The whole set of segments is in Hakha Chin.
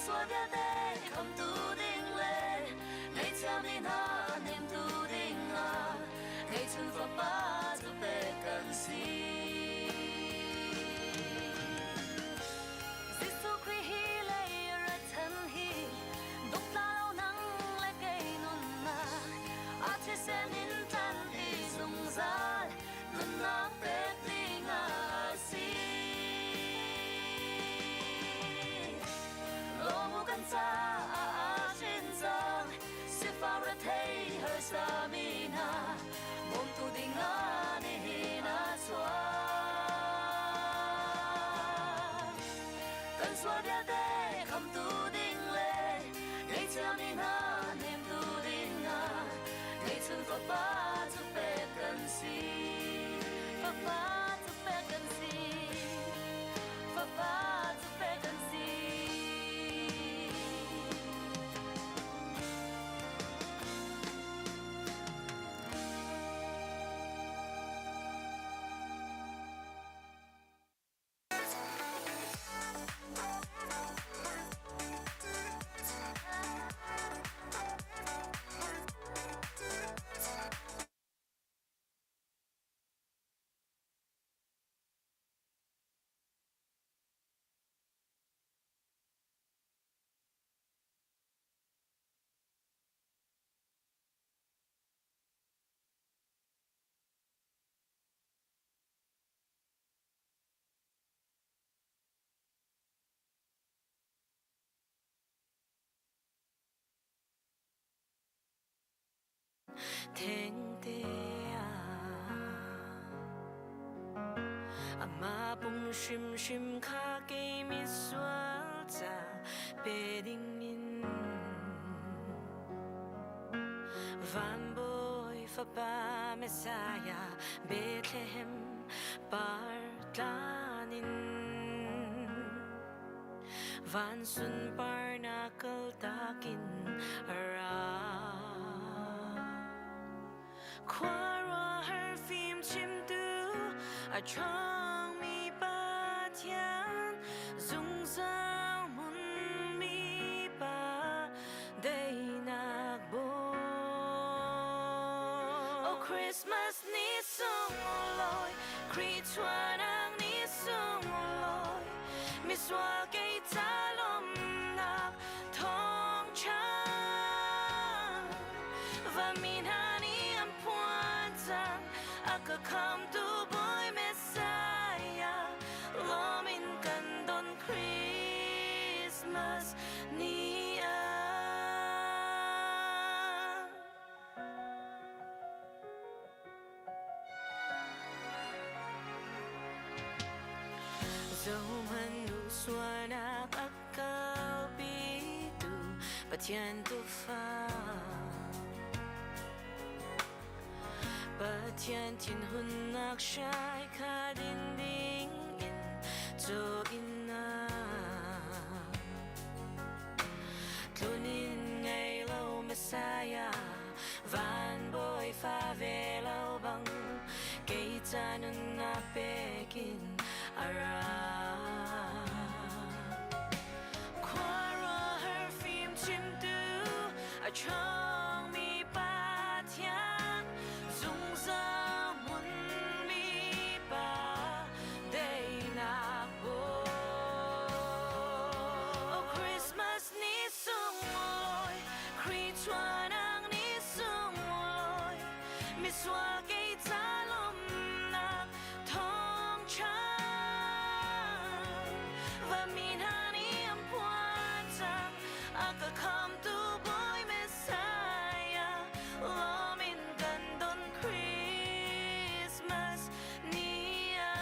sual vialte khamtu ding le ngaihthiammi hna hnemtu dingah ngeihchun Fapa cu pek kan si. Jesuh Khrih hi lei ra chan hi duktla lo nang le kei nunnak a thisen in tlan i zungzal nunnak pek ding a si. Lawmu kan caah a chin cang sifak rethei harsa mi hna bawmtu ding ah nihin a chuak. Kan sual vialte khamtu ding le ngeichiami hna hnemtu ding ah ngeihchun Fapa cu pek kan si. Fapa cu pek kan si. Fapa cu pek kan si. Thengte ah amah pum hrimhrim kha kei misual ca pe dingin Van Bawi Fapa Messiah Bethlehem par tlan in Van sunparnak kaltak in a ra. Khuaruahhar fim chimtu a ṭhawngmi Pathian zungzal hmunmi Pa daihnak bawi. Oh Christmas ni sunglawi, Khrih chuahnak ni sunglawi, misual kei ca lawmhnak thawngṭha. Vanmi hna nih an phuan cang, a ka khamtu Bawi Messiah, lawm in kan don Christmas ni ah. Zohhmanh u sualnak a kalpitu Pathian Tuufa. Pathian thinhunnak hrai kha din ding in caw in Tlunin ngei lo Messiah van bawi fa ve lo bang kei ca nunnak pekin a ra. Khuaruahhar fim chimtu a ṭhawngmi Pathian zungzal hmunmi Pa daihnak bawi. Oh Christmas ni sunglawi, Khrih chuahnak ni sunglawi, misual kei ca lawmhnak thawngṭha. Vanmi hna nih an phuan cang, a ka khamtu Bawi Messiah, lawm in kan don Christmas ni ah.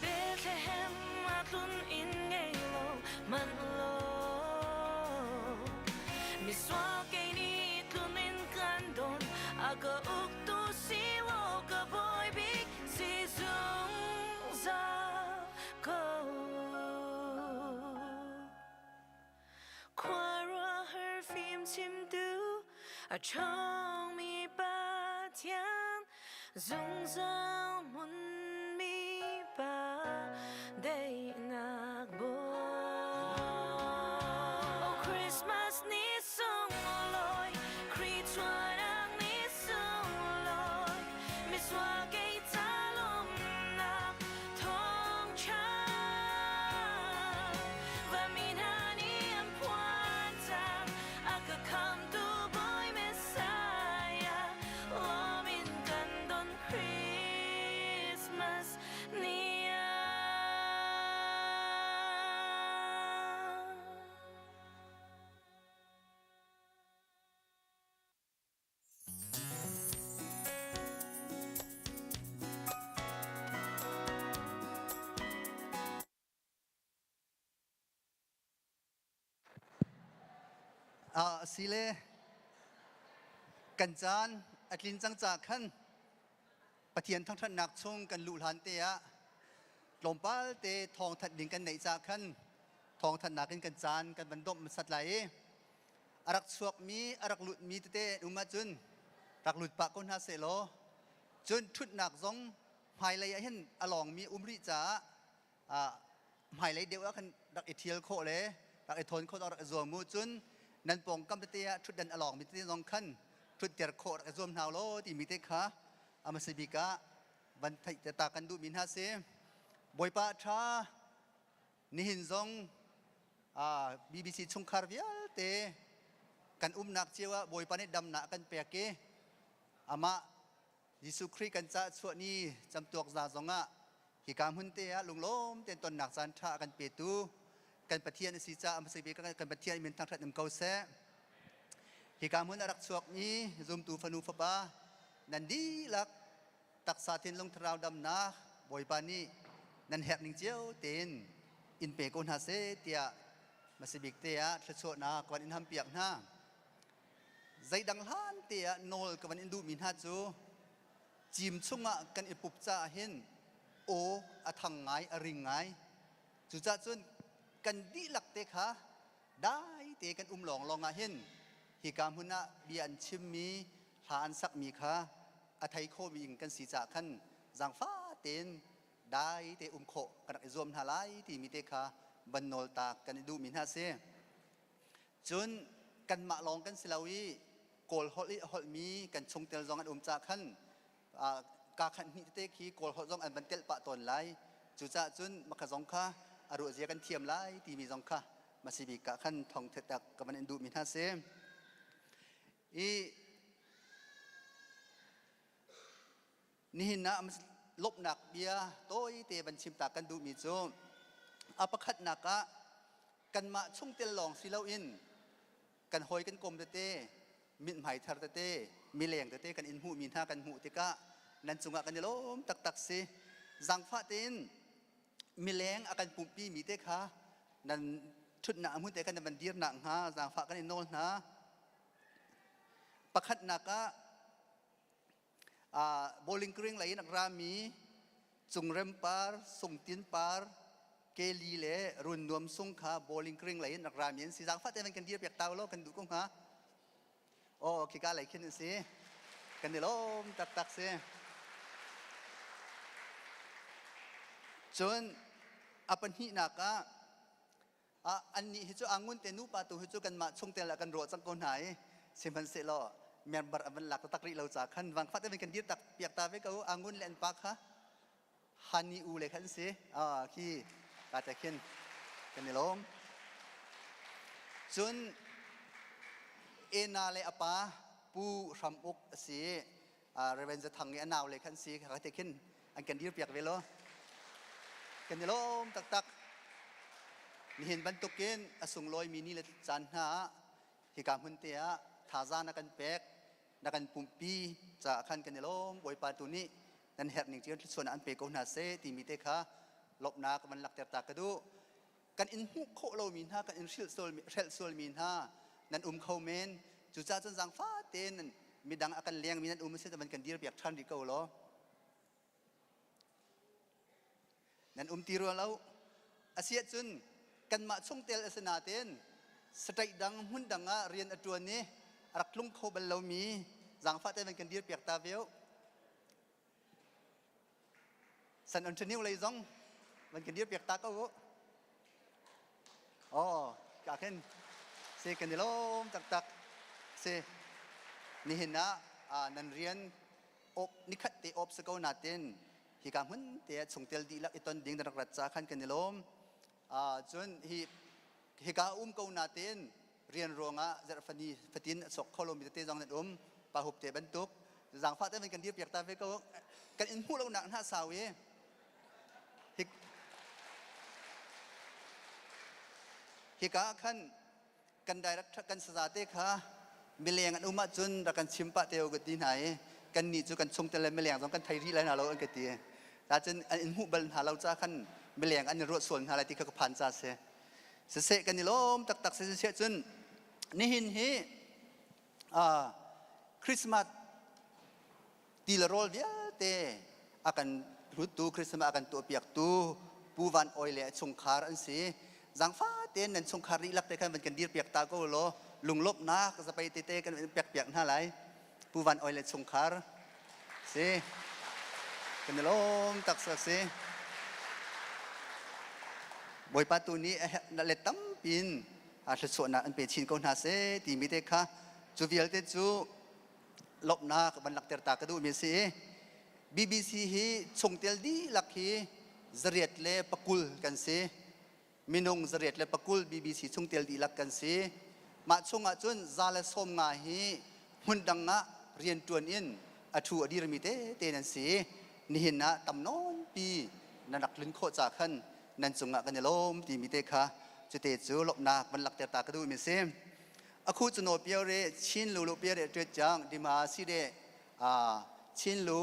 Bethlehem ah tlun inn ngei lo man law misual kei nih tlun in kan don a ka uktu si law ka bawi bik si zungzal ko. Khuaruahhar fim chimtu a ṭhawngmi Pathian zungzal hmunmi Pa daihnak bawi. Thluachuahnak ni sunglawi, misual kei ca lawmhnak thawngṭha. Vanmi hna nih an phuan cang, a ka khamhtu Bawi Messiah, lawm in kan don Christmas ni ah. A si le kan caan a tlin cang ca khan Pathian thangṭhatnak chung kan luh hlan te ah tlawmpal te thawngthanh ding kan neih ca khan thawngthanhnak in kan caan kan van domh hmasat lai i a rak chuakmi a rak lutmi tete an um ahcun rak lut pah ko hna sehlaw cun ṭhutnak zong hmailei ah hin a lawngmi um rih caah hmailei deuh ah khan rak i ṭhial khawh le rak i thawn khawh rak i zuam mu. Cun nan pawngkam tete ah ṭhutdan a lawngmi tete zong khan ṭhutter khawh rak i zuam hna law timi te kha a hmasa bik ah van theih te ta kan duhmi hna si. Bawipa a ṭha. Nihin zong BBC chungkhar vialte kan umnak cio ah Bawipa nih damnak a kan pek i amah Jesuh Khrih kan cah chuah ni camtuak za zongah hika hmun te ah lunglawm tein tonnak caan ṭha a kan petu kan Pathian a si caah hmasa bik kan Pathian min thangṭhat um ko seh. Hika hmun a rak chuakmi zumtu fanu fapa nan dihlak taksa thinlung thlarau damnak Bawipa nih nan herh ning cio tein in pe ko hna seh tiah hmasabik te ah thluachuahnak ka van in hampiak hna. Zeidang hlan te ah nawl ka van in duhmi hna cu cim chungah kan i pup caah hin aw a thang ngai, a ring ngai. Cucaah cun kan dihlak te kha dai te kan um lawnglawng ah hin hika hmun ah bia an chimmi, hla an sakmi kha a thei khomi in kan si caah khan zaangfah tein dai te um khawh kan rak i zuam hna lai timi te kha van nawl taak kan i duhmi hna si. Cun kanmah lawng kan si lo i Kawl holh i a holhmi kan chungtel zong an um caah khan kaa khat hnih tete khi Kawl holh zong an van telh pah tawn lai. Cucaah cun makha zong kha a ruahzia kan thiam lai timi zong kha masibik ah khan thong thetak ka van in duhmi hna si. I Nihin ah lawmhnak bia tawite van chim ta kan duhmi cu a pakhatnak ah kanmah chungtel lawng si loin kan hawi kan kom tete, mithmai thar tete, mileng tete kan in hmuhmi hna kan hmuh tikah nan cungah kan i lawm taktak si. Zaangfah tein mileng a kan pumhpi mi te kha nan ṭhutnak hmun te khan nan van dir nakhnga zaangfah kan in nawl hna. Pakhatnak ah Bowling Green lei in a rami Cungrem Par, Sungtin Par, Keli le Run Nuam Sung kha Bowling Green lei in rak rami an si. Zaangfah tein kan dir piak ta law kan duh ko hnga. Oh, khika lei khin an si. Kan i lawm taktak si. Cun a pahnihnak ah Annih hi cu angun te nupa tu hi cu kanmah chungtel ah kan ruah cang ko hna i sihmanhsehlaw member an van lak taktak rih lo ca khan vangfat in kan dir tak piak ta ve ko. Angun le an pa kha hani u le khan si khi ka te khin kan i lawm. Cun Ena le a pa Pu Hram Uk a si, Reverend Zathang i a nau le khan si ka te khin an kan dir piak ve lo. Kan i lawm taktak. Nihin bantukin a sunglawi mi ni le caan hna ah hika hmun te ah thazaang na kan pek, na kan pumpi caah khan kan i lawm. Bawipa tu nih nan herh ning cio thluachuah an pe ko hna seh timi te kha lawmhnak van lakter ta ka duh. Kan in hmuh khawh lomi hna, kan in hrelh sualmi hna nan um kho men. Cucaah cun zaangfah tein midang a kan lengmi nan um a si van kan dirpiak ṭhan rih ko law. Nan um ti rua lo. Asiahcun kanmah chungtel a si nain state dang hmun dang ah rian a ṭuan i a rak tlung kho bal lomi zaangfah tein van kan dirpiak ta ve. San Antonio lei zong van kan dirpiak ta ko u. Oh, ka khin si kan i lawm taktak si. Nihin ah nan rian op nikhat te op si ko natin hika hmun te ah chungtel dihlak i ton ding na rak rat ca khan kan i lawm. Cun hi hika um ko natin rian ruangah zarhfani fatin a sok kho lomi tete zong nan um pa hup te bantuk zaangfah te kan dir piak ta ve ko kan in hmuh lonak hna sau i hika khan kan director kan saza te kha mileng an um ahcun rak kan chim pah te ka ti hna i kan nih cu kan chungtel le mileng zong kan thei rih lai hna lo an ka ti. Cun an in hmuh bal hna lo ca khan mileng an i ruah sual hna lai ti kha ka phan ca si. Siseh kan i lawm taktak si siseh cun nihin hi Christmas ti le rawl vialte a kan hluttu Christmas a kan tuahpiaktu Pu Van Oi le a chungkhar an si. Zangfa tein nan chungkhar dihlak te khan van kan dirpiak ta ko law lunglawmhnak zapei tete kan pek piak hna lai. Pu Van Oi le chungkhar si kan i lawm tak si. Bawipa tu nih a let tampi in thluachuahnak an pe chin ko hna seh timi te kha cu vialte cu lawmhnak van langhter ta ka duhmi a si i BBC hi chungtel dihlak hi 120 kan si. Minung 120 BBC chungtel dihlak kan si. Mah chungah cun 190 hi hmundang ah rianṭuan in a ṭhu a dirmi tete nan si. Nihin ah tam nawnpi nan rak tlun khawh ca khan nan cungah kan i lawm timi te kha cute cu lawmhnak van langhter ta ka duhmi a si. အခုကျွန်တော်ပြောတဲ့ချင်းလူလို့ပြောတဲ့အတွက်ကြောင့်ဒီမှာရှိတဲ့အာချင်းလူ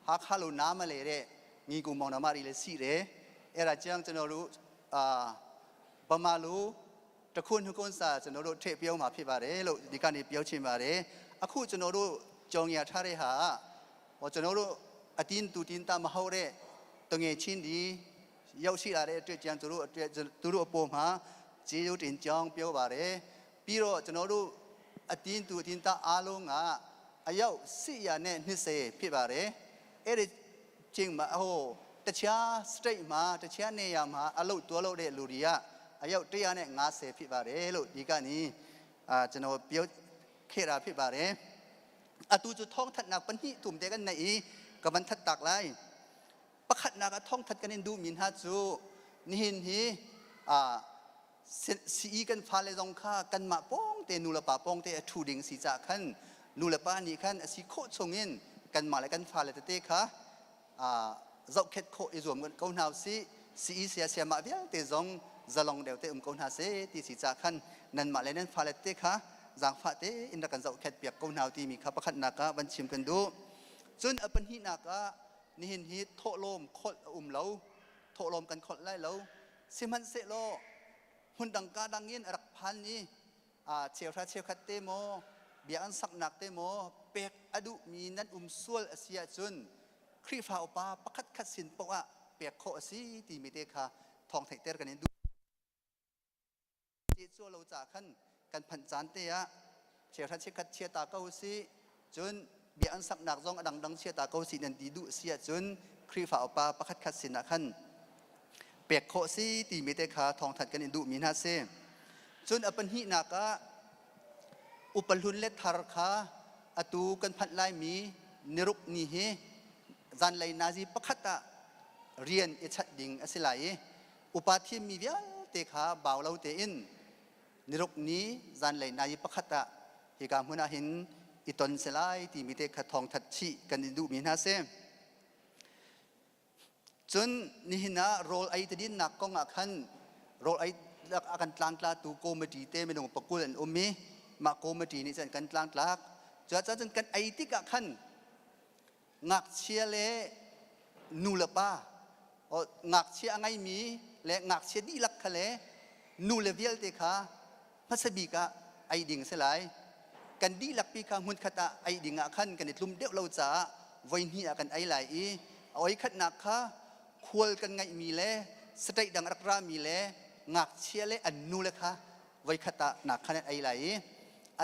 ဟာခါလူနားမလဲတဲ့ညီကူမောင်နှမတွေလည်းရှိတယ်အဲ့ဒါကြောင့်ကျွန်တော်တို့အာဗမာလူတစ်ခုနှစ်ခုစာကျွန်တော်တို့ထည့်ပြောမှာဖြစ်ပါတယ်လို့ဒီကနေပြောချင်ပါတယ်အခုကျွန်တော်တို့ကြောင်ရထားတဲ့ဟာဟောကျွန်တော်တို့အတင်းတူတင်းတမဟုတ်တဲ့တငယ်ချင်းဒီရောက်ရှိလာတဲ့အတွက်ကြောင့်သူတို့အတွက်သူတို့အပေါ်မှာကျေးဇူးတင်ကြောင်းပြောပါတယ် ပြီးတော့ကျွန်တော်တို့အတင်းသူအတင်းသားအားလုံးကအယောက်620ဖြစ်ပါတယ်အဲ့ဒီချိန်မှာဟိုတခြား state မှာတခြားနေရာမှာအလုပ်တွဲလုပ်တဲ့လူတွေကအယောက်150ဖြစ်ပါတယ်လို့ဒီကနေအာကျွန်တော်ပြောခဲ့တာဖြစ်ပါတယ်အတူတူท้องทัดนักปัญหิตุ่มเตกันในอีกับมันทัดตักไล Pakhatnak ah thawngthat kan in duhmi hna cu nihin hi sii kan fale zong kha kanmah pawngte nulepa pawngte a ṭhu ding si caah khan nulepa nih khan a si khawh chungin kanmah le kan fale tete kha zohkhet khawh i zuam ko hna usih. Sii saya sayamah vialte zong zalong deuh te um ko hna seh ti si caah khan nanmah le nan fale tete kha zaangfah tein rak kan zohkhet piak ko hna timi kha pakhatnak ah van chim kan duh. Cun a pahnihnak ah nihin hi thawhlawm kholh a um lo thawhlawm kan kholh lai lo sihmanhsehlaw hmundang ka dang in a rak phan i cheuhra cheukhat te maw bia an saknak te maw pek a duhmi nan um sual a si ahcun Khrihfa upa pakhat khat sin paoh ah pek khawh a si timi te kha thawng theihter kan in duh Cu lo ca khan kan phanh caan te ah cheuhra chikkhat chia ta ko usih cun bia an saknak zong a dangdang chia ta ko usih nan ti duh si ahcun Khrihfa upa pakhat khat sinah khan pek khawh si timi te kha thawngthanh kan in duhmi hna si. Cun a pahnihnak ah upa hlun le thar kha atu kan phanh laimi niruk ni hi zanlei nazi pakhat ah rian i chanh ding a si lai i Upa thimmi vialte kha bau lo tein niruk ni zanlei nai pakhat ah hika hmun ah hin i ton si lai timi te kha thawngthat chih kan i duhmi hna si. Cun nihin ah rawl ei tadinnak kong ah khan rawl ei a kan tlangtlatu committee te minung pakul an um i mah committee nih cun kan tlangtlak. Cucaah kan ei tikah khan ngakchia le nu le pa ngakchia a ngeimi le ngakchia dihlak kha le nu le vialte kha hmasa bik ah ei ding si lai. Kan dihlak pi kha hmunkhat ah ei ding ah khan kan i tlum deuh lo caah voi hnih ah kan ei lai i a oi khatnak kha khual kan ngeihmi le state dang rak rami le ngakchia le an nu le kha voikhat ah nak khan an ei lai i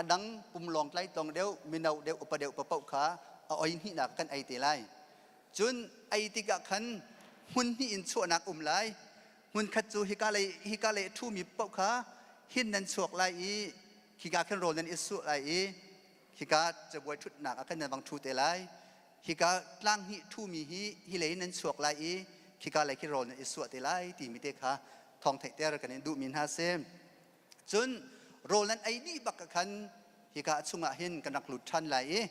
a dang pum lawng tlai tong deuh mino deuh upa deuh papoh kha a oi hnihnak kan ei te lai. Cun ei tikah khan hmun hnih in chuahnak um lai. Hmun khat cu hika lei hika lei a ṭhumi paoh kha hin nan chuak lai i khika khin rawl nan i suh lai i. Hika cabuai ṭhutnak ah khan nan vang ṭhu te lai. Hika tlang hnih ṭhumi hi hi lei in nan chuak lai i khika lei khi rawl nan i suah te lai timi te kha thawng theihter kan in duhmi hna si. Cun rawl nan ei dih bak ah khan hika chungah hin kan rak lut ṭhan lai i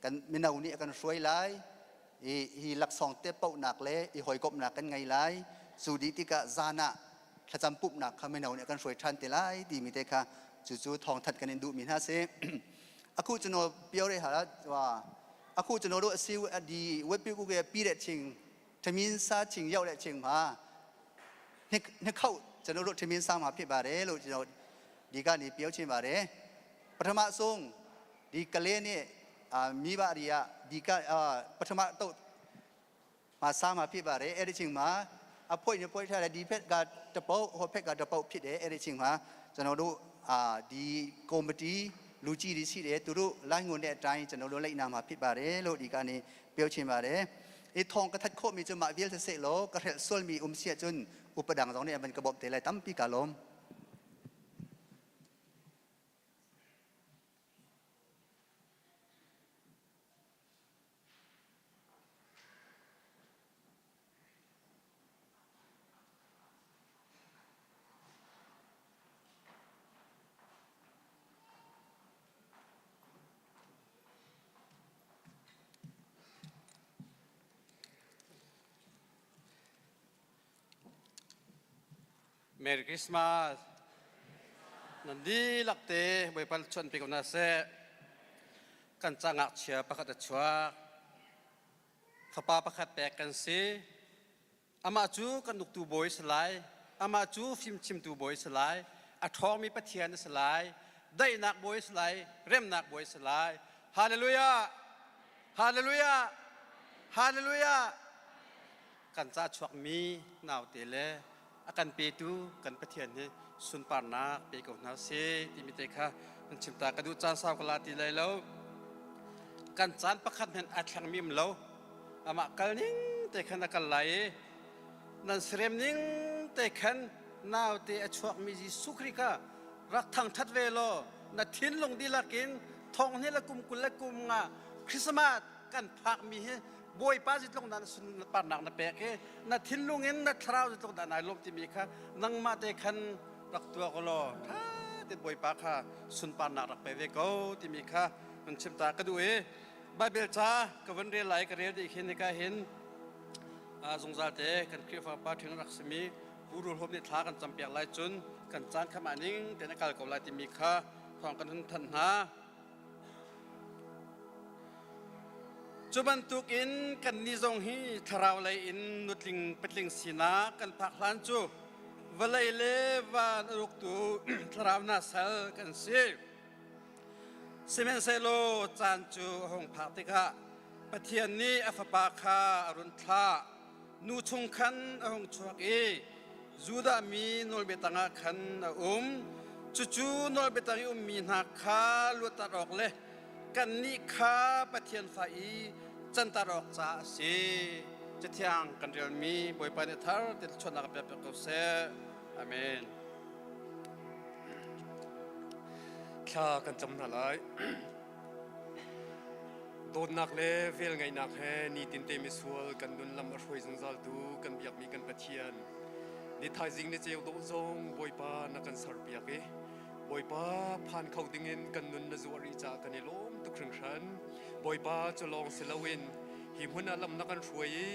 kan mino nih a kan hruai lai i hi laksawng te paohnak le i hawikomhnak kan ngei lai. Cu dih tikah zan ah thlacam pumhnak kha mino nih a kan hruai ṭhan te lai timi te kha cucu thawngthanh kan in duhmi hna si. Aku cu no piore hala wa aku cu no do si di web pi ku ke pi re ching thamin sa ching yau le ching ma နှစ်ခေါက်ကျွန်တော်တို့ထမင်းစားမှာဖြစ်ပါတယ်လို့ကျွန်တော်ဒီကနေပြောချင်ပါတယ်ပထမဆုံးဒီကလေးနဲ့အာမိဘတွေကဒီကအာပထမတော့မှာစားမှာဖြစ်ပါတယ်အဲ့ဒီချိန်မှာအဖွဲနဲ့ဖွဲထားတယ်ဒီဖက်ကတပုတ်ဟိုဖက်ကတပုတ်ဖြစ်တယ်အဲ့ဒီချိန်မှာကျွန်တော်တို့အာဒီကော်မတီလူကြီးတွေရှိတယ်သူတို့လိုင်းငွန်တဲ့အတိုင်းကျွန်တော်တို့လိုက်နာမှာဖြစ်ပါတယ်လို့ဒီကနေပြောချင်ပါတယ် I thong ka that khawh mi cu mah vialte seh law ka hrelh sual mi um si ahcun upa dang zong nih an van ka bawmh te lai tampi ka lawm. Merry Christmas. Nan dihlak te Bawipa chuan pe ko hna seh. Kan ca ngakchia pakhat a chuak. Fapa pakhat pek kan si. Amah cu kan uktu bawi a si lai. Amah cu fimchimtu bawi a si lai. A ṭhawngmi Pathian a si lai. Daihnak bawi a si lai. Remnak bawi a si lai. Hallelujah! Hallelujah! Hallelujah! Kan ca chuakmi naute le a kan petu kan Pathian hi sunparnak pe ko hna sih timi te kha kan chim ta ka duh caan sau ka la ti lai lo. Kan caan pakhat hmanh a thlengmi um lo. Amah kal ning te khan a kal lai i nan serem ning te khan naute a chuakmi Jesuh Khrih kha rak thangṭhat ve law na thinlung dihlak in thong hnih le kum 20 le kum nga Christmas kan phakmi hi Bawipa zeitluk dah na sunparnak na pek i na thinlung in na thlarau zeitluk dah nai lawmh timi kha nangmah te khan rak tuah ko law ṭha tein Bawipa kha sunparnak rak pe ve ko timi kha nan chim ta ka duh i Baibal ca ka van rel lai ka rel dih khin hika hin zungzal te kan Khrihfa pa ṭhing rak simi Pu Rul Hom nih thla kan campiak lai cun kan caan kha mah ning tein a kal ko lai timi kha thawng kan hun thanh hna. Cu bantukin kannih zong hi thlarau lei in nutling patling sinak kan phak hlan cu vawlei le van a uktu thlarau hna sal kan si. Sihmanhsehlaw caan cu a hung phak tikah Pathian nih a Fapa kha a run thlah. Nu chung khan a hung chuak i Judah mi nawlbia tangah khan a um. Cucu nawlbia tang i ummi hna kha luatter awk le kannih kha Pathian fa i canter awk caah a si. Cathiang kan relmi Bawipa nih thar te thluachuahnak a pek ko seh. Amen. Thla kan cam hna lai. Dawtnak le velngeihnak he nitinte misual kan nun lam a hruai zungzaltu kan biakmi kan Pathian. Ni thaizing ni ceu dawh zong Bawipa na kan serpiak i Bawipa phan kho dingin kan nun na zuah rih caah kan i lawm tuk hringhran. Bawipa cu lawng si loin hi hmun ah lam na kan hruai i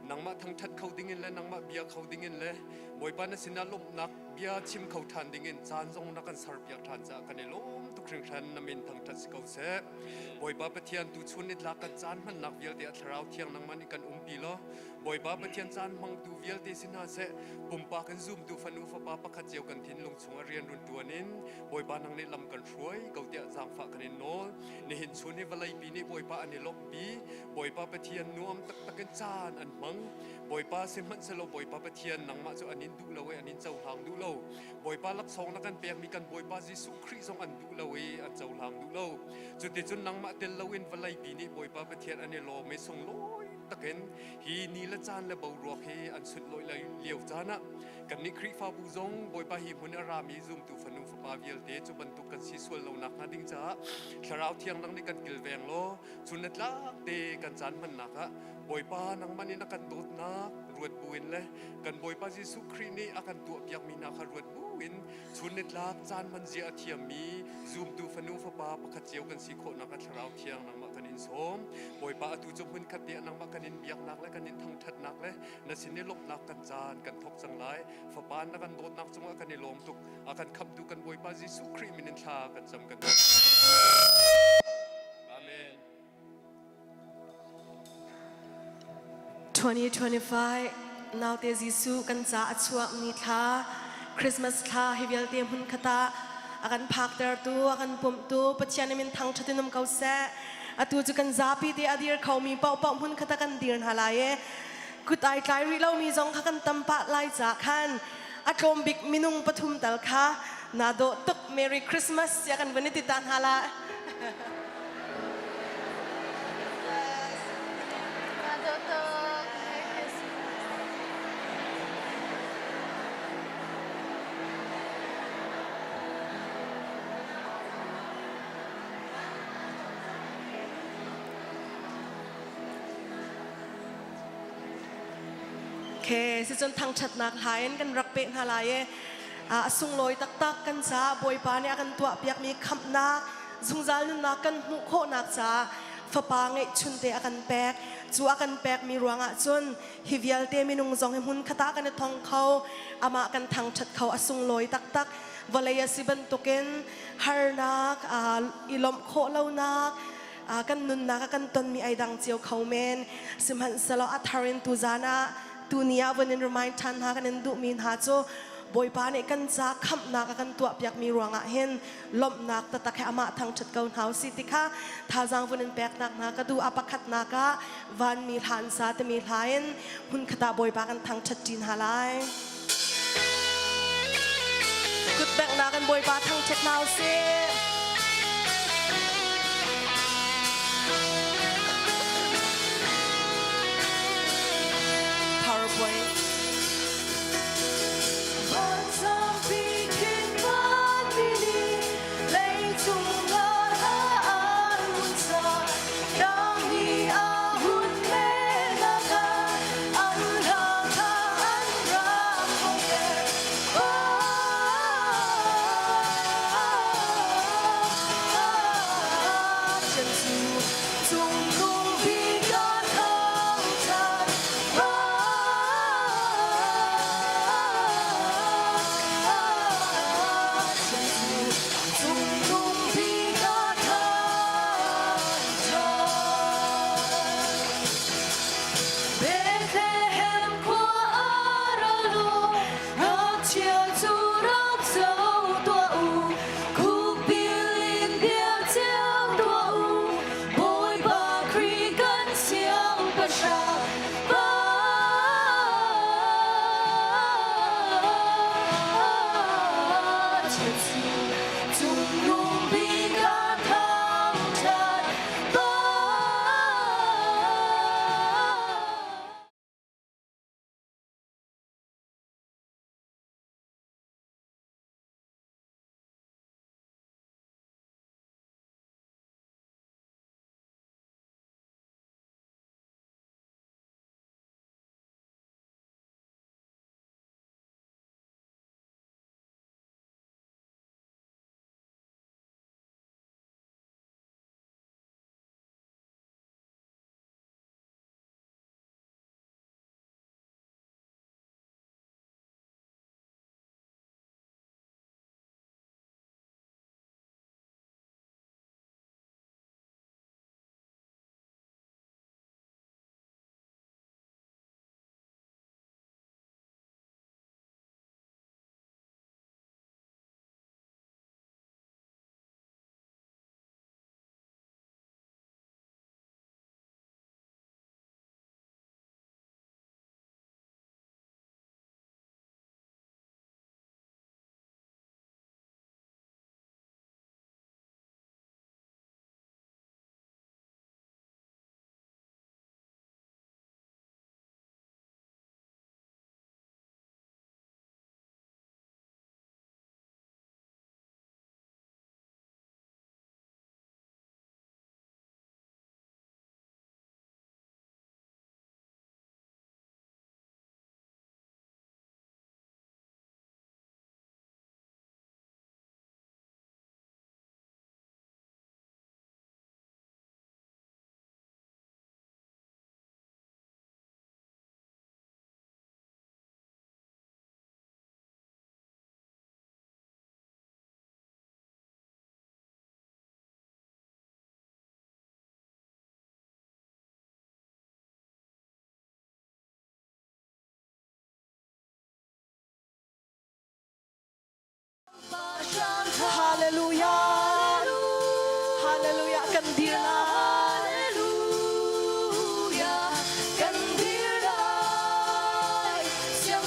nangmah thangṭhat kho dingin le nangmah bia kho dingin le Bawipa na sinah lawmhnak bia chim kho ṭhan dingin caan zong na kan serpiak ṭhan caah kan i lawm tuk hringhran na min thangṭhat si ko seh. Bawipa Pathian tuchun nitlak kan caan hmannak vialte a thlarau thiang nangmah nih kan umpi law Bawipa Pathian caan hmangtu vialte si hna seh pumpak in zumtu fanu fapa pakhat cio kan thinlung chungah rian run ṭuan in Bawipa nang nih lam kan hruai ko tiah zaangfah kan in nawl. Nihin chun hi vawleipi nih Bawipa an i lawmhpi. Bawipa Pathian nuam taktak in caan an hmang. Bawipa sihmanhsehlaw Bawipa Pathian nangmah cu an in duh lo i an in cohlang duh lo. Bawipa laksawng na kan pekmi kan Bawipa Jesuh Khrih zong an duh lo i. i an cohlang duh lo. Cuticun nangmah tel loin vawleipi nih Bawipa Pathian an i lawm i sunglawi takin hi ni le caan le boruak hi an sunlawih lio caan ah kannih Khrihfabu zong Bawipa hi hmun a rami zumtu fanu fapa vialte cu bantuk kan si sual lo nakhnga ding caah Thlarau Thiang nang nih kan kilveng law chun le tlak te kan caan hmannak ah Bawipa nangmah nih na kan dawtnak ruat buin le kan Bawipa Jesuh Khrih nih a kan tuahpiakmi hna kha ruat buin chun le tlak caan hman zia a thiammi zumtu fanu fapa pakhat cio kan si khawhnak a Thlarau Thiang nangmah kan in sawm. Bawipa atu cu hmunkhat te ah nangmah kan in biaknak le kan in thangṭhatnak le na sin i lawmhnak kan caan kan thawk cang lai. Fapa na kan dawtnak cungah kan i lawm tuk. A kan khamhtu kan Bawipa Jesuh Khrih min in thla kan cam kan Amen. 2025 naute Jesuh kan ca a chuak ni thla Christmas thla hi vialte hmun khata a kan phaktertu a kan pumhtu Pathian min thangṭhat in um ko seh atu cu kan zapi te a dir khomi paohpaoh hmun khata kan dir hna lai e kut ai tlai rih lomi zong kha kan tam pah lai ca khan a tlawm bik minung pathum tal kha na dawh tuk Merry Christmas tiah kan vun i ti ta hna la. Na dawh tuk Merry Christmas. Okay, sicun thangṭhatnak hla in kan rak peh hna lai i a sunglawi taktak kan caah Bawipa nih a kan tuahpiakmi khamhnak zungzal nunnak kan hmuh khawhnak caah fapa ngeihchun te a kan pek. Cu a kan pekmi ruangah cun hi vialte minung zong hi hmun khat ah kan i thong kho, amah kan thangṭhat kho a sunglawi taktak. Vawlei a si bantukin harnak, i lawmh khawh lonak, kan nunnak ah kan tonmi ai dang cio kho men sihmanhsehlaw a thar in tuzan ah tuni ah vun in remind ṭhan hna kan in duhmi hna cu Bawipa nih kan ca khamhnak a kan tuahpiakmi ruangah hin lawmhnak taktak he amah thangṭhat ko hna usih ti kha thazaang vun in peknak hna ka duh a pakhatnak ah vanmi hla an sa timi hla in hmunkhat ah Bawipa kan thangṭhat ṭi hna lai. Kutbenghnak in Bawipa thangṭhat hna usih. PowerPoint. Vancungpi khin vanmi nih leicung ah an hun sa. Tlangmi a hun menak ah an hla kha an rak thawngter.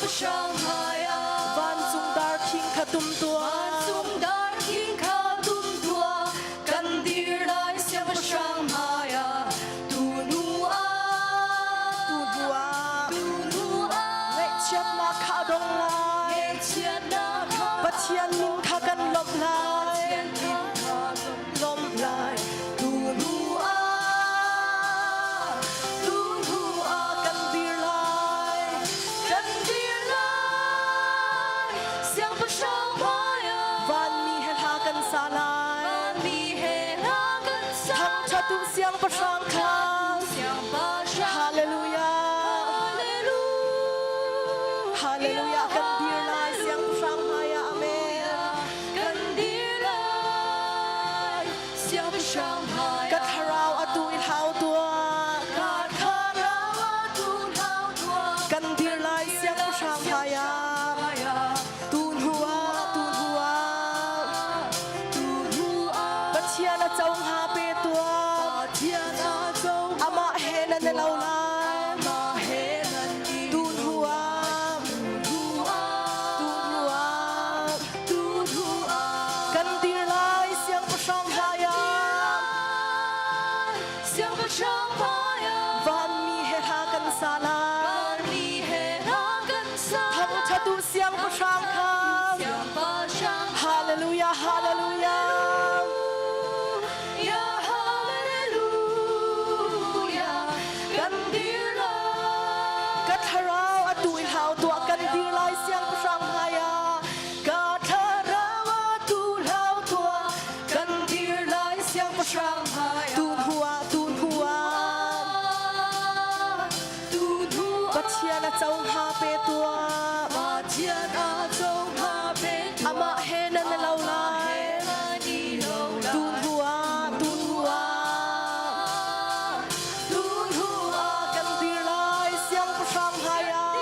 Siangpahrang hmaiah. Vancung darkhing kha tum tuah. Vancung darkhing kha tum tuah. Kan dir lai siangpahrang hmaiah. Tu hnu ah. Tu hnu ah. Tu hnu ah. Ngaihchiatnak kha a dong lai. Ngaihchiatnak kha. Pathian min kha kan lawmh lai. Pathian min kha Lawmh lai. Tu hnu ah. Tu hnu ah. Kan dir lai. Kan dir lai. Siangpahrang hmaiah. Vanmi he hla kan sa lai. Vanmi he hla kan sa. Thangṭhat u siangpahrang kha. Siangpahrang. Hallelujah. Hallelujah. Hallelujah. Kan dir lai siangpahrang hmaiah. Amen. Kan dir lai. Siangpahrang hmaiah. Ka thlarau atu i hlau tuah. Ka thlarau atu hlau tuah. Kan dir lai siangpahrang hmaiah. Tu hnu ah, tu hnu ah. Tu hnu ah. Pathian a co hnga pe tuah. Pathian a co. Amah he nan i lo lai. Amah he nan i Tu hnu ah, hnu ah. tu hnu ah. Tu hnu ah. Kan dir lai siangpahrang hmaiah. Siangpahrang hmaiah. Vanmi he hla kan sa lai. Vanmi he hla kan sa. Thangṭhat u siangpahrang kha. Siangpahrang. Hallelujah, hallelujah. Ya hallelujah. Kan dir lai. Ka thlarau atu i hlau tuah kan dir lai siangpahrang hmaiah. Ka thlarau atu hlau tuah kan dir lai siangpahrang hmaiah. Tu hnu ah, tu hnu ah. Tu hnu ah. Pathian a co hnga pe tuah. Pathian a co hnga pe tuah. Amah he nan i lo lai. He nan i lo lai. Tu hnu ah, tu hnu ah. Tu hnu ah. Kan dir lai siangpahrang hmaiah.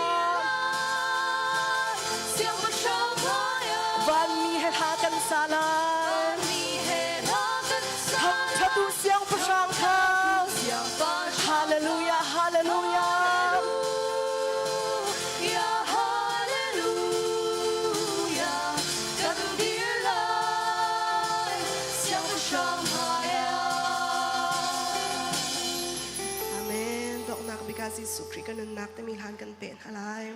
Siangpahrang hmaiah. Vanmi he hla kan sa lai. Vanmi he hla kan sa. Thangṭhat u siangpahrang kha. Siangpahrang. Hallelujah, hallelujah. Ya hallelujah. Kan dir lai. Siangpahrang hmaiah. Amen. Donghnak bik ah Jesuh Khrih kan nunnak timi hlan kan peh hna lai.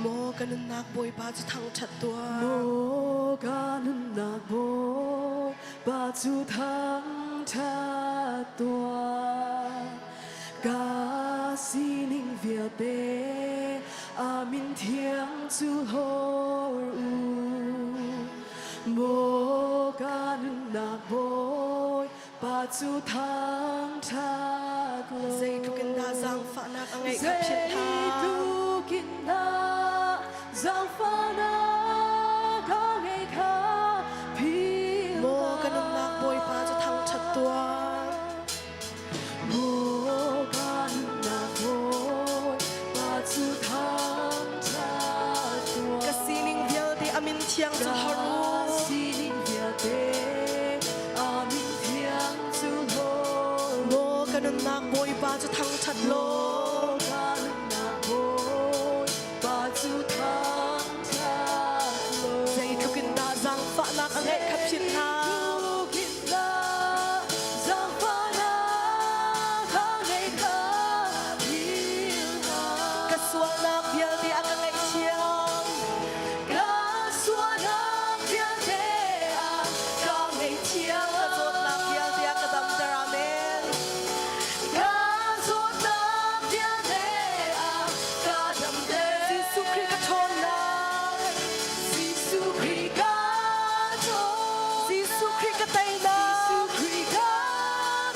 Maw ka nunnak Bawipa cu thangṭhat tuah. Maw ka nunnak Bawipa cu thangṭhat tuah. Ka sining vialte a min thiang cu hlawr u. Maw ka nunnak Bawipa cu thangṭhat law. Zeitluk in dah zaangfahnak a ngeih kha philh hlah. Zeitluk in dah zaangfahnak a ngeih kha philh Maw ka nunnak Bawipa cu thangṭhat tuah. Maw ka nunnak Bawipa cu thangṭhat tuah. Ka sining vialte a min thiang cu hlorh u. Ka sining vialte a min thiang cu hlorh u. Maw ka nunnak Bawipa cu thangṭhat law. Maw ka nunnak Bawipa cu thangṭhat law. Zeitluk in dah zaangfahnak a ngeih kha philh hlah. Zeitluk in dah zaangfahnak a ngeih kha philh hlah. Ka sualnak vialte a ka ngaihthiam. Ka sualnak vialte a ka ngaihthiam. Ka zawtnak vialte a ka damter. Amen. Ka zawtnak vialte a ka damter. Jesuh Khrih ka ṭhawnnak. Jesuh Khrih ka ṭhawnnak. Jesuh Khrih ka teinak. Jesuh Khrih ka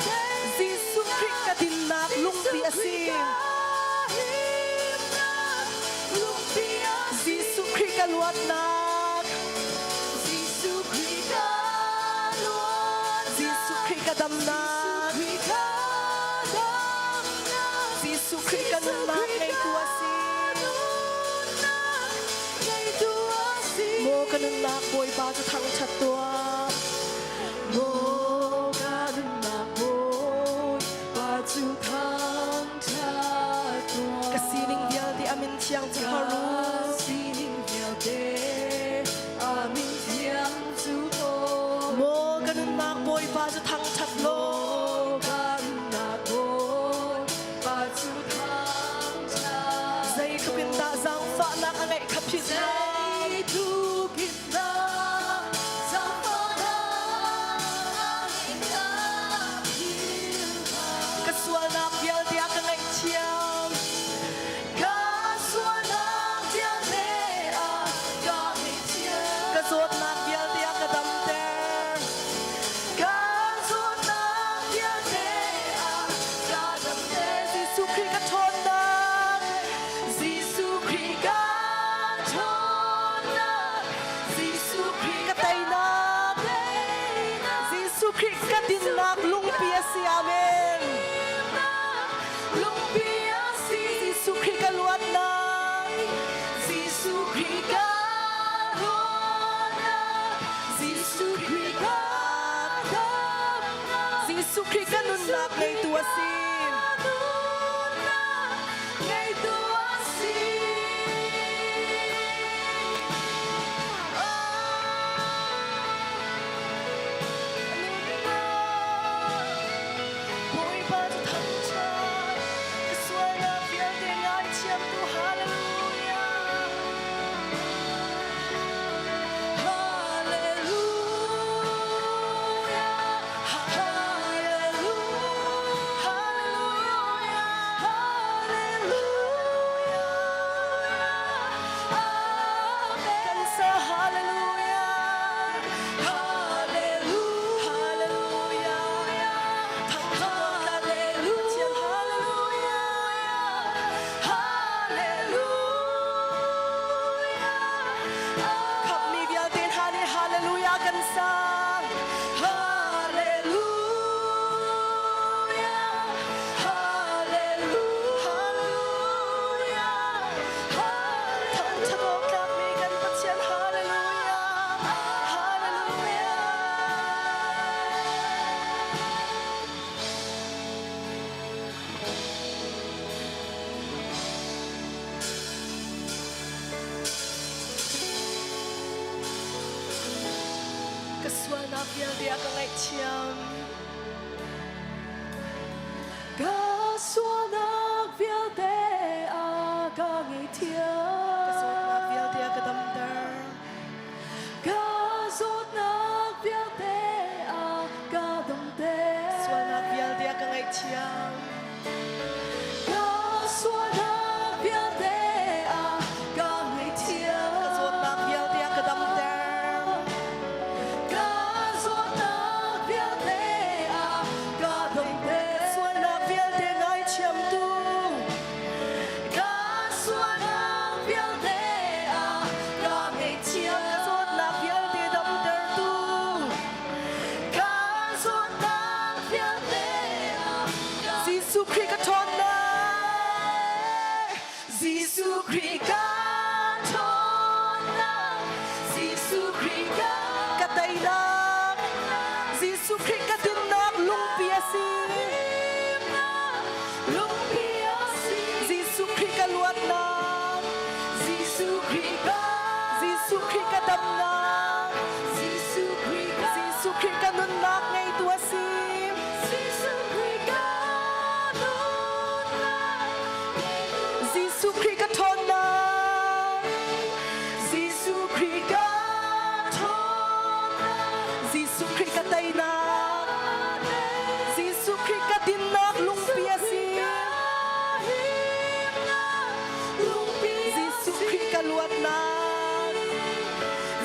teinak. Jesuh Khrih ka dinnak lungpi a si. Jesuh Khrih ka luatnak. Jesuh Khrih ka luatnak. Jesuh Khrih ka damnak. Jesuh Khrih ka damnak. Jesuh Khrih ka nunnak ngeitu a si. Bawipa cu thangṭhat tuah. Maw ka nunnak Bawipa cu thangṭhat tuah. Ka sining vialte a min thiang cu Ka hlorh u. sining vialte a min thiang cu hlorh. Maw ka nunnak Bawipa cu thangṭhat law. Maw ka nunnak Bawipa cu thangṭhat Zeitluk in dah zaangfahnak a ngeih kha philh hlah. Zeitluk in dah zaangfahnak a ngeih kha philh hlah. Ka sualnak vialte a ka ngaihthiam. Ka sualnak vialte a ka ngaihthiam. Ka zawtnak vialte a ka damter. Ka zawtnak vialte a ka damter. Jesuh Khrih ka ṭhawnnak. Jesuh Khrih ka ṭhawnnak. Jesuh Khrih Ka teinak. teinak. Jesuh Khrih ka dinnak lungpi a si. Amen. Lungpi a si. Jesuh Khrih ka luatnak. Jesuh Khrih ka luatnak. Jesuh Khrih ka damnak. Jesuh Khrih ka nunnak ngeitu a si. Nunnak ngeitu a si. Bawipa cu thangṭhat, ka sualnak vialte ngaithiamtu Hallelujah. Hallelujah, Hallelujah, Hallelujah, Hallelujah, Amen. Kan sa Hallelujah. Hallelujah, Hallelujah. Thangṭhat awk tlak Pathian Hallelujah. Hallelujah, Khamhmi vialte hna nih Hallelujah kan sa. Hallelujah, Hallelujah, Thangṭhat awk tlakmi kan Pathian Hallelujah. Hallelujah. Ka sualnak vialte a ka ngaihthiam. Ka sualnak vialte a ka ngaihthiam. Ka zawtnak vialte a ka damter. Ka zawtnak vialte a ka damter. Sualnak vialte a ka ngaihthiam. Ka sualnak vialte a ka ngaihthiam. Ka zawtnak vialte a ka damter. Ka zawtnak vialte a ka damter. Sualnak vialte ngaithiamtu. Ka sualnak vialte a ka ngaihthiam. Ka zawtnak vialte damtertu. Ka zawtnak vialte a ka Jesuh Khrih ka ṭhawnnak. Jesuh Khrih ka ṭhawnnak. Jesuh Khrih ka Ka teinak. Jesuh Khrih ka dinnak lungpi a si. himnak. Lungpi a si. Jesuh Khrih ka luatnak. Jesuh Khrih ka Jesuh Khrih ka damnak. Jesuh Khrih ka Jesuh Khrih ka nunnak ngeitu a si. Jesuh Khrih ka nunnak. Jesuh Khrih ka ṭhawnnak. Jesuh Khrih ka ṭhawnnak. Jesuh Khrih ka teinak. Jesuh Khrih ka dinnak lungpi a si. Jesuh Khrih ka luatnak.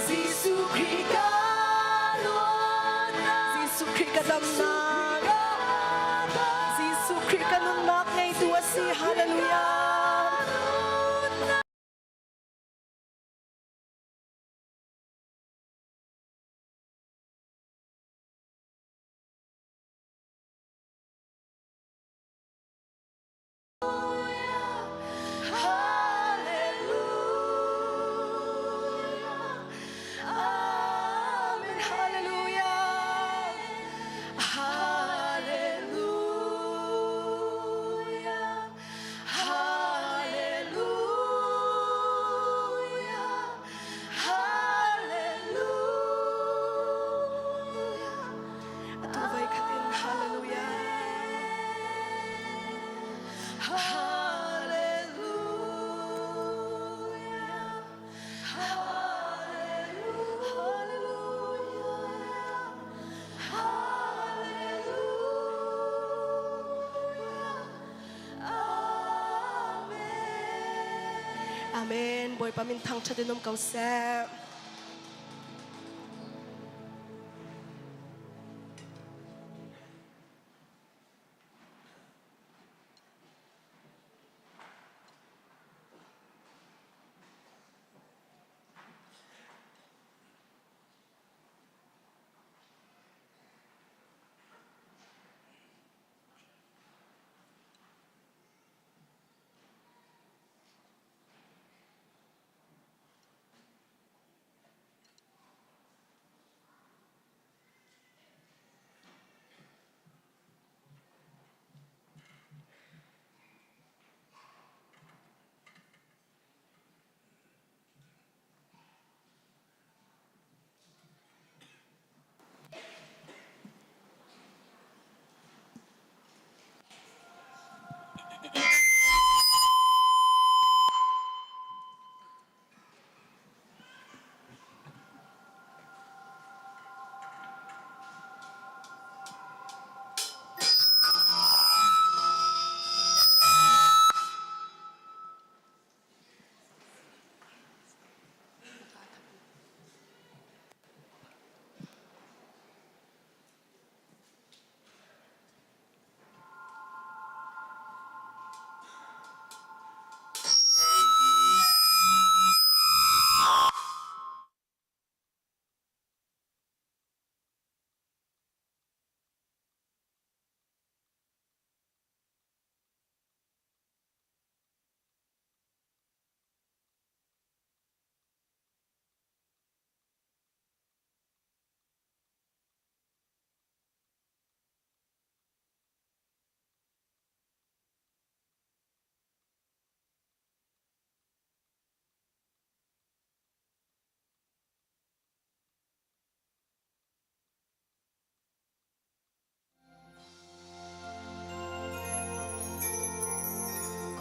Jesuh Khrih ka luatnak. Jesuh Khrih ka damnak. Jesuh Khrih ka nunnak ngeitu a si. Hallelujah. Hallelujah. Amen. Bawipa min thangṭhat in um ko seh.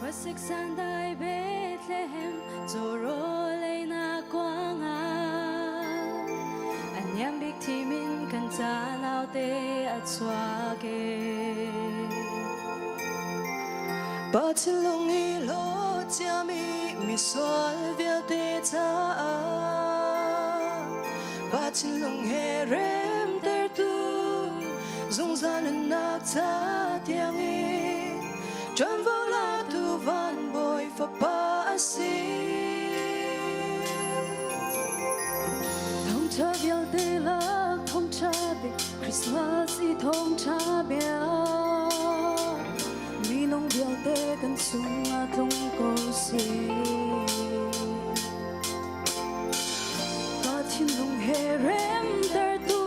Khuasik sandai Bethlehem cawrawl einak kuangah a niam bik thim in kan ca naute a chuak e. Pa thinlung i hlawt ciami misual vialte caah Pa thinlung he remtertu zungzal nunnak ca tiangin ṭuanvo latu van bawi fapa a si. Thawngṭha vialte lak thawngṭha bik Christmas i thawngṭha bia minung vialte kan sungah tlung ko seh. Ka thinlung he remtertu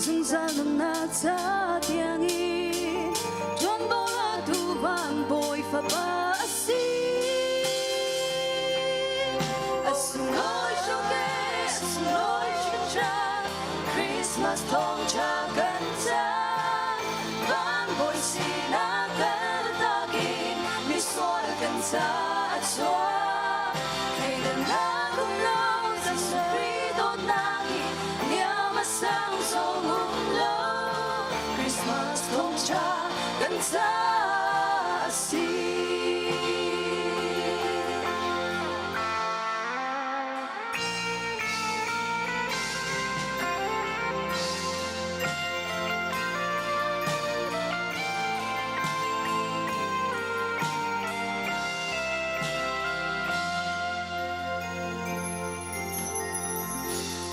zungzal nunnak ca tiangin ṭuanvo latu van bawi fapa a si. A sunglawi hruke, a sunglawi hrinhran, Christmas thawngṭha kan caan. Van bawi sinah kaltak in misual kan ca a chuak. Thleidannak um lo, Jesuh Khrih dawtnak i niam a sang zong um lo. Christmas thawngṭha kan ca a si.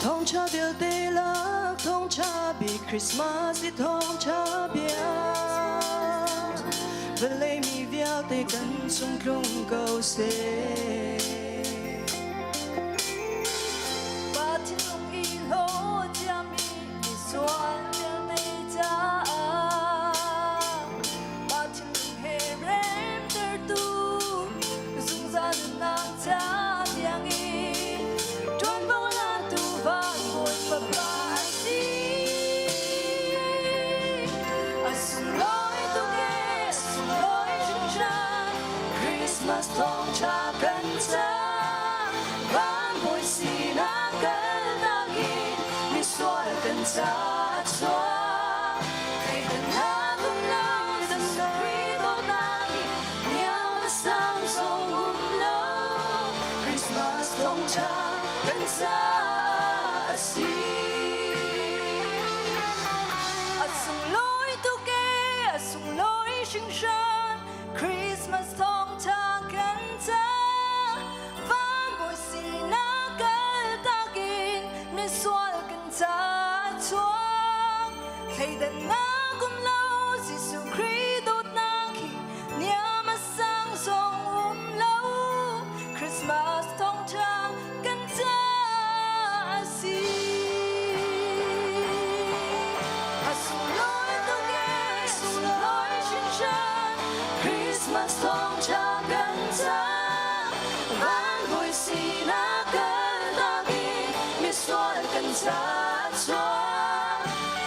Thawngṭha vialte lak thawngṭha bik Christmas i thawngṭha bia vawlei mi vialte kan cung tlung ko seh. Pa thinlung i hlaw ciami misual vialte caah Pa thinlung he remtertu zungzal nunnak ca tiangin ṭuanvo latu van bawi fapa a si. A sunglawi tuk e, a sunglawi hringhran, Christmas thawngṭha kan ca. Van bawi sinah kalnak in misual kan ca a chuak. Thleidannak um lo, Jesuh Khrih dawtnak i niam a sang zong um lo. Kan ca a si. A sunglawi tuk e, a sunglawi hringhran, Christmas thawngṭha kan ca. Van bawi sinak kaltak in misual kan ca a chuak. Thleidannak um lo Jesuh Khrih dawtnak hi niam a sang zong um lo. Christmas thawngṭha kan ca a si. A sunglawi tuk e, sunglawi hringhran, Christmas thawngṭha kan ca. Van bawi sinak kaltak in misual kan ca a chuak.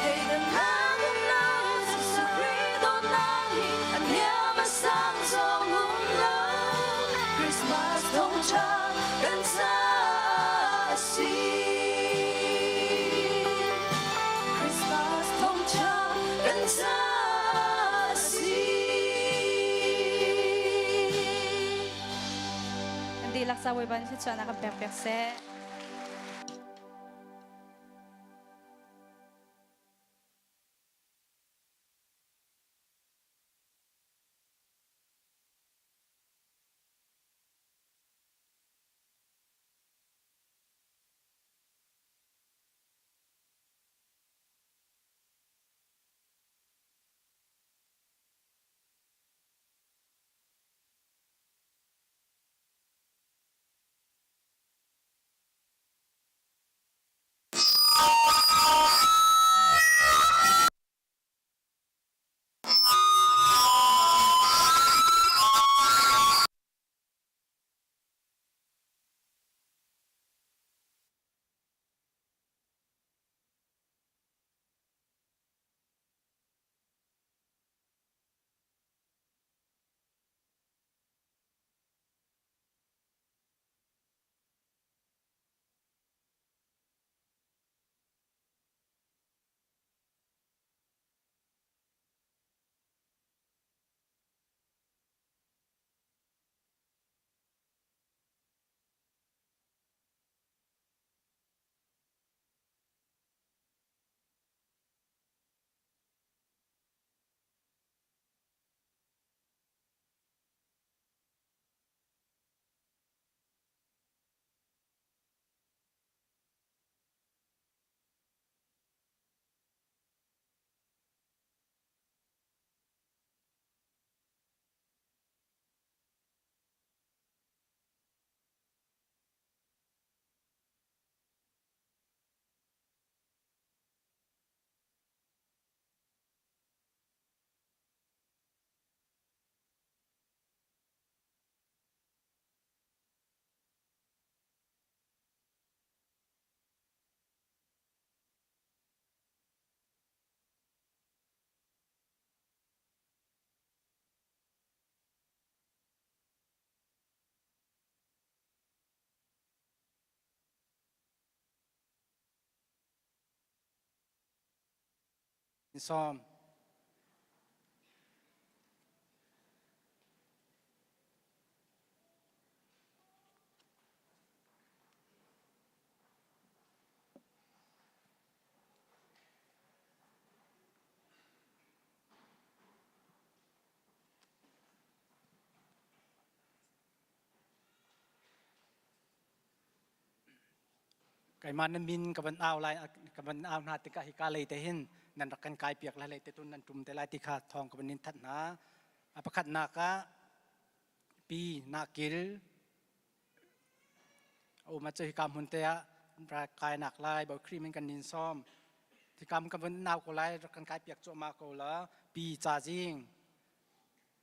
Thleidannak um lo Jesuh Khrih dawtnak hi a niam a sang zong um lo. Christmas thawngṭha kan ca a si. Christmas thawngṭha kan ca a si. Kan dihlak ca Bawipa nih thluachuahnak kan pek piak seh. Sawm. Keimah na min ka van au lai ka van au hna tikah hika lei te hin nan rak kan kai piak lai lei te tun nan tum te lai ti kha thawng ka van in that hna. A pakhatnak ah pi na kil um cu hika hmun te ah rak kai nak lai bo Khrih min kan nin sawm. Hika ka van nau ko lai rak kan kai piak cuahmah ko la pi ca jing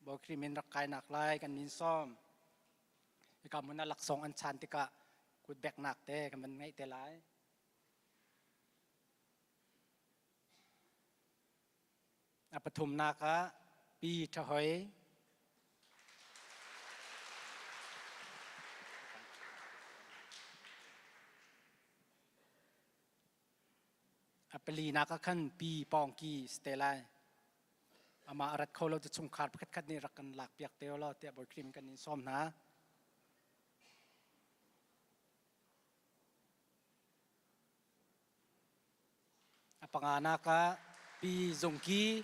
bo Khrih min rak kai nak lai kan nin sawm. Hika hmun ah laksawng an chan tikah kutbeknak te kan van ngeih te lai. A pathumnak ah Pi Ṭhahoi. A palinak ah khan Pi Pawngki si te lai. Amah a rat kho lo cu chungkhar pakhatkhat nih rak kan lak piak te law tiah Bawi Khrih kan in sawm hna. Panganak ah Pi Zung Ki.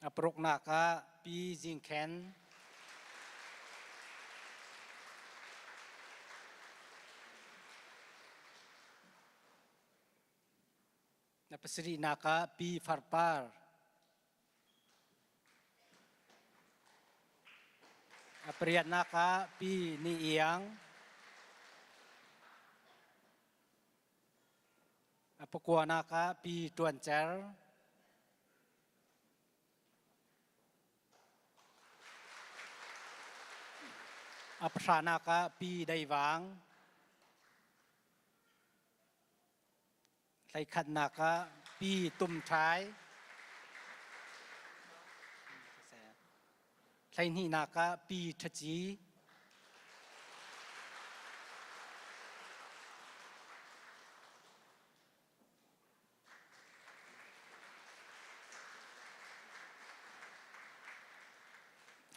A paruknak ah Pi Zing Khen. A pasarihnak ah Pi Far Par. A pariatnak ah Pi Ni Iang. A pakuanak ah Pi Ṭuan Cer. A pahranak ah Pi Dei Vang. Hleikhatnak ah Pi Tum Ṭhai. Hleihnihnak ah Pi Ṭha Ci.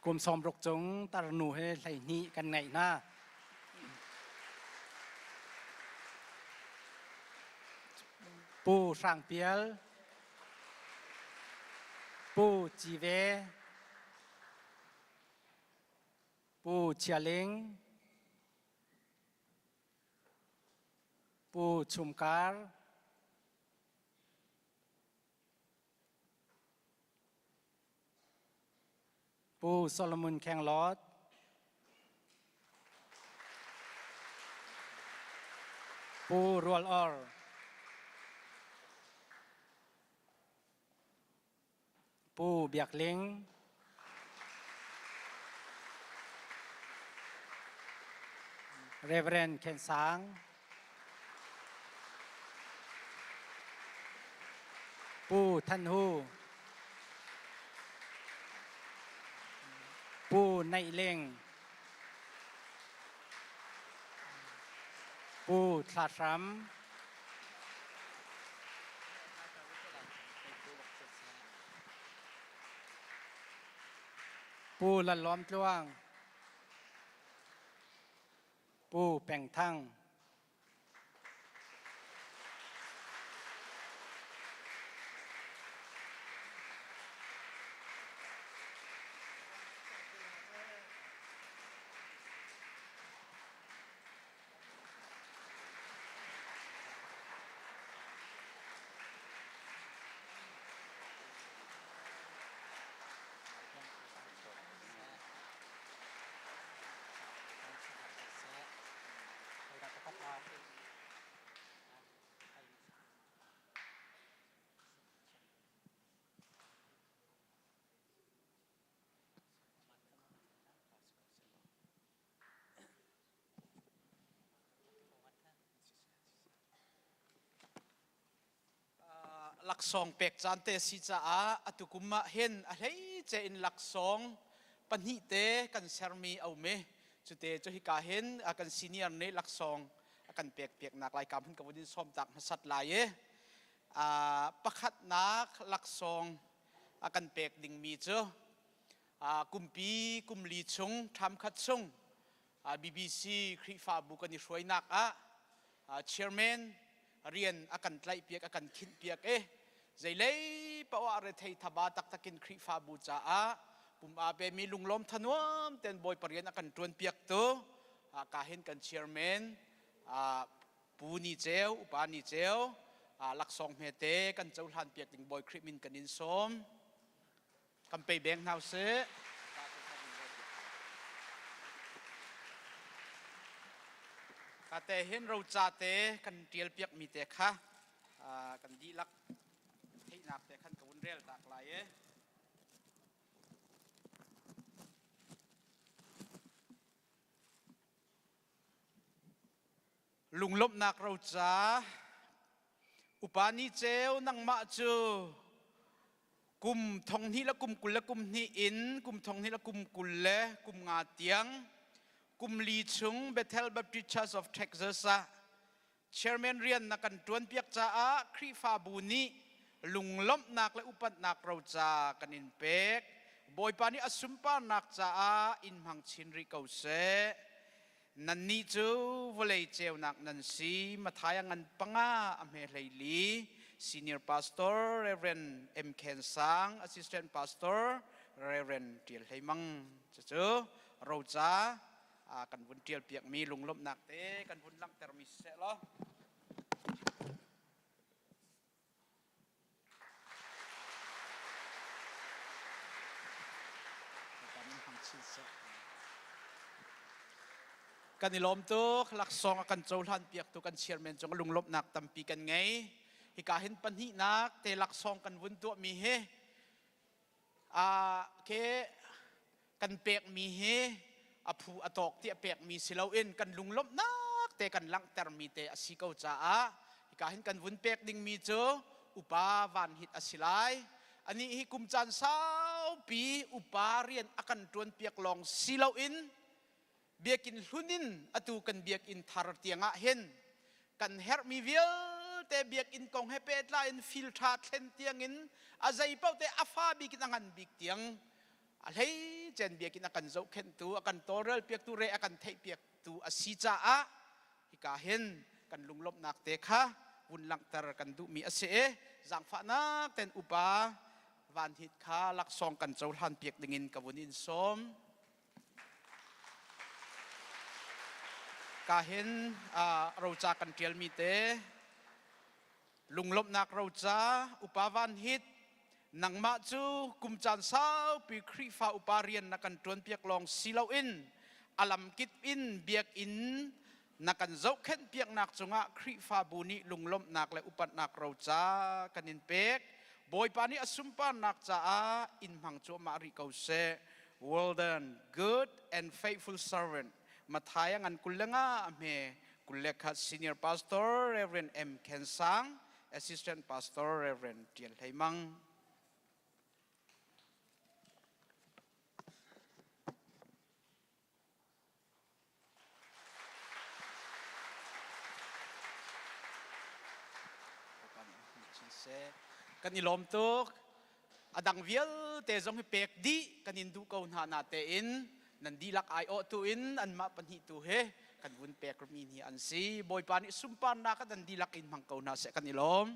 Kum 60 cung tarnu he 12 kan ngeih hna. Pu Hrang Pial, Pu Ci Ve, Pu Chia Ling, Pu Chum Kar, Pu Solomon Khenglawt, Pu Rual Or, Pu Biak Ling, Reverend Khen Sang, Pu Than Hu, Pu Naih Ling, Pu Thla Hram, Pu Lal Lawm Tluang, Pu Peng Thang, Laksawng pek caan te si caah atu kum ah hin a hleice in laksawng pahnih te kan sermi a um i cute cu hika hin kan senior nih laksawng a kan pek piaknak lai kam hin ka vun in sawm tak hmasat lai i pakhatnak laksawng a kan pek dingmi cu kumpi kumli chung ṭhamkhat chung BBC Khrihfabu kan i hruainak ah chairman rian a kan tlaihpiak a kan khinhpiak i zeilei paoh ah rethei thaba taktak in Khrihfabu caah pum aa pemi lunglawm thanuam ten Bawipa rian a kan ṭuanpiaktu ka hin kan chairman Pu Ni Ceu Upa Ni Ceu laksawng hmete kan cohlan piak ding Bawi Khrih min kan in sawm. Kan pe beng hna usih. Ka te hin roca te kan tial piak mi te kha kan dihlak theihnak te khan ka vun rel tak lai e. Lunglawmhnak roca upa ni ceu nangmah cu kum thong hnih le kum 20 le kum hnih in kum thong hnih le kum 20 le kum nga tiang kum li chung Bethel Baptist Church of Texas ah chairman rian na kan ṭuanpiak caah Khrihfabu nih lunglawmhnak le upatnak roca kan in pek. Bawipa nih a sunparnak caah in hmang chin rih ko seh. Nannih cu vawlei ceunak nan si. Matthai a ngan panga a hme hlei li. Senior Pastor Reverend M. Khen Sang, Assistant Pastor Reverend Tial Hlei Mang. Cucu roca kan vun tial piakmi lunglawmhnak te kan vun langhtermi siseh law. Kan i lawm tuk. Laksawng a kan cohlan piaktu kan chairman cung lunglawmhnak tampi kan ngei. Hika hin pahnihnak te laksawng kan vun tuahmi hi ke kan pekmi hi a phu a tawk tiah pekmi si loin kan lunglawmhnak te kan langhtermi te a si ko caah hika hin kan vun pek dingmi cu upa van hit a si lai. Anih hi kum caan saupi upa rian a kan ṭuan piak lawng si loin biakinn hlun in atu kan biakinn thar tiangah hin kan herhmi vialte biakinn kong he pehtlai in fil ṭha thlen tiangin a zei paoh te a fa bik in a ngan bik tiang a hlei cen biakinn a kan zohkhenhtu a kan tawlrel piaktu re a kan theih piaktu a si caah hika hin kan lunglawmhnak te kha vun langhter kan duhmi a si i zaangfahnak ten upa van hit kha laksawng kan cohlan piak dingin ka vun in sawm. Ka hin roca kan ṭialmi te lunglawmhnak roca upa van hit nangmah cu kum caan saupi Khrihfa upa rian na kan ṭuanpiak lawng si loin a lamkip in biakinn na kan zohkhenh piaknak cungah Khrihfabu nih lunglawmhnak le upatnak roca kan in pek. Bawipa nih a sunparnak caah in hmang cuahmah rih ko seh. Well done, good and faithful servant. Matthai a ngan 25 a hme 21 Senior Pastor Reverend M. Ken Sang, Assistant Pastor Reverend Tial Hlei Mang. Kan i lawm tuk. A dang vialte zong hi pek dih kan in duh ko hna na tein nan dihlak aiawhtu in anmah pahnih tu he kan vun pek mi ni an si. Bawipa nih sunparnak kan dihlak in hmang ko hna seh kan i lawm.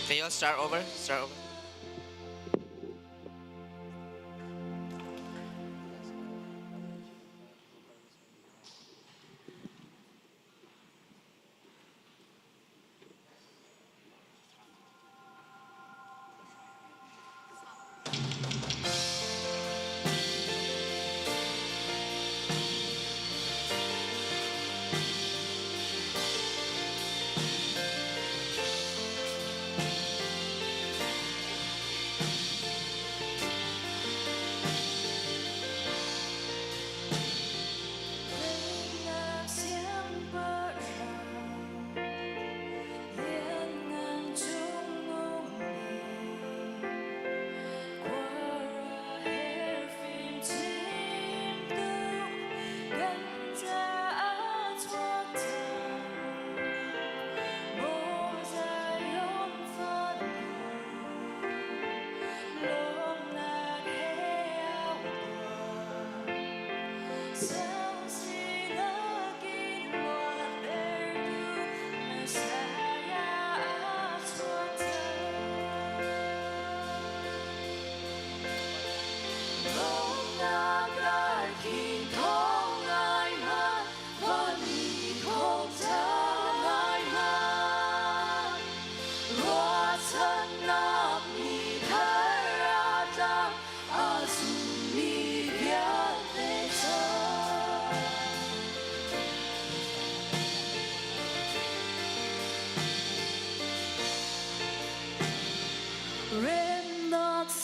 Can you all start over? Start over.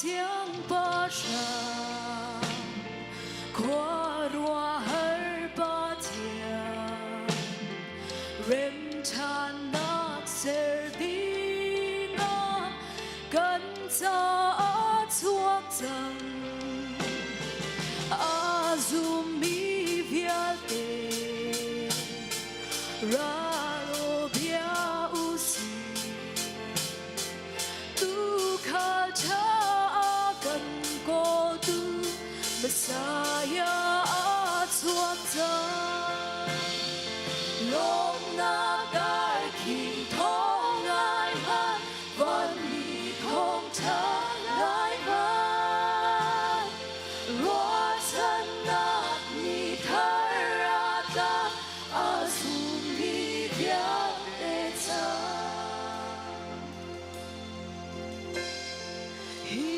Siangpahrang khuaruahhar Pathian remṭhannak ser dingah kan caah chuak cang. A zummi vialte ral aw bia u sih. Tuukhal ṭha a kan kawltu Messiah a chuak cang. Lawmnak darkhing thawng ngai hmanh, vanmi thawngṭha ngai hmanh. Ruahchannak ni thar a tlak, a zummi vialte cang. Hi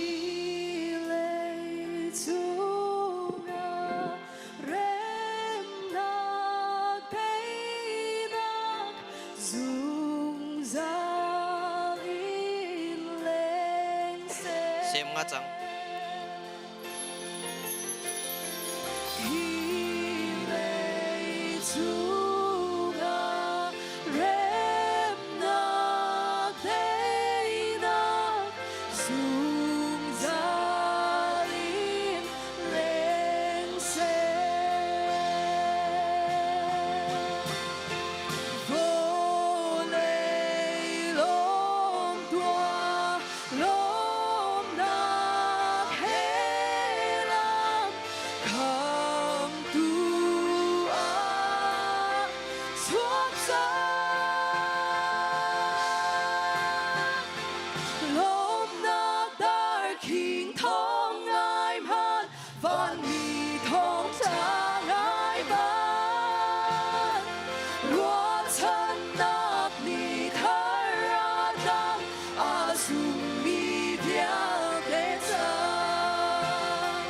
lei cungah remnak teinak zungzal in leng seh. Sem nga cang. Hi lei cungah remnak teinak zungzal in leng seh. Vawlei lawm tuah lawmnak he lam khamtu ah chuak cang. Lawmnak darkhing thawng ngai hmanh vanmi thawngṭha ngai hmanh ruahchannak ni thar a tlang a zummi vialte cang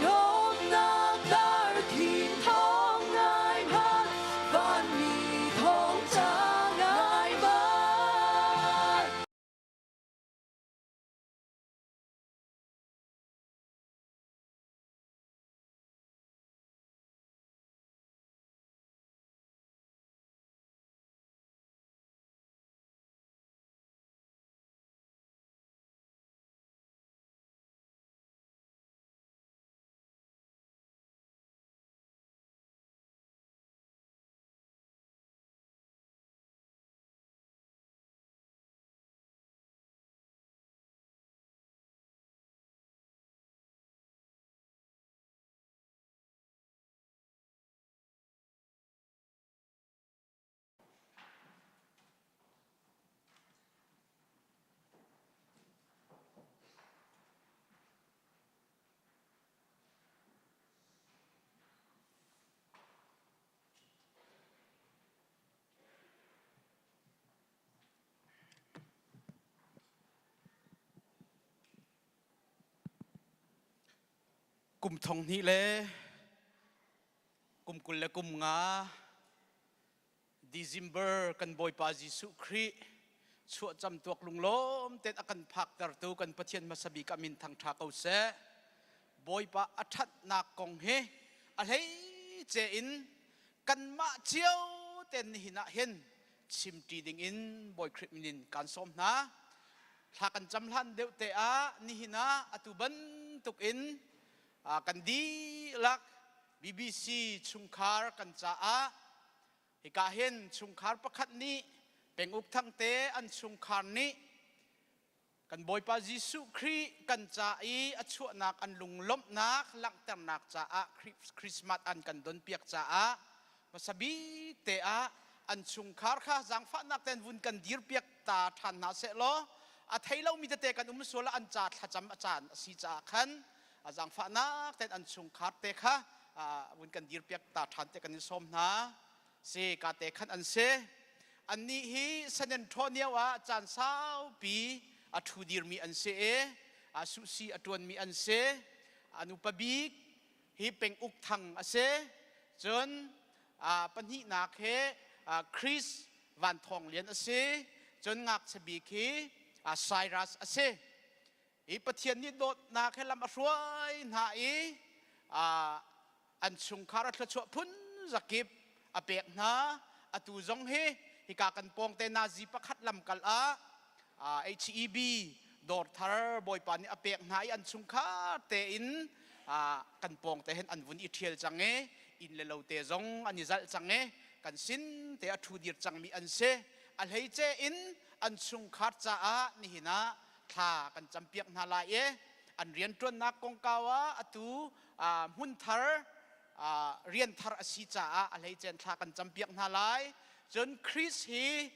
lawmnak darkhing thawng ngai hmanh vanmi thawngṭha ngai hmanh. Kum thong hnih le kum 20 le kum nga December kan Bawipa Jesuh Khrih chuahcam tuak lunglawm ten a kan phaktertu kan Pathian hmasa bik a min thangṭha ko seh. Bawipa a ṭhatnak kong hi a hleice in kanmah cio ten nihin ah hin chimṭi dingin Bawi Khrih min in kaan sawm hna. Thla kan cam hlan deuh te ah nihin ah atu bantuk in kan dihlak BBC chungkhar kan caah hika hin chungkhar pakhat nih penguk thangte an chungkhar nih kan Bawipa Jesuh Khrih kan ca i a chuahnak an lunglawmhnak langhternak caah Christmas an kan donpiak caah hmasa bik te ah an chungkhar kha zaangfahnak ten vun kan dirpiak ta ṭhan hna seh law a thei lomi tete kan um sual ah an ca thlacam a caan a si caah khan a zaangfahnak ten an chungkhar te kha vun kan dirpiak ta ṭhan te kan in sawm hna si ka te khan an si annih hi San Antonio ah caan saupi a ṭhu dirmi an si i a suhsi a ṭuanmi an si an upa bik hi penguk thang a si cun pahnihnak hi Chris Van Thawng Lian a si cun ngakchia bik hi Cyrus a si. I Pathian nih dawtnak he lam a hruai hna i an chungkhar a thluachuah phun zakip a pek hna. Atu zong hi hika kan pawngte nazi pakhat lamkal ah HEB dawr thar Bawipa nih a pek hna i an chungkhar tein kan pawngte hin an vun i ṭhial cang i inn le lo te zong an i zalh cang i kan sin te a ṭhu dir cangmi an si. A hleice in an chungkhar caah nihin ah thla kan campiak hna lai i an rianṭuannak kongkau ah atu hmun thar rian thar a si caah a hleicen thla kan campiak hna lai. Cun Chris hi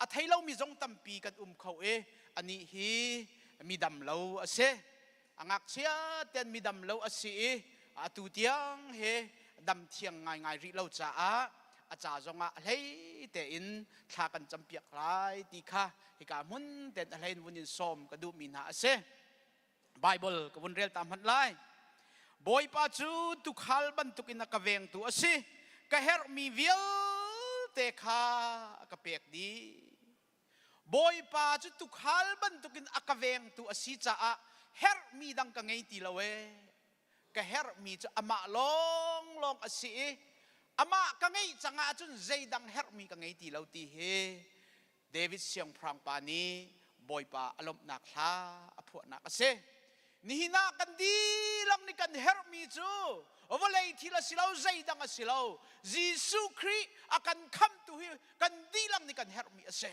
a thei lomi zong tampi kan um kho i anih hi mi dam lo a si. A ngakchia ten mi dam lo a si i atu tiang hi dam thiang ngaingai rih lo caah a ca zongah a hlei tein thla kan campiak lai ti kha hika hmun ten a hlein vun in sawm ka duhmi hna a si. Bible ka vun rel ta hmanh lai. Bawipa cu tuukhal bantukin a ka vengtu a si. Ka herhmi vialte kha a ka pek dih. Bawipa cu tuukhal bantukin a ka vengtu a si caah herhmi dang ka ngei ti lo ee. Ka herhmi cu amah lawnglawng a si i amah ka ngeih cang ahcun zeidang herhmi ka ngei ti lo ti hi David siangpahrang pa nih Bawipa a lawmhnak hla a phuahnak a si. Nihin ah kan dihlak nih kan herhmi cu vawlei thil a si lo, zeidang a si lo. Jesuh Khrih a kan khamtu hi kan dihlak nih kan herhmi a si.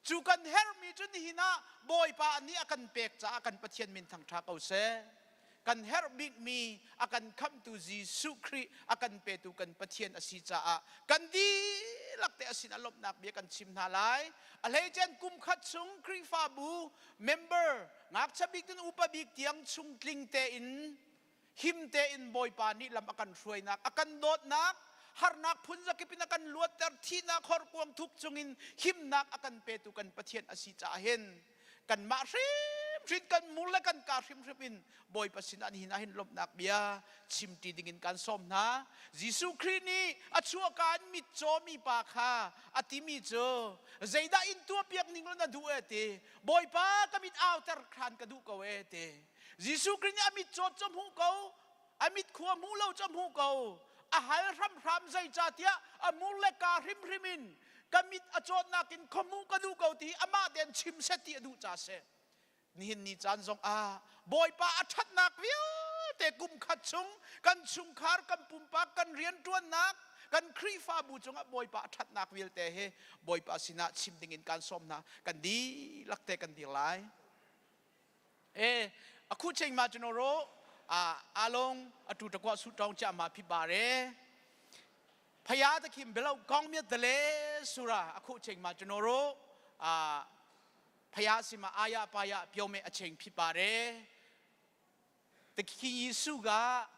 Cu kan herhmi cu nihin ah Bawipa nih a kan pek caah kan Pathian min thangṭha ko seh. Kan herh bikmi a kan khamhtu Jesuh Khrih a kan petu kan Pathian a si caah kan dihlak te a sin ah lawmhnak bia kan chim hna lai. A hleicen kum khat chung Khrihfabu member ngakchia bik in upa bik tiang chungtling tein him tein Bawipa nih lam a kan hruainak, a kan dawtnak, harnak phun zakip in a kan luatter, thihnak horkuang thuk chungin himnak a kan petu kan Pathian a si caah hin kanmah hrimhrim kan mur le kan ka hrimhrim in Bawipa sin ah nihin ah hin lawmhnak bia chimṭi dingin kan sawm hna. Jesuh Khrih nih a chuahka in mitcaw mi pa kha a timi cu zeidah in tuahpiak ning law na duh e ti. Bawipa ka mit auter hran ka duh ko e ti. Jesuh Khrih nih a mit cawt cu hmuh ko, a mit khua hmuh lo cu hmuh ko. A hal hramhram zeicahtiah a mur le ka hrimhrim in ka mit a cawtnak in khuahmuh ka duh ko ti amah tein chim seh ti a duh ca si. Nihin ni caan zong ah Bawipa a ṭhatnak vialte kum khat chung kan chungkhar, kan pumpak, kan rianṭuannak, kan Khrihfabu cungah Bawipa a ṭhatnak vialte hi Bawipa sinah chim dingin kan sawm hna. Kan dihlak te kan dir lai. E အခုချိန်မှာကျွန်တော်တို့အာအားလုံးအတူတကွဆုတောင်းကြမှာဖြစ်ပါတယ်ဖယားသခင်ဘယ်လောက်ကောင်းမြတ်တယ်လဲဆိုတာအခုအချိန်မှာကျွန်တော်တို့အာဖယားစီမှာအာရပါရပြောမယ့်အချိန်ဖြစ်ပါတယ်သခင်ယေရှုက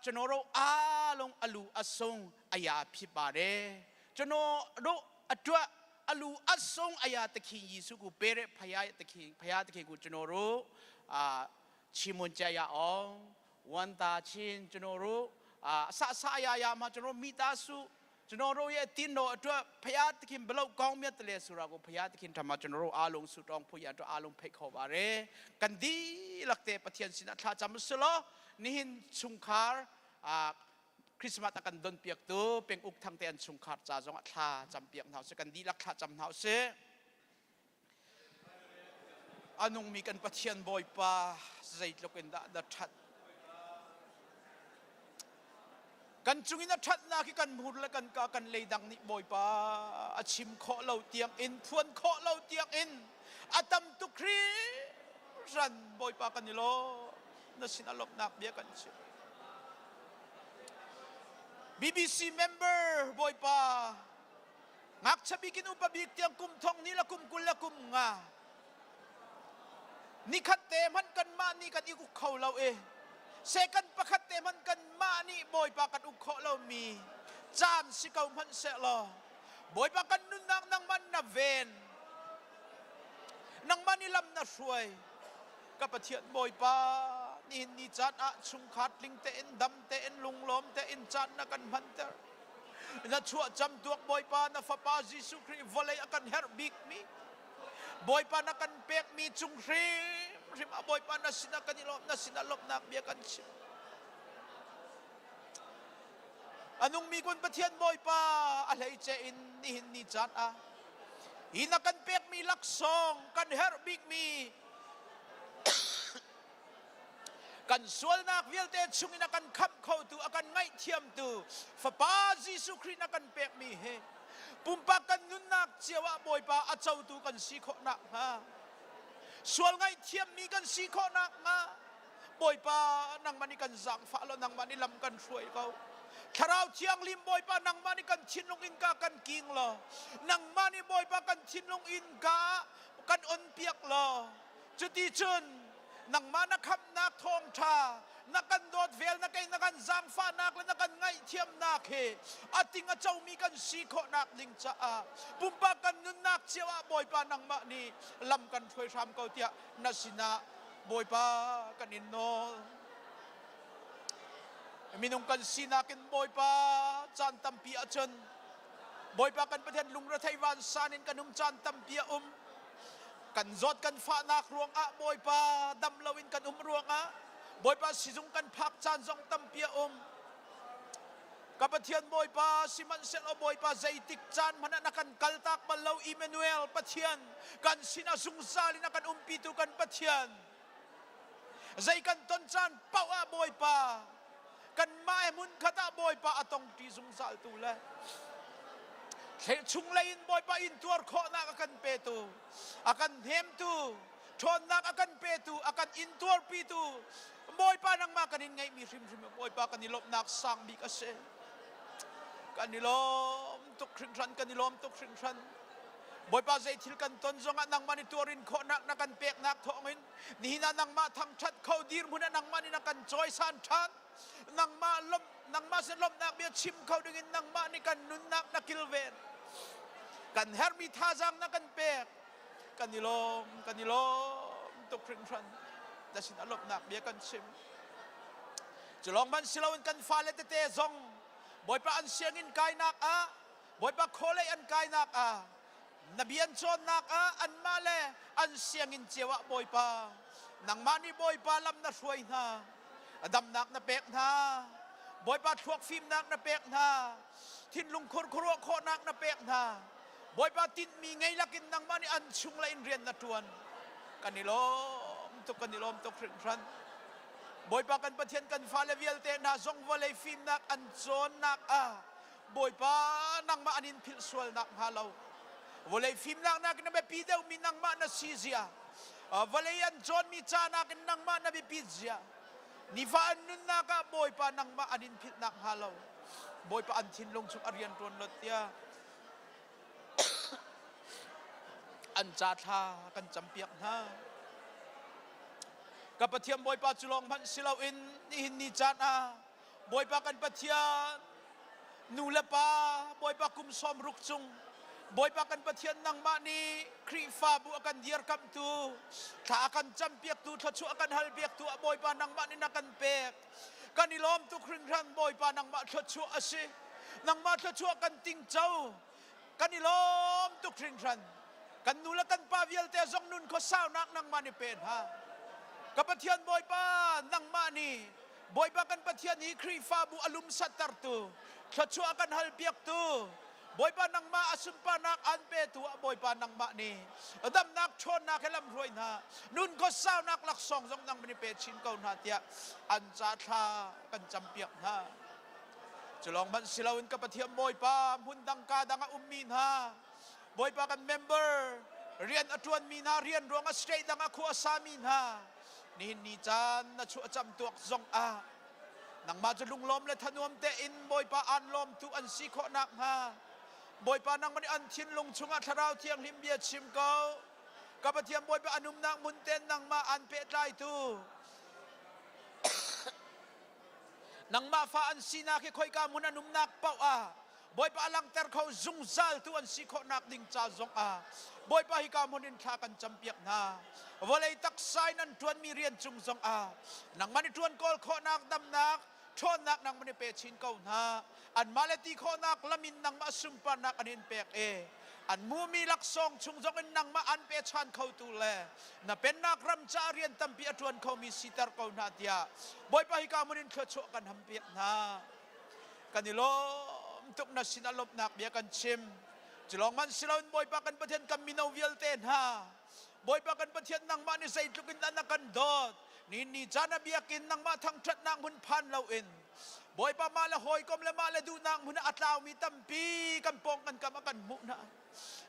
ကျွန်တော်တို့အားလုံးအလူအဆုံးအရာဖြစ်ပါတယ်ကျွန်တော်တို့အတွက်အလူအဆုံးအရာသခင်ယေရှုကိုပေးတဲ့ဖယားသခင်ဖယားသခင်ကိုကျွန်တော်တို့အာချီးမွမ်းကြရအောင်ဝမ်းသာခြင်းကျွန်တော်တို့အာအစအစအရာရာမှာကျွန်တော်မိသားစုကျွန်တော်တို့ရဲ့တင်းတော်အတွက်ဖယားသခင်ဘလို့ကောင်းမြတ်တယ်လဲဆိုတာကိုဖယားသခင်ထံမှာကျွန်တော်တို့အားလုံးဆုတောင်းဖို့ရအတွက်အားလုံးဖိတ်ခေါ်ပါတယ်ကန်ဒီလက်တဲ့ပထန်စင်အထာချမ်စလောနိဟင်ချုံခါအာခရစ်စမတ်အကန်ဒွန်ပြက်တူပင်ဥကထံတဲ့ချုံခါချာဇောင်းအထာချမ်ပြက်နှောစကန်ဒီလက်ထချမ်နှောစေ A nungmi kan Pathian Bawipa zeitluk in dah na ṭhat. Kan cung in a ṭhatnak hi kan hmur le kan ka kan leidang nih Bawipa a chim khawh lo tiang in phuan khawh lo tiang in a tam tuk hringhran Bawipa kan i lawm na sin a lawmhnak bia kan chim. BBC member Bawipa Ngakchia bik in upa bik tiang kum thong ni le kum 20 le kum nga. Nikhat te hmanh kanmah nih kan i uk kho lo i second pakhat te hmanh kanmah nih Bawipa kan uk khawh lomi caan si ko hmanh sehlaw Bawipa kan nunnak nangmah na ven nangmah nih lam na hruai ka Pathian Bawipa nihin ni caan ah chungkhar tling tein dam tein lunglawm tein caan na kan hmanter Na chuahcam tuak Bawipa na Fapa Jesuh Khrih vawlei a kan herh bikmi Bawipa na kan pekmi cung hrim. hrimhrim ah Bawipa na sinah kan i lawm, na sinah lawmhnak bia kan chim. A nungmi kun Pathian Bawipa a hleice in nihin ni caan ah hi na kan pekmi laksawng kan herh bikmi kan sualnak vialte chungin a kan khamh khotu a kan ngaihthiamtu Fapa Jesuh Khrih na kan pekmi hi pumpak kan nunnak cio ah Bawipa a cotu kan si khawh nakhnga sual ngaihthiammi kan si khawh nakhnga Bawipa nangmah nih kan zaangfah law nangmah nih lam kan hruai ko. Thlarau Thianghlim Bawipa nangmah nih kan thinlung innka kan king law nangmah nih Bawipa kan thinlung innka kan on piak law cuti cun nangmah na khamhnak thawngṭha na kan dawt vel na kei na kan zaangfahnak le na kan ngaihthiamnak he a ting a comi kan si khawhnak ding caah pumpak kan nunnak cio ah Bawipa nangmah nih lam kan hruai hram ko tiah na sinah Bawipa kan in nawl. Minung kan sinak in Bawipa caan tampi ahcun Bawipa kan Pathian lungrethei vansan in kan um caan tampi a um. Kan zawt kan fahnak ruangah Bawipa dam loin kan um ruangah Bawipa sizung kan phak caan zong tampi a um. Ka Pathian Bawipa sihmanhsehlaw Bawipa zeitik caan hmanh ah na kan kaltak bal lo Emmanuel Pathian kan sinah zungzal in a kan umpitu kan Pathian zei kan ton caan paoh ah Bawipa kanmah he hmunkhat ah Bawipa a tongṭi zungzal tu le chung lei in Bawipa intuar khawhnak a kan petu a kan hnemtu ṭhawnnak a kan petu a kan intuarpitu Bawipa nangmah kan in ngeihmi hrimhrim Bawipa kan i lawmhnak sang bik a si kan i lawm tuk hringhran kan i lawm tuk hringhran Bawipa zei thil kan ton zongah nangmah nih tuarin khawhnak na kan peknak thawngin nihin ah nangmah thangṭhat kho dirhmun ah nangmah nih na kan cawisan ṭhan nangmah lawmh nangmah sin lawmhnak bia chim kho dingin nangmah nih kan nunnak na kilven kan herhmi thazaang na kan pek kan i lawm kan i lawm tuk hringhran na sin a lawmhnak bia kan chim cu lawng hmanh si loin kan fale tete zong Bawipa an sianginn kainak ah Bawipa khualei an kainak ah na bia an cawnnak ah anmah le an sianginn cio ah Bawipa nangmah nih Bawipa lam na hruai hna damnak na pek hna Bawipa thluak fimnak na pek hna thinlung khurkhuruah khawhnak na pek hna Bawipa tinhmi ngei lakin nangmah nih an chung le in rian na ṭuan. Kan i lawm tuk, kan i lawm tuk hringhran. Bawipa kan Pathian kan fale vialte hna zong vawlei fimnak an cawnnak ah Bawipa nangmah an in philh sualnak hnga lo. Vawlei fimnak nakin na biapi deuhmi nangmah na si zia. Vawlei an cawnmi ca nakin nangmah na biapit zia. Nifa an nunnak ah Bawipa nangmah an in philhnak hnga lo. Bawipa an thinlung chung a rian ṭuan lot tiah an ca thla kan campiak hna. Ka Pathian Bawipa cu lawng hmanh si loin nihin ni caan ah Bawipa kan Pathian nu le pa Bawipa kum 60 cung Bawipa kan Pathian nangmah nih Khrihfabu a kan dirkamhtu thla a kan campiaktu thluachuah a kan halpiaktu ah Bawipa nangmah nih na kan pek kan i lawm tuk hringhran Bawipa nangmah thluachuah a si nangmah thluachuah kan tingco kan i lawm tuk hringhran kan nu le kan pa vialte zong nun khuasaunak nangmah nih pe hna ka Pathian Bawipa nangmah nih Bawipa kan Pathian hi Khrihfabu a lumsattertu thluachuah kan halpiaktu Bawipa nangmah a sunparnak an petu ah Bawipa nangmah nih damnak ṭhawnnak he lam hruai hna nun khuasaunak laksawng zong nang nih pe chin ko hna tiah an ca thla kan campiak hna cu lawng hmanh si loin ka Pathian Bawipa hmun dang ka dang a ummi hna Bawipa kan member rian a ṭuanmi hna rian ruangah state dang ah khua a sami hna nihin ni caan na chuah cam tuak zong ah nangmah cu lunglawm le thanuam tein Bawipa aan lawmtu an si khawh nakhnga Bawipa nangmah nih an thinlung chungah Thlarau Thianghlim bia chim ko ka Pathian Bawipa an umnak hmun ten nangmah aan pehtlaitu nangmah fa an sinak hi khoika hmun an umnak paoh ah Bawipa a langhter kho zungzal tu an si khawhnak ding ca zong ah Bawipa hika hmun in thla kan campiak hna. Vawlei taksa in an ṭuanmi rian cung zong ah nangmah nih ṭuan kawl khawhnak damnak ṭhawnnak nangmah nih pe chin ko hna. Anmah le ti khawhnak lam in nangmah sunparnak an in pek e. An mumi laksawng chung zong in nangmah an pechan khotu le na pennak ram caah rian tampi a ṭuan khomi siter ko hna tiah Bawipa hika hmun in thluachuah kan hampiak hna. Kan i lawm tuk na sinah lawmhnak bia kan chim. Cu lawng hmanh si loin Bawipa kan Pathian kan mino vialte hna Bawipa kan Pathian nangmah nih zeitluk in dah na kan dawt. Ni ni caan a biakinn nangmah thangṭhatnak hmun phan loin Bawipa mah le hawikom le mah le duhnak hmun ah a tlaumi tampi kan pawng kan kam ah kan hmuh hna.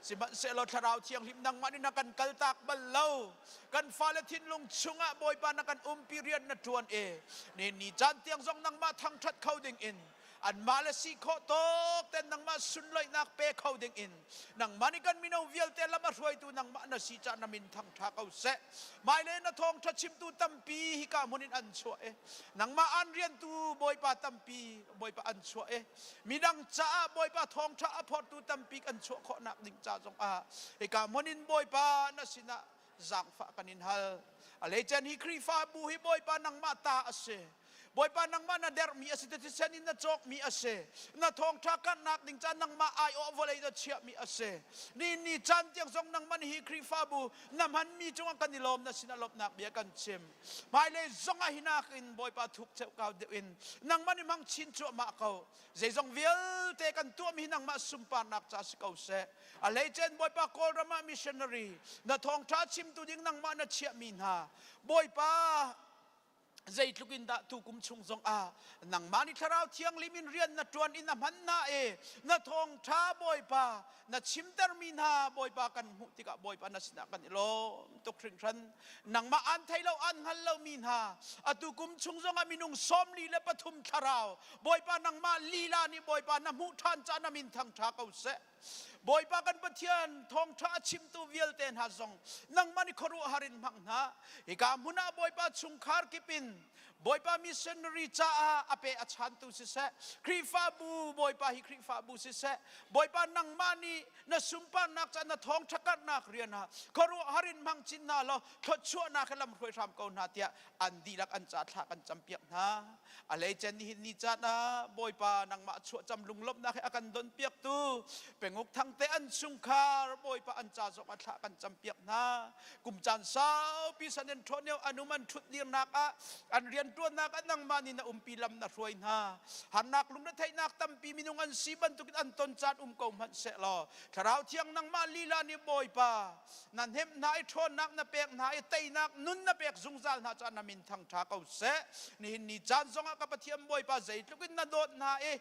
Sihmanhsehlaw Thlarau Thianghlim nangmah nih na kan kaltak bal lo. Kan fale thinlung chungah Bawipa na kan umpi rian na ṭuan i ni ni caan tiang zong nangmah thangṭhat kho ding in anmah le si khawh tawk ten nangmah sunloihnak pe kho ding in nangmah nih kan mino vialte lam a hruaitu nangmah na si caah na min thangṭha ko seh. Hmailei na thawngṭha chimtu tampi hika hmun in an chuah i nangmah an riantu Bawipa tampi Bawipa an chuah i midang caah Bawipa thawngṭha a phortu tampi kan chuah khawhnak ding ca zongah hika hmun in Bawipa na sinah zaangfah kan in hal. A leicen hi Khrihfabu hi Bawipa nangmah ta a si. Bawipa nangmah na derhmi a si, thisen in na cawkmi a si. Na thawngṭha karhnak ding caan nangmah aiawh vawlei na chiahmi a si. Ni ni caan tiang zong nangmah nih hi Khrihfabu na hmanmi cungah kan i lawm na sinah lawmhnak bia kan chim. Hmailei zongah hinak in Bawipa thuk ceuhkau deuh in nangmah nih hmang chin cuahmah ko. Zeizong vialte kan tuahmi hi nangmah sunparnak ca si ko seh. A hleicen Bawipa Kawlram ah missionary na thawngṭha chimtu ding nangmah na chiahmi hna Bawipa zeitluk in dah tukum chung zong ah nangmah nih thlarau thianghlim in rian na ṭuan in na hman hna i na thawngṭha Bawipa na chimtermi hna Bawipa kan hmuh tikah Bawipa na sinah kan i lawm tuk hringhran. Nangmah an thei lo an hngal lomi hna atu kum chung zongah minung 43 thlarau Bawipa nangmah lila nih Bawipa na hmuh ṭhan caah na min thangṭha ko seh. Bawipa kan Pathian thawngṭha a chimtu vialte hna zong nangmah nih khuaruahhar in hmang hna. Hika hmun ah Bawipa chungkhar kip in Bawipa missionary caah a pe a chantu siseh, Khrihfabu Bawipa hi Khrihfabu siseh, Bawipa nangmah nih na sunparnak caah na thawngṭha karhnak rian ah khuaruahhar in hmang chin hna law thluachuahnak he lam hruai hram ko hna tiah an dihlak an ca thla kan campiak hna. A hleicen nihin ni caan ah Bawipa nangmah chuahcam lunglawmhnak he a kan donpiaktu penguk thangte an chungkhar Bawipa an ca zong a thla kan campiak hna. Kum caan saupi san in ṭhawn anum an ṭhut dirnak ah an rianṭuannak ah nangmah nih na umpi lam na hruai hna. Harnak lungretheihnak tampi minung an si bantukin an ton caan um ko hmanh sehlaw Thlarau Thiang nangmah lila nih Bawipa na hnemh hna i ṭhawnnak na pek hna i teinak nun na pek zungzal hna caah na min thangṭha ko seh. Nihin ni caan zongah ka Pathian Bawipa zeitluk in na dawt hna i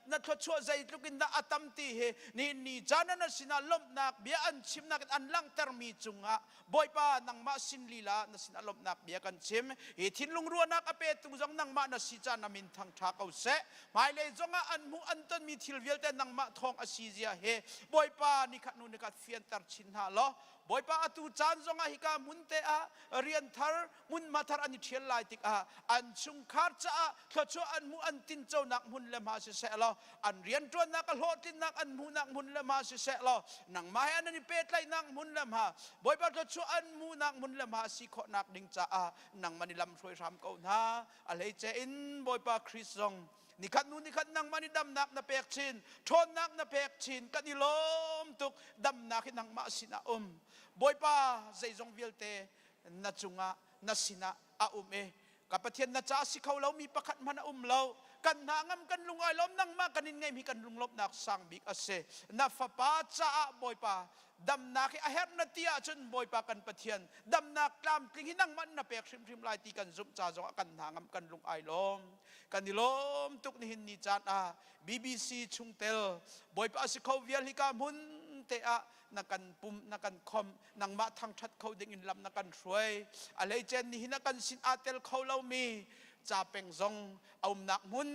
na thluachuah zeitluk in dah a tam ti hi nihin ni caan ah na sinah lawmhnak bia an chimnak in an langhtermi cungah Bawipa nangmah sin lila na sinah lawmhnak bia kan chim. Hi thinlung ruahnak a petu zong nangmah na si caah na min thangṭha ko seh. Hmailei zongah an hmuh an tonmi thil vialte nangmah thawng a si zia hi Bawipa nikhat hnu nikhat fianter chin hna law Bawipa atu caan zongah hika hmun te ah rian thar hmunhma thar an i ṭhial lai tikah an chungkhar caah thluachuah an hmuh an tinconak hmun le hma siseh law an rianṭuannak a hlawhtlinnak an hmuhnak hmun le hma siseh law nangmah he an i pehtlaihnak hmun le hma Bawipa thluachuah an hmuhnak hmun le hma si khawhnak ding caah nangmah nih lam hruai hram ko hna. A hleice in Bawipa Christ zong nikhat hnu nikhat nangmah nih damnak na pek chin, ṭhawnnak na pek chin, kan i lawm tuk. Damnak hi nangmah sinah um. Bawipa zeizong vialte na cungah na sinah a um i ka Pathian na ca si kho lomi pakhat hmanh a um lo. Kan hna ngam kan lung ai lawm nangmah kan in ngeihmi kan lunglawmhnak sang bik a si. Na fapa caah Bawipa damnak hi a herh na ti ahcun Bawipa kan Pathian damnak tlamtling hi nangmah na pek hrimhrim lai ti kan zumh ca zongah kan hna ngam kan lung ai lawm. Kan i lawm tuk nihin ni caan ah BBC chungtel Bawipa a si kho vial hika hmun te ah na kan pum na kan khom nangmah thangthat kho ding in lam na kan hruai. A hleicen nihin ah kan sin aa tel kho lomi ca peng zong a umnak hmun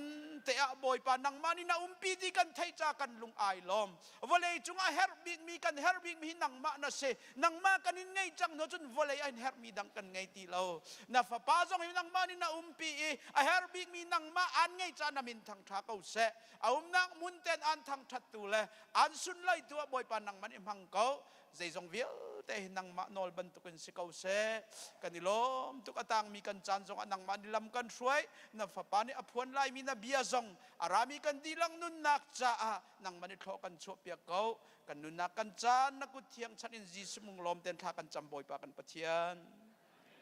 te ah Bawipa nangmah nih na umpi ti kan theih ca kan lung ai lawm. Vawlei cung a herh bikmi kan herh bikmi hi nangmah na si. Nangmah kan in ngei cang hnu cun vawlei ah hin herhmi dang kan ngei ti lo. Na fapa zong hi nangmah nih na umpi i a herh bikmi nangmah aan ngei ca na min thangṭha ko seh. A umnak hmun ten aan thangṭhattu le aan sunlaitu ah Bawipa nangmah nih hmang ko. Zeizong vialte. te hi nangmah nawl bantukin si ko seh. Kan i lawm tuk a tangmi kan caan zongah nangmah nih lam kan hruai. Na fapa nih a phuan laimi na bia zong a rami kan dihlak nunnak caah nangmah nih thlawh kan chuahpiak ko. Kan nunnak kan caan na kut thiang chan in Jesuh mung lawm ten thla kan cam Bawipa kan Pathian.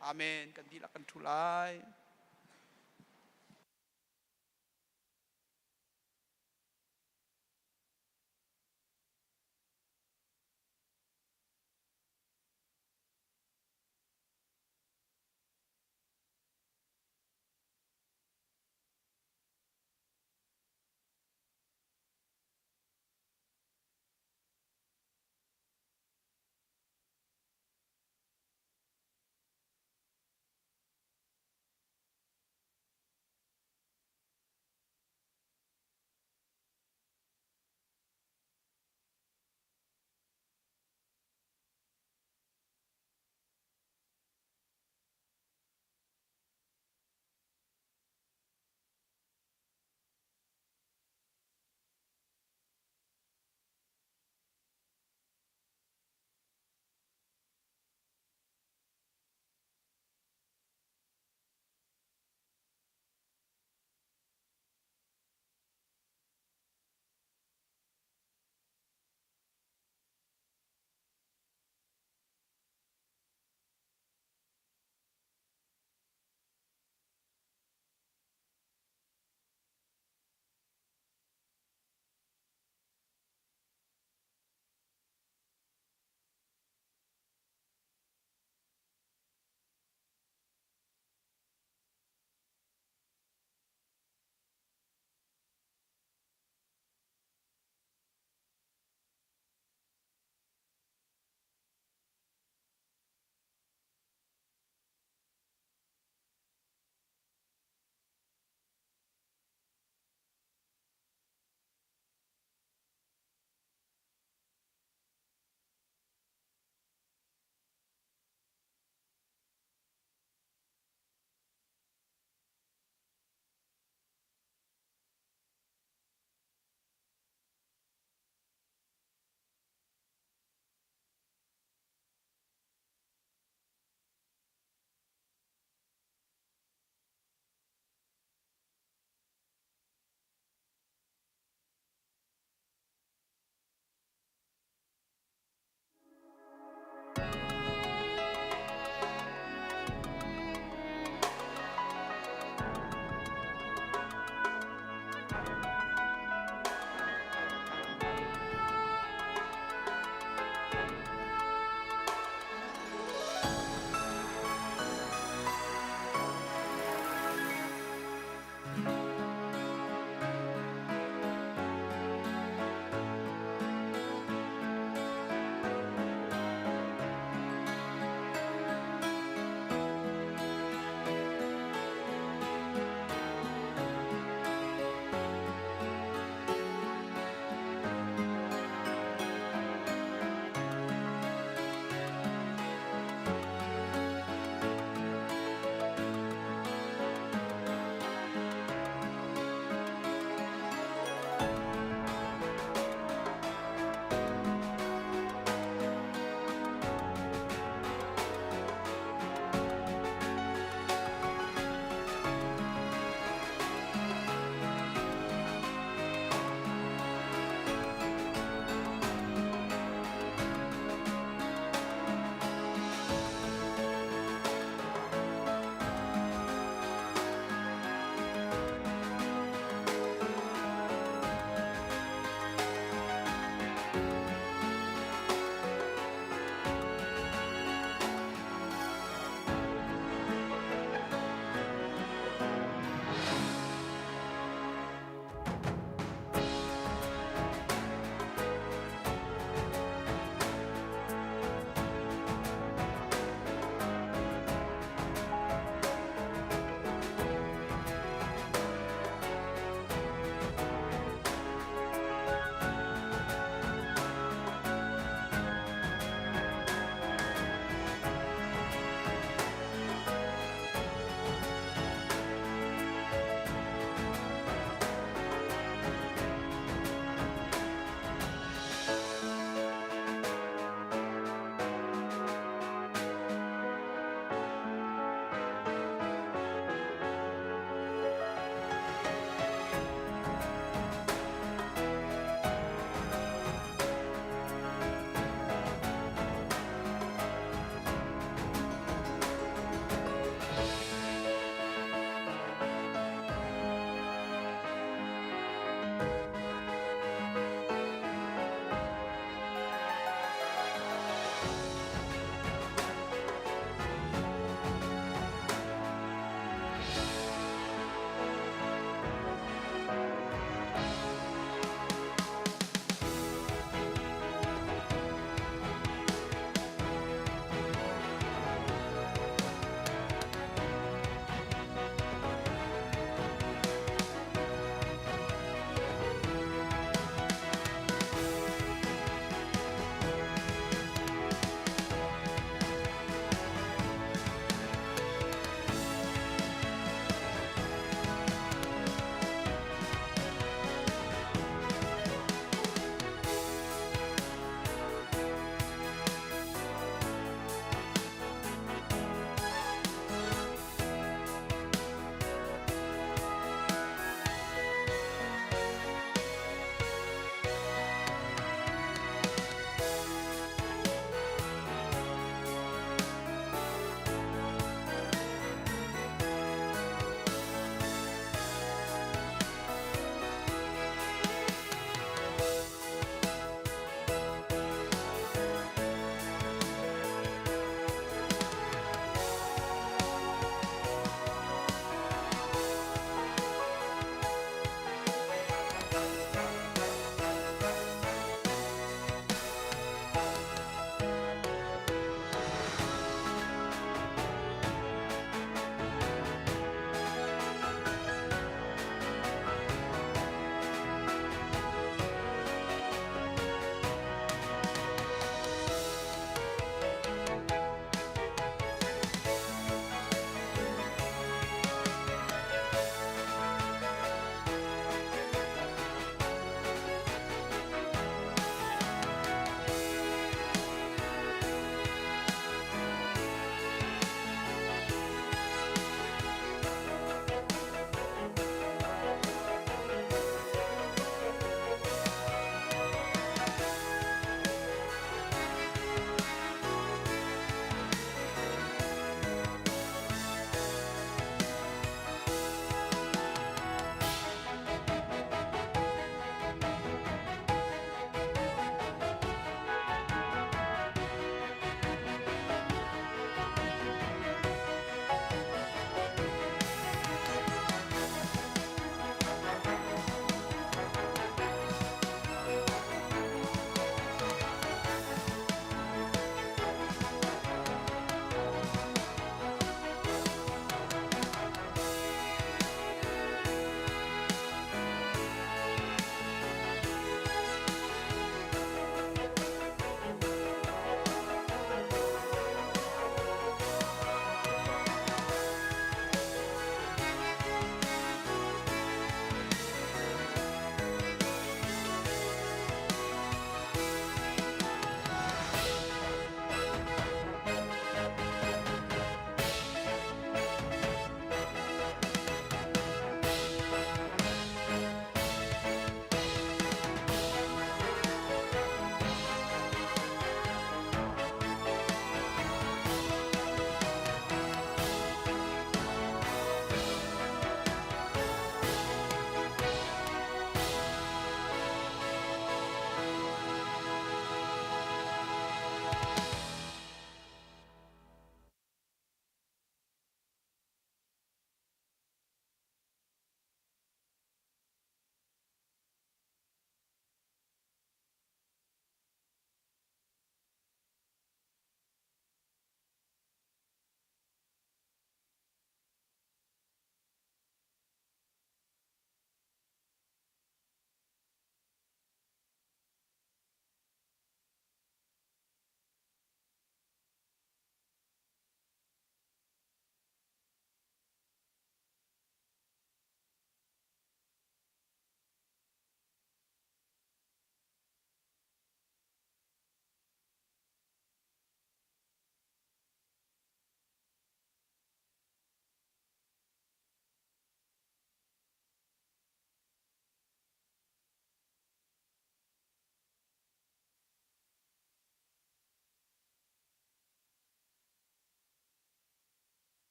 Amen. Kan dihlak kan ṭhu lai.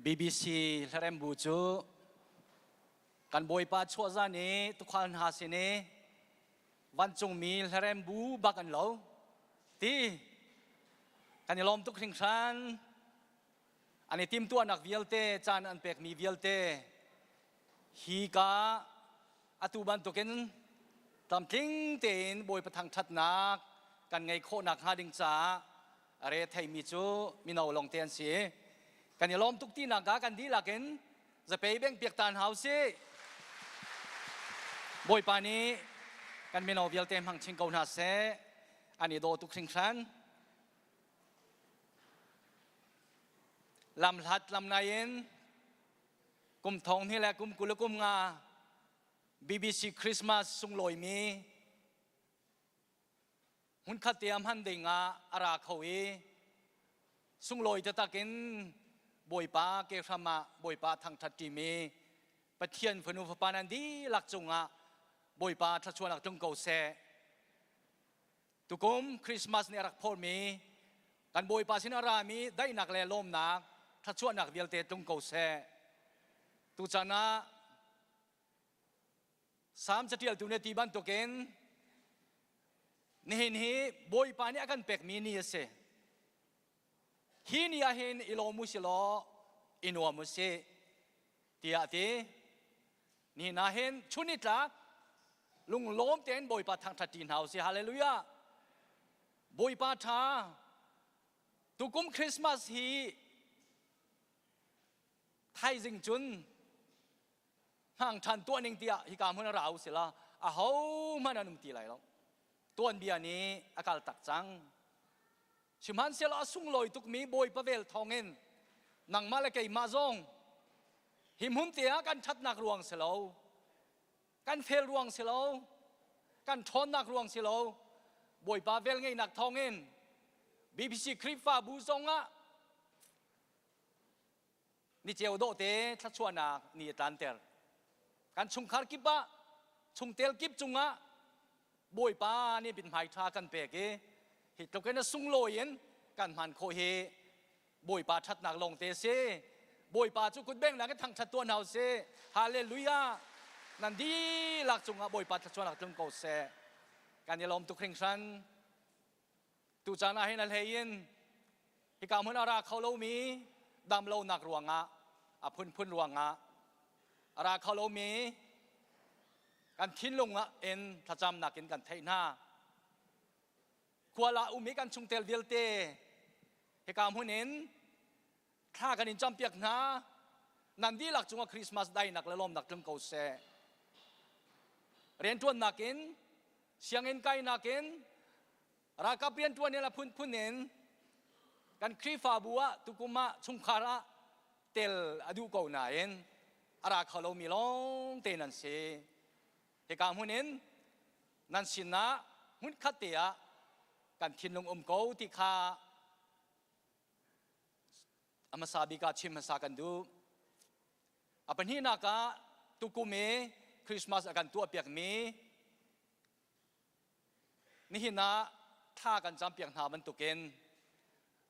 BBC hlarembu cu kan Bawipa chuah zan i tukhal hna sin i vancungmi hlarembu bak an lo ti kan i lawm tuk hringhran. An i timtuahnak vialte, caan an pekmi vialte hi ka atu bantukin tlamtling tein Bawipa thangṭhatnak kan ngeih khawhnak hnga ding caah a re theimi cu mino lawngte an si. Kan i lawm tuk tinak ah kan dihlak in zapei beng piak ta hna usih. Bawipa nih kan mino vialte hmang chin ko hna seh. An i daw tuk hringhran. Lamhlat lamnai in kum thong hnih le kum 20 le kum nga BBC Christmas sunglawimi hmunkhat te ah hman ding ah a ra kho i sunglawi taktak in Bawipa ke hram ah Bawipa thangṭhat ṭimi Pathian fanu fapa nan dihlak cungah Bawipa thluachuahnak tlung ko seh. Tukum Christmas nih a rak phormi kan Bawipa sin a rami daihnak le lawmnak thluachuahnak vialte tlung ko seh. Tuchan ah Salm catialtu nih ti bantukin nihin hi Bawipa nih a kan pekmi ni a si. Hi ni ah hin i lawm u si law i nuam u sih tiah a ti. Nihin ah hin chun ni tlak lunglawm tein Bawipa thangṭhat ṭi hna u sih. Hallelujah! Bawipa ṭha. Tukum Christmas hi thaizing cun hmang ṭhan tuah ning tiah hika hmun a ra u sila aho hmanh an um ti lai lo. Tuanbia nih a kal tak cang. Sihmanhsehlaw a sunglawi tukmi Bawipa vel thawngin nangmah le keimah zong hi hmun te ah kan ṭhatnak ruang si lo, kan fel ruang si lo, kan ṭhawnnak ruang si lo, Bawipa velngeihnak thawngin BBC Khrihfabu zongah ni ceu dawh te thluachuahnak ni a tlanter. Kan chungkhar kip ah, chungtel kip cungah Bawipa nih mithmai ṭha kan pek i hi tluk in a sunglawi in kan hman khawh hi Bawipa ṭhatnak lawng te si. Bawipa cu kutbengnak in thangṭhat tuah hna usih. Hallelujah! Nan dihlak cungah Bawipa thluachuahnak tlung ko seh. Kan i lawm tuk hringhran. Tucaan ah hin a hlei in hika hmun a ra kho lomi damlonak ruangah a phunphun ruangah a ra kho lomi kan thinlung ah in thlacamnak in kan theih hna. Khual ah um i kan chungtel vialte hika hmun in thla kan in campiak hna. Nan dihlak cungah Christmas dainak le lawmnak tlung ko seh. Rianṭuannak in sianginn kainak in ralkap rianṭuan in a phunphun in kan Khrihfabu ah tukum ah chungkhar ah tel a duh ko nain a ra kho lomi lawng te nan si. Hika hmun in nan sinah hmunkhat te ah kan thinlung um ko ti kha a hmasa bik ah chim hmasa kan duh. A pahnihnak ah tukum i Christmas a kan tuahpiakmi nihin ah thla kan campiak hna bantukin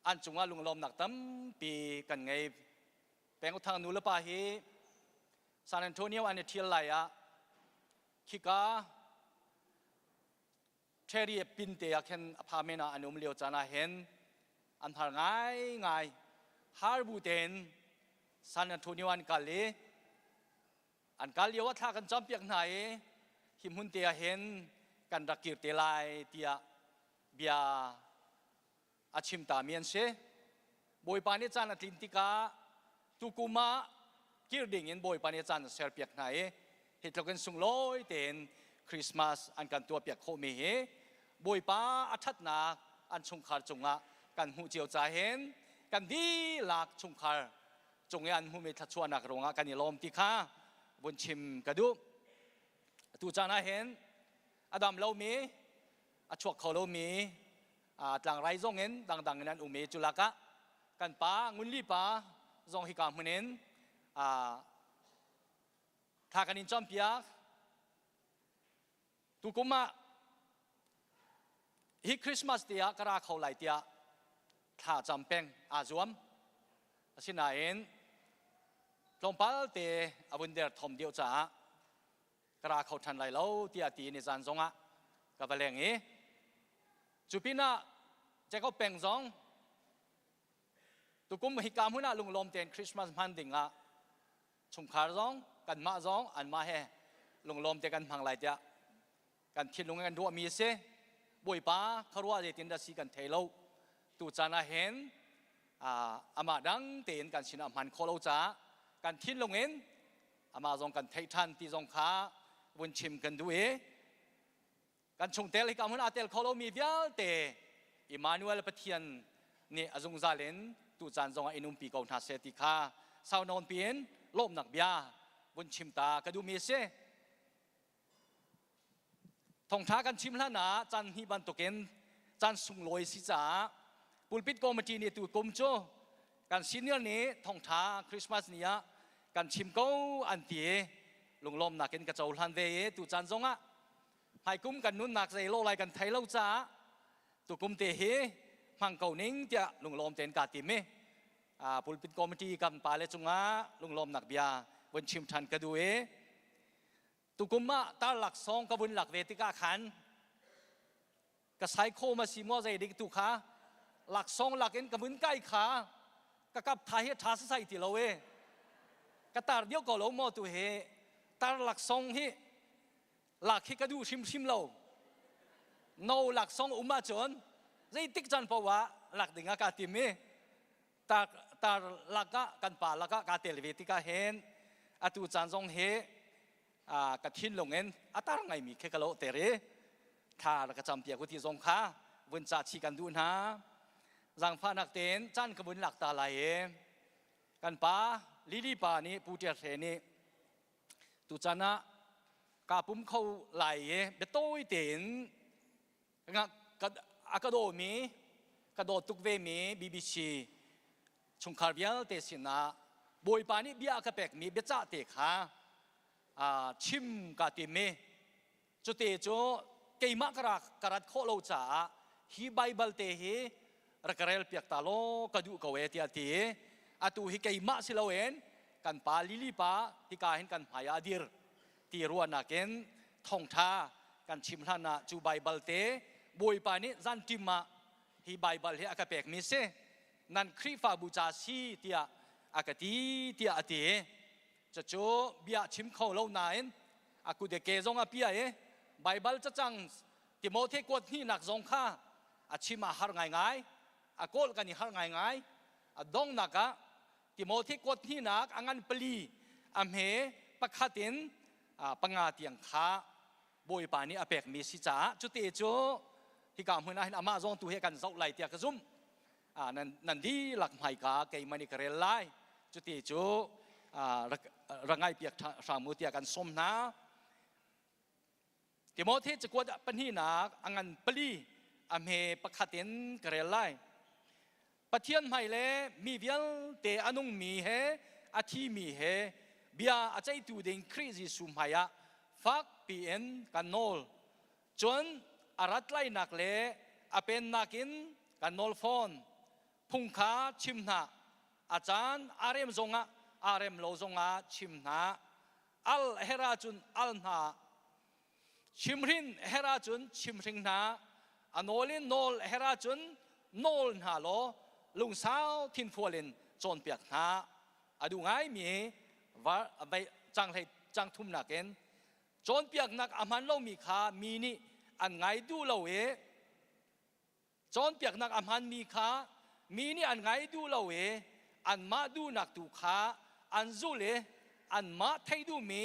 an cungah lunglawmnak tampi kan ngei. Penguthang nu le pa hi San Antonio an i ṭhial lai ah khika Cherry pin te ah khin a pha men ah an um lio caan ah hin an har ngaingai. Har bu tein San Antonio an kal i an kal lio ah thla kan campiak hna i hi hmun te ah hin kan rak kir te lai tiah bia a chim tami an si. Bawipa nih caan a tlin tikah tukum ah kir ding in Bawipa nih caan a serpiak hna i hi tluk in sunglawi tein Christmas an kan tuahpiak khawhmi hi Bawipa a ṭhatnak an chungkhar cungah kan hmuh cio ca hin kan dihlak chungkhar cung i an hmuhmi thluachuahnak ruangah kan i lawm ti kha vun chim ka duh. Atu caan ah hin a dam lomi a chuak kho lomi tlangrai zong in dangdang in an um i cu lakah kan pa Ngunli pa zong hika hmun in thla kan in campiak. Tukum ah hi Christmas te ah ka ra kho lai tiah thla cam peng aa zuam. Asinain. Tlawmpal te a vun der thom deuh caah ka ra kho ṭhan lai lo tiah ti ni zan zongah ka va leng i cu pinah Jacob peng zong tukum hika hmun ah lunglawm tein Christmas hman ding ah chungkhar zong kanmah zong anmah he lunglawm te kan hmang lai tiah kan thinlung in kan ruahmi a si. Bawipa khuaruah zeitin dah si kan thei lo. Tu caan ah hin amah dang tein kan sinah hman khawh lo caah kan thinlung in amah zong kan theih ṭhan ti zong kha vun chim kan duh i kan chungtel hika hmun aa tel kho lomi vialte Emmanuel Pathian nih a zungzal in tu caan zongah in umpi ko hna seh ti kha sau nawn piin lawmnak bia vun chim ta ka duhmi a si. Thawngṭha kan chim hlan ah caan hnih bantukin caan sunglawi si caah pulpit committee nih tu kum cu kan senior nih thawngṭha Christmas ni ah kan chim ko an ti i lunglawmnak in ka cohlan ve i tu caan zongah hmaikum kan nunnak zei lo lai kan thei lo caah tukum te hi hmang ko ning tiah lunglawm tein kaa tim i pulpit committee kan pale cungah lunglawmnak bia vun chim ṭhan ka duh i Tukum ah tar laksawng ka vun lak ve tikah khan ka saikhawm a si maw zei dik tu kha laksawng lak in ka vun kai kha ka kap tha hi tha sasai ti lo e ka tar dio ko lo maw tu hi tar laksawng hi lak hi ka duh hrimhrim lo no laksawng um ahcun zeitik caan paoh ah lak ding ah kaa tim i tar tar lakah kan pa lakah kaa tel ve tikah hin atu caan zong hi ka thinlung in a tar ngaimi khi ka lawhter i thla rak ka campiak u ti zong kha vun ca chi kan duh hna. Zaangfahnak tein caan ka vun lak ta lai i kan pa Lily pa nih Pu Ṭial Hre nih tuchan ah kaa pum kho lai i biatawi tein a ka dawmi ka dawt tuk vemi BBC chungkhar vialte sinah Bawipa nih bia a ka pekmi biacah te kha chim kaa tim i cute cu keimah ka rak ka rat khawh lo caah hi Baibal te hi rak ka rel piak ta law ka duh ko e tiah ti i atu hi keimah si loin kan pa Lili pa hika hin kan hmai ah a dir ti ruahnak in thawngṭha kan chim hlan ah cu Baibal te Bawipa nih zanṭim ah hi Baibal hi a ka pekmi si nan Khrihfabu ca si tiah a ka ti tiah a ti. Cucu bia chim kho lo nain a kut ke zong a pia i Baibal cacang Timote kuat hnihnak zong kha a chim a har ngaingai a kawl kan i har ngaingai a donghnak ah Timote kuat hnihnak a ngan pali a hme pakhat in panga tiang kha Bawipa nih a pekmi si caah cute cu hika hmun ah hin amah zong tu hi kan zoh lai tiah ka zumh. Nan, nan dihlak hmaika keimah nih ka rel lai. Cuti cu rak ngaipiak hram u tiah kan sawm hna. Timote cakuat pahnihnak a ngan pali a hme pakhat in ka rel lai. Pathian hmai le mi vialte a nungmi he a thimi he bia a ceihtu ding Khrih Jesuh hmaiah fak piin kan nawl. Cun a rat lainak le a pennak in kan nawl fawn. Phung kha chim hna, a caan aa rem zongah aa rem lo zongah chim hna. Al her ahcun al hna chimhrin her ahcun chimhring hna a nawl in nawl her ahcun nawl hna law lungsau thinfual in cawnpiak hna a duh ngaimi canghlei cangthumnak in cawnpiaknak a hman lomi kha mi nih an ngai duh lo i Cawnpiaknak a hmanmi kha mi nih an ngai duh lo i anmah duhnak tu kha an zulh i anmah theih duhmi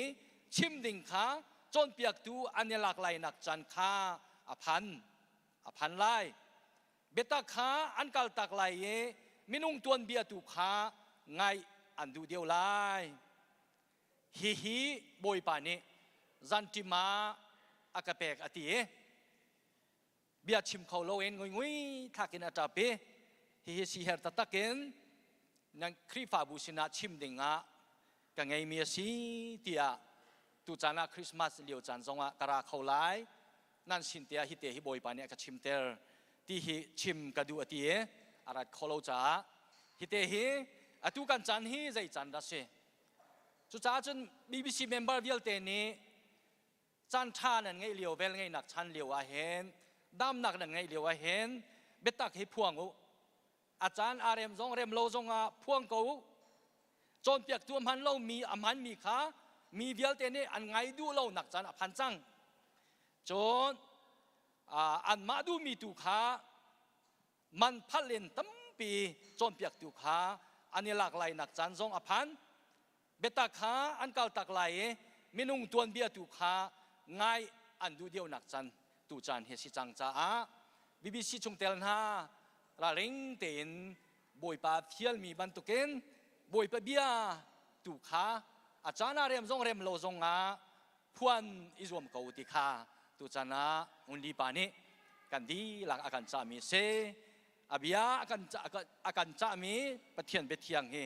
chim ding kha cawnpiaktu an i lak lainak caan kha a phan a phan lai. Biatak kha an kaltak lai i minung tuanbia tu kha ngaih an duh deuh lai. Hihi Bawipa nih zanṭim ah a ka pek a ti i bia chim kho loin nguingui thlak in a ṭap i hihi siher taktak in nan Khrihfabu sinah chim ding ah ka ngeimi a si tiah tucaan ah Christmas lio caan zongah ka ra kho lai nan sin te ah hi te hi Bawipa nih a ka chimter ti hi chim ka duh a ti i a rat kho lo caah hi te hi atu kan caan hi zei caan dah si? Cucaah cun BBC member vialte nih caan ṭha nan ngeih lio vel ngeihnak chan lio ah hin damnak nan ngeih lio ah hin biatak hi phuang u. A caan aa rem zong rem lo zongah phuang ko u. Cawnpiaktu a hman lomi a hmanmi kha mi vialte nih an ngai duh lonak caan a phan cang. Cun anmah duhmi tu kha man phalh in tampi cawnpiaktu kha an i lak lainak caan zong a phan. Biatak kha an kaltak lai i minung tuanbia tu kha ngai an duh deuhnak caan tu caan hi a si cang caah BBC chungtel hna ralring tein Bawipa fialmi bantukin Bawipa bia tu kha a caan ah rem zong rem lo zong ah phuan i zuam ko ti kha tuchan ah Ngunli pa nih kan dihlak a kan cahmi a si. A bia a kan cahmi Pathian biathiang hi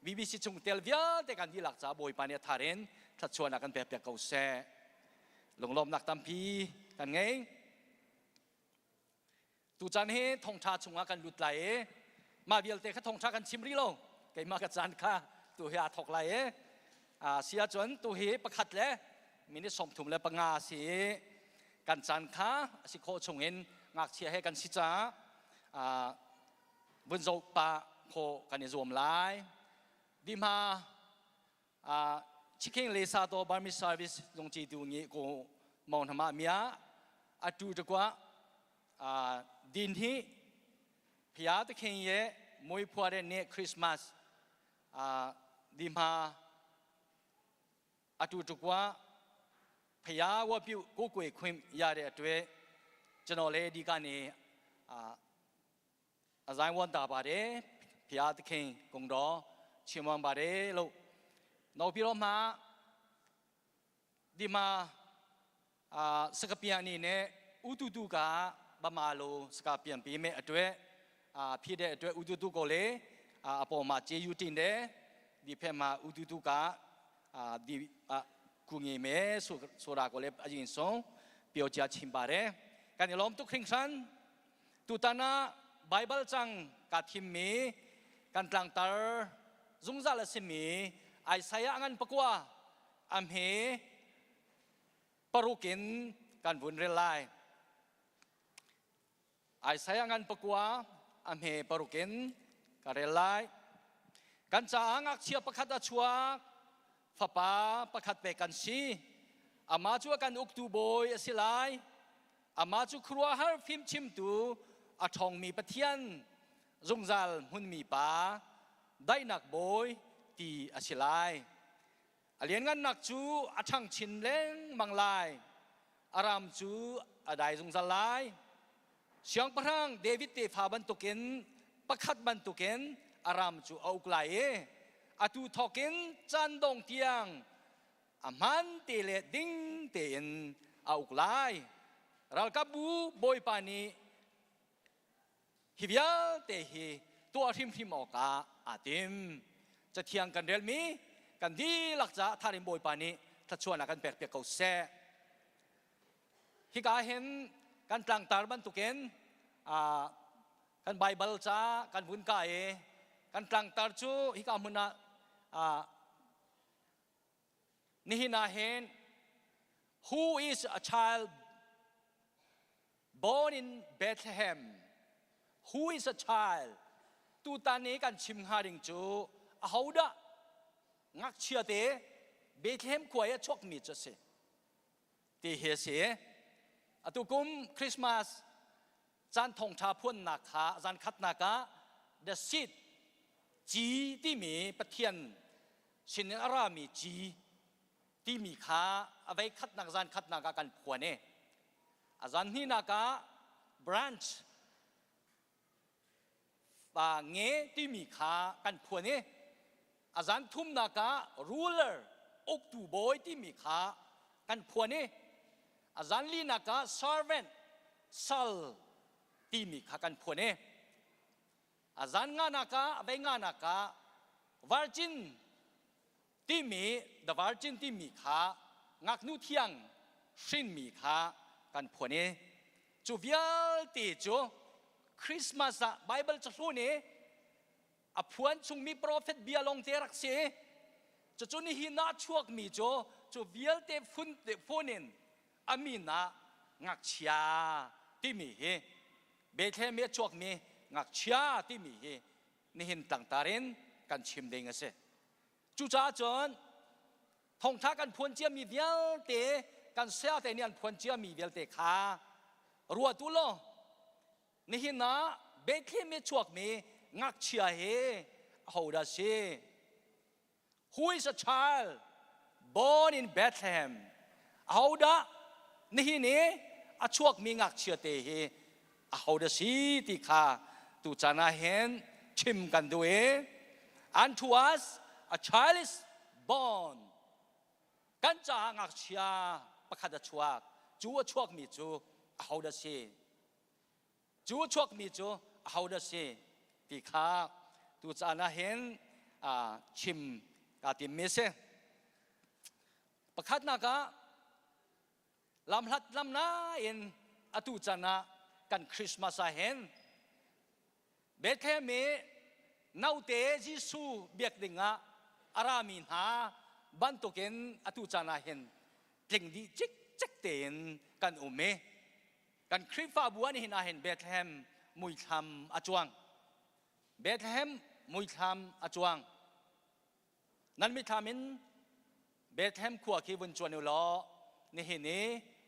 BBC chungtel vialte kan dihlak caah Bawipa nih a thar in thluachuahnak kan pekpiak ko seh. Lunglawmnak tampi kan ngei. Tuchan hi thongtha chungah kan lut lai i mah vialte kha thongtha kan chim rih lo. Keimah ka caan kha tu hi aa thawk lai i si ahcun tu hi pakhat le minute 35 si i kan caan kha a si khawh chungin ngakchia he kan si caah vun zoh pah khawh kan i zuam lai. Dihma Chiking le sa to Burmese service zong chi tu ngi ko mong hna mia atu te kwa din hi phia te khing ye mui phua de ne Christmas di ma atu te kwa phia wa piu ko kwe khwim ya de atwe ကျွန်တော်လည်းဒီကနေအာ အဇိုင်းဝန်တာပါတယ်ဖျားသခင်ဂုံတော်ချီးမွမ်းပါတယ်လို့နောက်ပြီးတော့မှဒီမှာအာစကပြန်အနေနဲ့ဥတူတူကဗမာလိုစကပြန်ပေးမဲ့အတွက်အာဖြစ်တဲ့အတွက်ဥတူတူကိုလည်းအာအပေါ်မှာကျေးဇူးတင်တယ်ဒီဖက်မှာဥတူတူကအာဒီအာကူညီမယ်ဆိုဆိုတာကိုလည်းအရင်ဆုံးပြောကြားချင်ပါတယ်ကန်ဒီလုံးတုခရင်ဆန် Tutan ah Baibal cang kaa thimmi kan tlangtar zungzal a simi Isaiah ngan pakua a hme paruk in kan vun rel lai. Isaiah ngan pakua a hme paruk in ka rel lai. Kan caah ngakchia pakhat a chuak, fapa pakhat pek kan si. Amah cu a kan uktu bawi a si lai. Amah cu khuaruahhar fimchimtu, a ṭhawngmi Pathian, zungzal hmunmi Pa, daihnak Bawi ti a si lai. A lianngannak cu a ṭhang chin lengmang lai. A ram cu a dai zungzal lai. Siangpahrang David tefa bantukin pakhat bantukin a ram cu a uk lai i atu thawkin caan dong tiang a hmaan te le ding tein a uk lai. Ralkapbu Bawipa nih hi vialte hi tuah hrimhrim awkah aa tim. Cathiang kan relmi kan dihlak caah tharim Bawipa nih thluachuahnak kan pekpiak ko seh. Hika hin kan tlangtar bantukin kan Baibal ca kan vun ka i kan tlangtar cu hika hmun ah Nihin ah hin who is a child born in Bethlehem? Who is a child? Tutan i kan chim hnga ding cu ahodah ngakchia te Bethlehem khua i a chuakmi cu a si ti hi a si. Atu kum Christmas caan thawngṭha phuannak kha zan khatnak ah the seed ci timi Pathian sinin a rami ci timi kha a vei khatnak zan khatnak ah kan phuan i a zan hnihnak ah branch pa nge timi kha kan phuan i a zan thumnak ah ruler uktu bawi timi kha kan phuan i a zan linak ah servant sal timi kha kan phuan i a zan nganak ah a vei nganak ah virgin timi the virgin timi kha ngaknu thiang hrinmi kha kan phuan i cu vialte cu Christmas ah Bible cahlun i a phuan chungmi prophet bia lawng te rak si. Cucu nihin ah chuakmi cu cu vialte phun phun in a min ah ngakchia timi hi Bethlehem i a chuakmi ngakchia timi hi nihin tlangtar in kan chim ding a si. Cucaah cun thawngtha kan phuan ciami vialte kan sayate nih an phuan ciami vialte kha ruat u law nihin ah Bethlehem i chuakmi ngakchia hi ahodah si? Who is a child born in Bethlehem? Ahodah nihin i a chuakmi ngakchia te hi ahodah si ti kha tuchan ah hin chim kan duh i unto us a child is born kan caah ngakchia pakhat a chuak cu a chuakmi cu ahodah si cu a chuakmi cu ahodah si ti kha tucaan ah hin chim kaa timmi a si pakhatnak ah lamhlat lamna in atu chan ah kan Christmas ah hin Bethlehem i naute Jesuh biak ding ah a rami hna bantukin atu caan ah hin tling dih cikcek tein kan um i kan Khrihfabu ah nihin ah hin Bethlehem muithlam a cuang. Bethlehem muithlam a cuang. Nan mithlam in Bethlehem khua khi vun cuan u law nihin i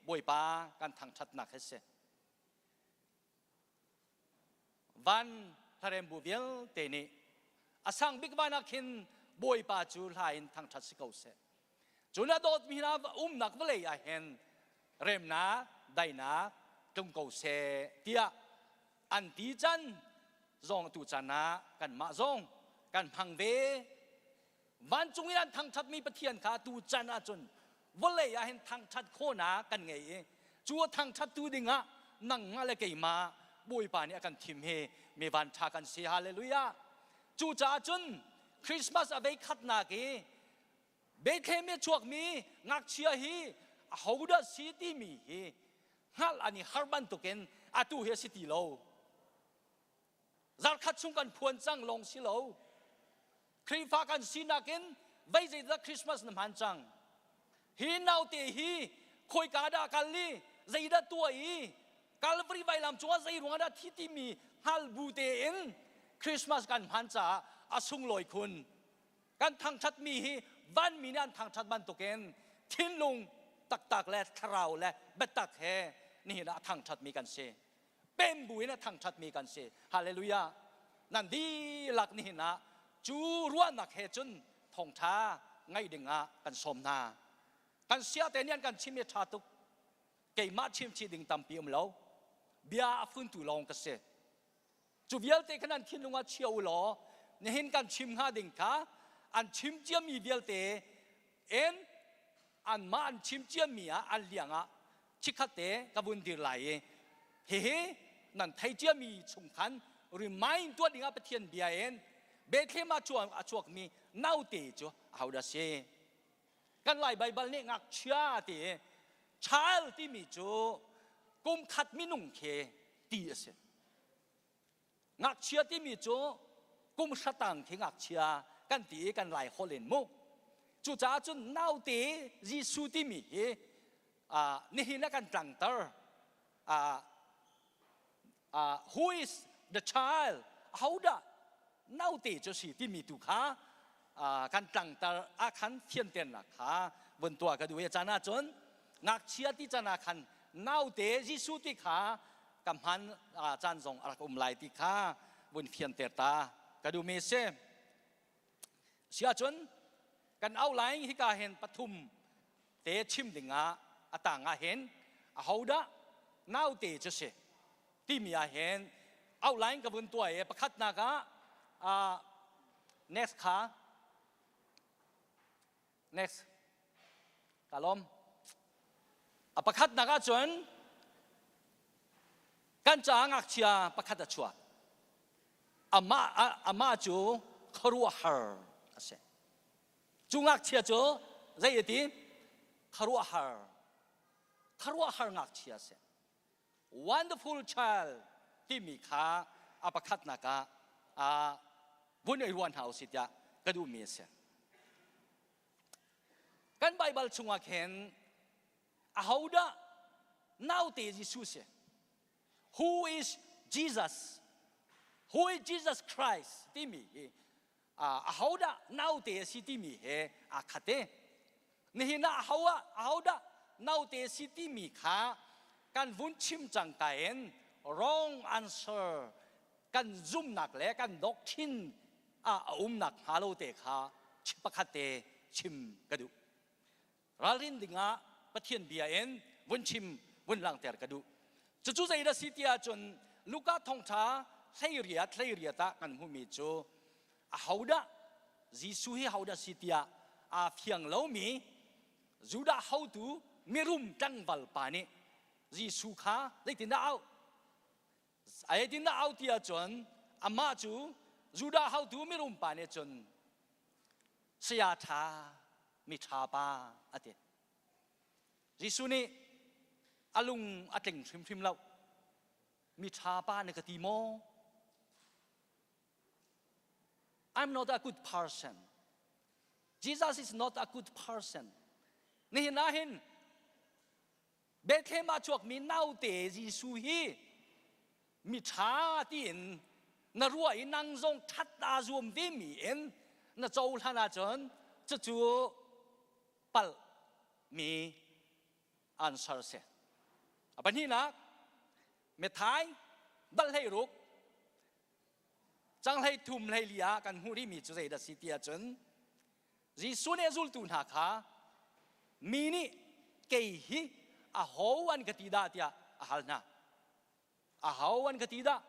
Bawipa kan thangṭhatnak hi si. Van hlarembu vialte nih a sang bik van ah khin Bawipa cu hla in thangṭhat si ko seh. Cun a dawtmi hna umnak vawlei ah hin remnak, daihnak tlung ko seh tiah an ti can zong tu chan ah kanmah zong kan hmang ve. Vancung in an thangṭhatmi Pathian kha tu chan ahcun vawlei ah hin thangṭhat khawhnak kan ngei i cu a thangṭhattu dingah nangmah le keimah Bawipa nih a kan thim hi mi vanṭha kan si. Hallelujah! Cucaah cun Christmas a vei khatnak i Bethlehem i chuakmi ngakchia hi ahodah si timi hi hngalh an i har bantukin atu hi a si ti lo. Zarkhat chung kan phuan cang lawng si lo. Khrihfa kan sinak in vei zeidah Christmas na hman cang. Hi naute hi khawika dah kal i zeidah tuah i Calvary vailam cungah zei ruangah dah thi timi hngal bu tein Christmas kan hman caah a sunglawi khun. Kan thangṭhatmi hi vanmi nih an thangṭhat bantukin thinlung taktak le thlarau le biatak he nihin ah a thangṭhatmi kan si. Pem bu in a thangṭhatmi kan si. Hallelujah. Nan dihlak nihin ah cu ruahnak he cun thawngṭha ngaih ding ah kan sawm hna. Kan siate nih an kan chim i ṭha tuk. Keimah chimchih ding tampi um lo. Bia a funtu lawng ka si. Cu vialte kha nan thinlung ah chia u law nihin kan chim hnga ding kha an chim ciami vialte in anmah an chim ciami ah an liang ah chikkhat te ka vun dir lai i hihi nan thei ciami chung khan remind tuah dingah Pathian bia in Bethlehem ah chuak a chuakmi naute cu ahodah si kan Lai Baibal nih ngakchia ti child timi cu kum khat minung khi ti a si Ngakchia timi cu kum hratang khi ngakchia kan ti i kan lai holh in mu. Cucaah cun naute Jesuh timi hi uh, nihin ah kan tlangter. Uh, uh, who is the child? Ahodah naute cu si timi tu kha uh, kan tlangter ah khan fianternak kha vun tuah ka duh i caan ahcun ngakchia ti can ah khan naute Jesuh ti kha ka hman caan zong a rak um lai ti kha vun fianter ta ka duhmi a si. Si ahcun kan outline hika hin pathum te chim dingah a tang ah hin ahodah naute cu si timi ah hin outline ka vun tuah i pakhatnak ah next kha Next. Ka lawm. A pakhatnak ahcun kan caah ngakchia pakhat a chuak. Amah, amah cu khuaruahhar a si. Cu ngakchia cu zei a ti? Khuaruahhar. Khuaruahhar ngakchia a si. Wonderful child timi kha a pakhatnak ah vun i ruah hna usih tiah ka duhmi a si. Kan Baibal chungah khin ahodah naute Jesuh si? Who is Jesus? Who is Jesus Christ timi hi ahodah naute a si timi he aa khat e. Nihin ah aho ah ahodah naute si timi kha kan vun chim cang ka in wrong answer kan zumnak le kan doctrine ah a umnak hnga lo te kha pakhat te chim ka duh. Ralrin dingah Pathian bia in vun chim vun langhter ka duh. Cucu zeidah si ti ahcun Luka thawngṭha 18 18 ah kan hmuhmi cu ahodah Jesuh hi hodah si tiah aa fiang lomi Judah hotu mirum tlangval pa nih Jesuh kha zeitindah auh? Zeitindah auh ti ahcun amah cu Judah hotu mirum pa nih cun saya ṭha mi ṭha pa a ti. Jesuh nih a lung a tling hrimhrim lo. Mi ṭha pa na ka ti maw? I'm not a good person. Jesus is not a good person. Nihin ah hin Bethlehem ah chuakmi naute Jesuh hi mi ṭha tiin na ruah i nang zong ṭhat aa zuam vemi in na cohlan ahcun cucu palh mi answer si. A pahnihnak, Methai dal hlei ruk cang hlei thum hlei li ah kan hmuh rihmi cu zeidah si ti ahcun Jesuh nih a zultu hna kha mi nih kei hi aho an ka ti dah tiah a hal hna. Aho an ka ti dah?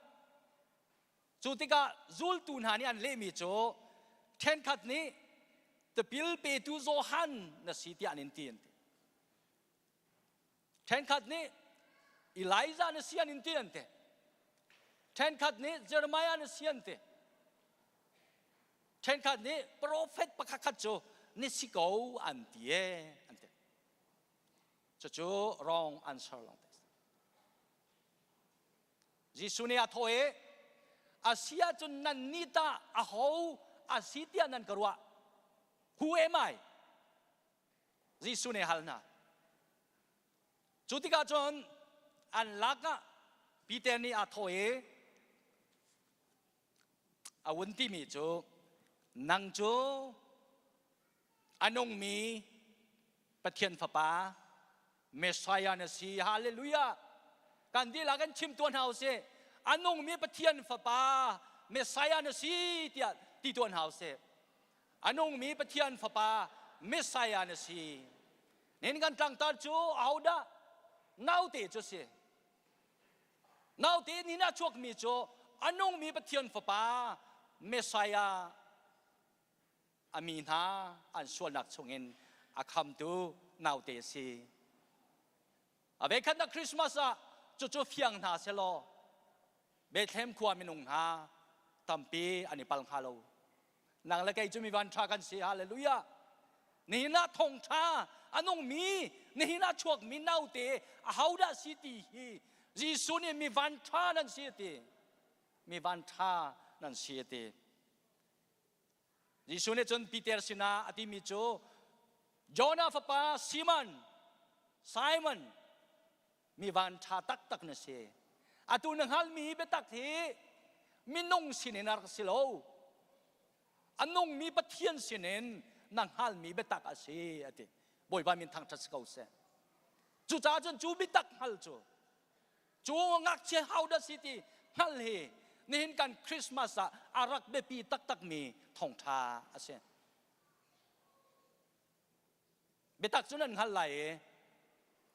Cu tikah zultu hna nih an lehmi cu ṭhenkhat nih tipil petu Johan na si tiah an in ti an ti. Ṭhenkhat nih Elijah na si an in ti an ti. Ṭhenkhat nih Jeremiah na si an ti. Ṭhenkhat nih profet pakhat khat cu ni si ko an ti e an ti. Cucu wrong answer lawng te. Jesuh nih a thawh i a si ahcun nan nih tah aho a si tiah nan ka ruah? Who am I? Jesuh nih a hal hna. Cu tikah cun an lakah Peter nih aa thawh i a vun timi cu nang cu a nungmi Pathian Fapa Messiah na si. Hallelujah! Kan dihlak kan chim tuah hna usih. A nungmi Pathian Fapa Messiah na si tiah ti tuah hna usih. A nungmi Pathian Fapa Messiah na si. Nin kan tlangtar cu ahodah? Naute cu si. Naute nin a chuakmi cu a nungmi Pathian Fapa Messiah a mi hna an sualnak chungin a khamtu naute a si. A veikhatnak Christmas ah cucu fiang hna selaw Bethlehem khua minung hna tampi an i pal hnga lo. Nang le kei cu mi van ṭha kan si. Hallelujah. Nihin ah thawngṭha a nungmi, nihin ah chuakmi naute ahodah si ti hi Jesuh nih mi van ṭha nan si a ti. Mi van ṭha nan si a ti. Jesuh nih cun Peter sinah a timi cu Jonah fapa Simon, Simon, mi van ṭha taktak na si. Atu na hngalmi biatak hi minung sinin a rak si lo. A nungmi Pathian sinin na hngalmi biatak a si, a ti. Bawipa min thangṭhat si ko seh. Cucaah cun cu biatak hngal cu Cu ngakchia hau dah si ti hngalh hi nihin kan Christmas ah a rak biapi taktakmi thawngṭha a si. Biatak cu nan hngalh lai i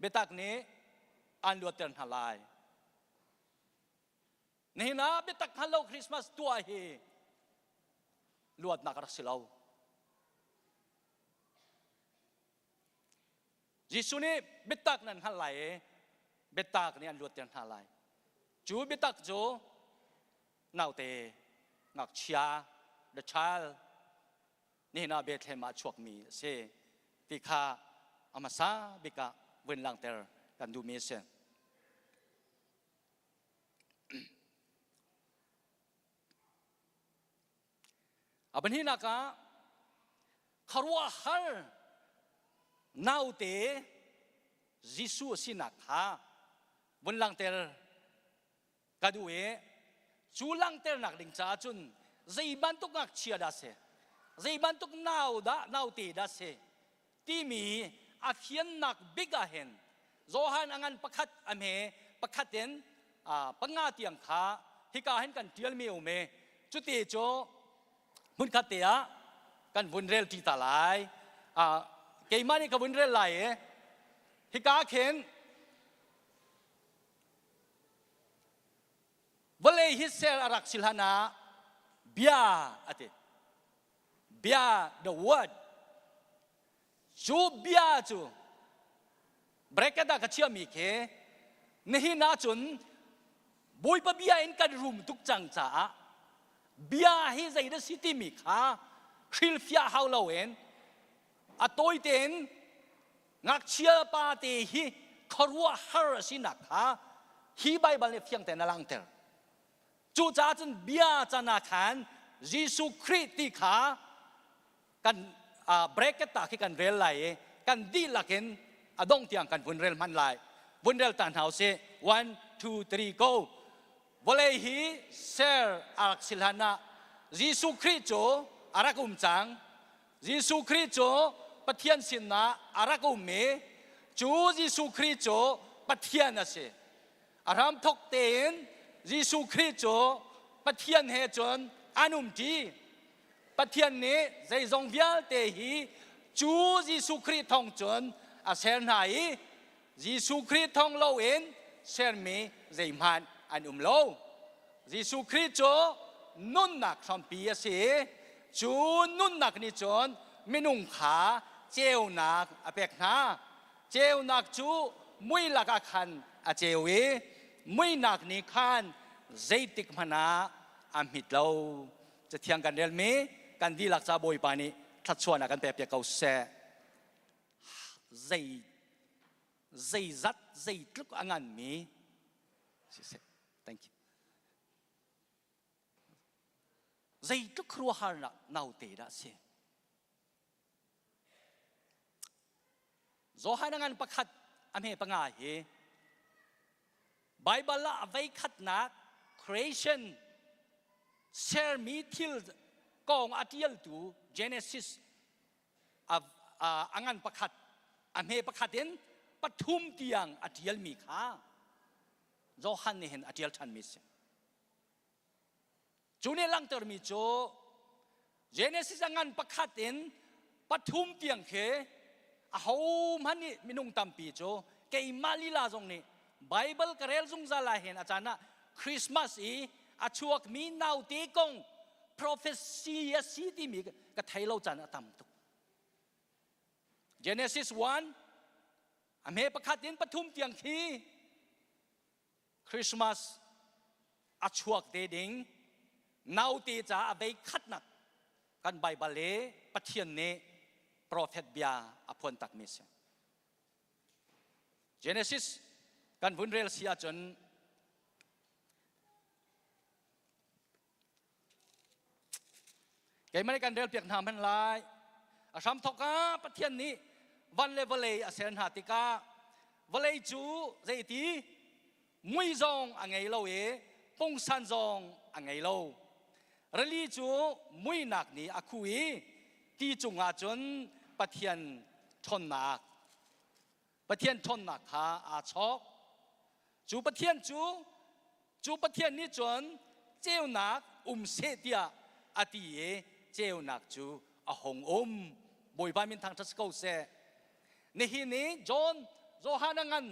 biatak nih aan luatter hna lai. Nihin ah biatak hngal lo Christmas tuah hi luatnak a rak si lo. Jesuh nih biatak nan hngalh lai i biatak nih an luatter hna lai. Cu biatak cu naute ngakchia the child nihin ah Bethlehem ah chuakmi a si ti kha a hmasa bik ah vun langhter kan duhmi a si. A pahnihnak ah khuaruahhar. Naute Jesuh a sinak kha vun langhter ka duh i cu langhternak ding caah cun zei bantuk ngakchia dah si, zei bantuk nau dah naute dah si timi a fiannak bik ah hin Johan a ngan pakhat a hme pakhat in panga tiang kha hika hin kan ṭialmi a um i cuti cu hmunkhat te ah kan vun rel ṭi ta lai. Keimah nih ka vun rel lai i hika khin vawlei hi ser a rak si hlan ah bia a ti. Bia, the word. Cu bia cu bracket ah ka chiahmi khi nihin ahcun Bawipa bia in kan rum tuk cang caah bia hi zei dah si timi kha hrilhfiah hau loin a tawi tein ngakchia pa te hi khuaruahhar a sinak kha hi Baibal nih fiang tein a langhter. Cucaah cun bia can ah khan Jesuh Khrih ti kha kan bracket ta khi kan rel lai i kan dihlak in a dongh tiang kan vun rel hman lai. Vun rel ta hna usih. One, two, three, go. Vawlei hi ser a rak si hlan ah Jesuh Khrih cu a rak um cang. Jesuh Khrih cu Pathian sinah a rak um i cu Jesuh Khrih cu Pathian a si. A hramthawk tein Jesuh Khrih cu Pathian he cun an umṭi. Pathian nih zeizong vialte hi cu Jesuh Khrih thawng cun a ser hna i Jesuh Khrih thawng loin sermi zeihmanh an um lo. Jesuh Khrih cu nunnak hrampi a si i cu nunnak nih cun minung kha ceunak a pek hna. Ceunak cu mui lakah khan a ceu i muihnak nih khan zeitik hmanh ah a hmit lo. Cathiang kan relmi kan dihlak ca Bawipa nih thluachuahnak kan pekpiak ko seh. Zei zeizat zeitluk a nganmi siseh. Thank you. Zeitluk khuaruahharnak naute dah a si. Johan a ngan pakhat a hme panga hi Baibal ah a veikhatnak creation sermi thil kong a ṭialtu Genesis a ngan pakhat a hme pakhat in pathum tiang a ṭialmi kha Johan nih hin a ṭial ṭhanmi a si. Cu nih langhtermi cu Genesis a ngan pakhat in pathum tiang khi ahohmanh nih minung tampi cu keimah lila zong nih Bible ka rel zungzal ah hin a caan ah Christmas i a chuakmi naute kong prophecy a si timi ka thei lo caan a tam tuk. Genesis 1 a hme pakhat in pathum tiang khi Christmas a chuak te ding naute ca a vei khatnak kan Baibal le Pathian nih prophet bia a phuan takmi a si. Genesis kan vun rel si ahcun Keimah nih kan relpiak hna hmanh lai. A hramthawk ah Pathian nih van le vawlei a ser hna tikah vawlei cu zeiti mui zong a ngei lo i pungsan zong a ngei lo. Rili cu muinak nih a khuh i ti cungah cun Pathian ṭhawnnak Pathian ṭhawnnak kha aa chawk. Cu Pathian cu cu Pathian nih cun ceunak um seh tiah a ti i ceunak cu a hung um. Bawipa min thangṭhat si ko seh. Nihin i John Johan a ngan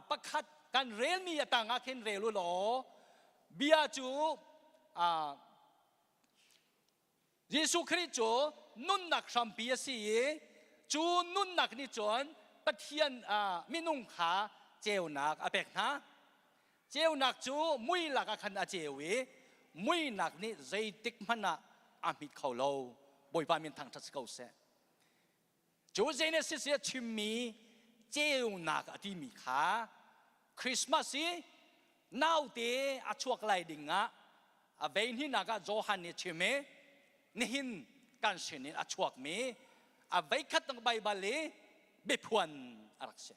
pakhat kan relmi a tang ah khin rel u law bia cu Jesuh Khrih cu nunnak hrampi a si i cu nunnak nih cun Pathian minung kha ceunak a pek hna. Ceunak cu mui lakah khan a ceu i muinak nih zeitik hmanh ah a hmit kho lo. Bawipa min thangṭhat si ko seh. Cu Genesis i a chimmi ceunak a timi kha Christmas i naute a chuak lai ding ah a vei hninak ah Johan nih chim i nihin kan sin in a chuakmi. A veikhat nak Baibal i biaphuan a rak si.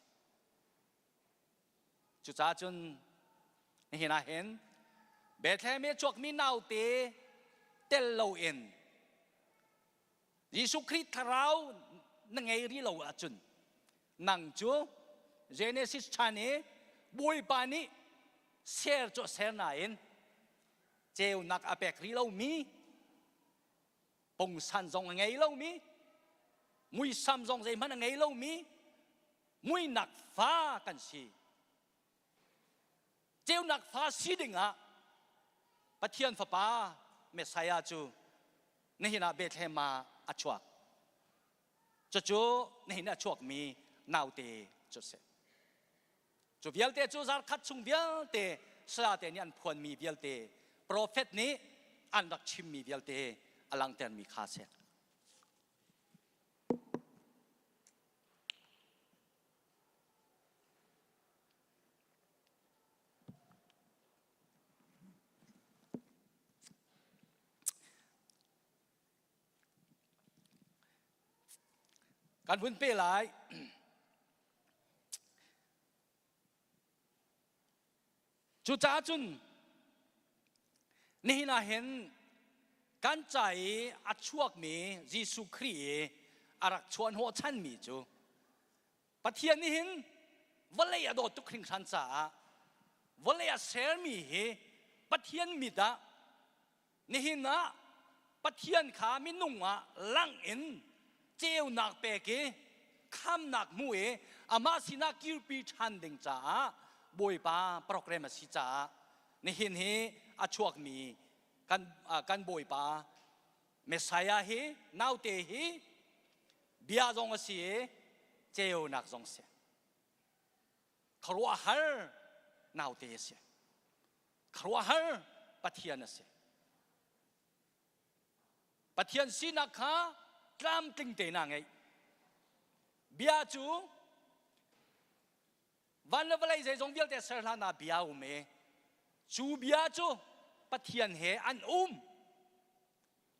Cucaah cun nihin ah hin Bethlehem i chuakmi naute tel loin Jesuh Khrih thlarau na ngei rih lo ahcun nang cu Genesis chan i Bawipa nih ser cu a ser nain ceunak a pek rih lomi pungsan zong a ngei lomi muisam zong zeihmanh a ngei lomi muinak fa kan si ceunak fa si dingah Pathian Fapa Messiah cu nihin ah Bethlehem ah a chuak. Cucu nihin ah a chuakmi naute cu a si. Cu vialte cu zarkhat chung vialte salate nih an phuanmi vialte profet nih an rak chimmi vialte a langhtermi kha a si. Kan hun pe lai. Cucaah cun nihin ah hin kan ca i a chuakmi Jesuh Khrih i a rak chuah hnawhchanmi cu Pathian nih hin vawlei a dawt tuk hringhran caah vawlei a sermi hi Pathian mit ah nihin ah Pathian kha minung ah lang in ceunak pek i khamnak hmu i amah sinah kirpi ṭhan ding caah Bawipa program a si caah nihin hi a chuakmi kan kan Bawipa Messiah hi naute hi bia zong a si i ceunak zong si khuaruahhar naute a si khuaruahhar pathian a si pathian sinak kha tlamtling te na ngeih bia cu van le vawlei zeizong vialte ser hlan ah bia um i cu bia cu pathian he an um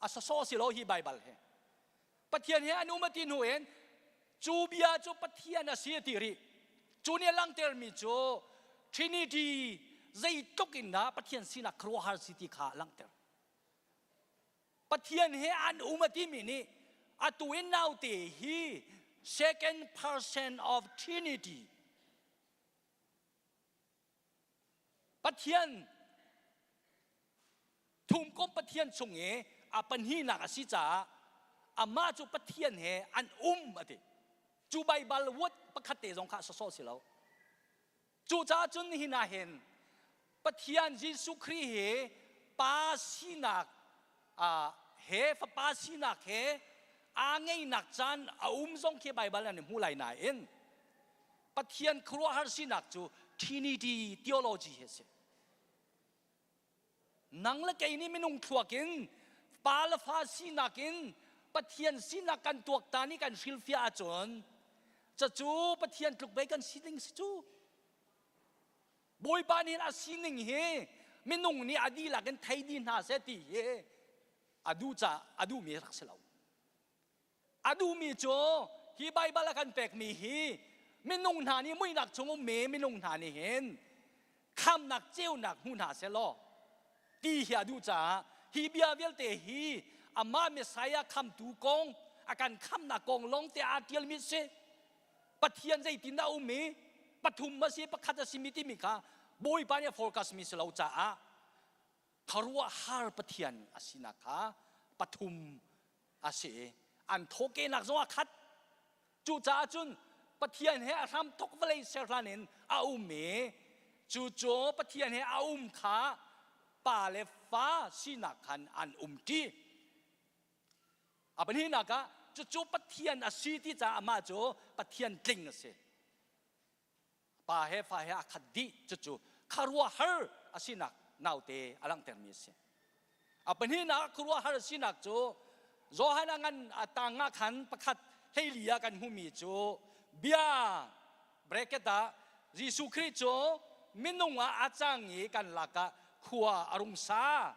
a sawsawh si lo hi Baibal hi Pathian he an um a ti hnu in cu bia cu Pathian a si a ti rih cu nih a langhtermi cu Trinity zeitluk in dah Pathian sinak khuaruahhar si ti kha a langhter Pathian he an um a timi nih atu in naute hi second person of Trinity Pathian thumkomh Pathian chung i a pahnihnak a si caah amah cu Pathian he an um a ti. Cu Baibal word pakhat te zong kha sawsawh si lo. Cucaah cun nihin ah hin Pathian Jesuh Khrih hi pa sinak he fapa sinak he aa ngeinak caan a um zong khi Baibal an i hmu lai nain Pathian khuaruahhar sinak cu Trinity theology hi a si. Nang le kei nih minung thluak in pa le fa sinak in Pathian sinak kan tuaktan i kan hrilhfiah ahcun cucu Pathian tluk ve kan si ding si cu. Bawipa nih a sining hi minung nih a dihlak in thei dih hna seh ti hi a duh ca a duhmi rak si lo. A duhmi cu hi Baibal a kan pekmi hi minung hna nih muihnak chung ummi minung hna nih hin khamnak ceunak hmu hna seh law ti hi a duh caah hi bia vialte hi amah Messiah khamtu kong a kan khamnak kong lawng te aa ṭialmi si. Pathian zeitin dah um i pathum a si pakhat a simi timi kha Bawipa nih a forecast mi si lo caah khuaruahhar Pathian a sinak kha pathum a si i an thawkehnak zong a khat cucaah cun Pathian he a hramthok vawlei ser hlan in a um i cucu Pathian he a um kha pa le fa sinak khan an um ṭi a pahnihnak ah cucu Pathian a si ti caah amah cu Pathian tling a si pa he fa he a khat dih cucu khuaruahhar a sinak naute a langhtermi a si a pahnihnak khuaruahhar a sinak cu Johan a ngan a tang ah khan pakhat hleili ah kan hmuhmi cu bia bracket ah Jesuh Khrih cu minung ah a cang i kan lakah khua a rung sa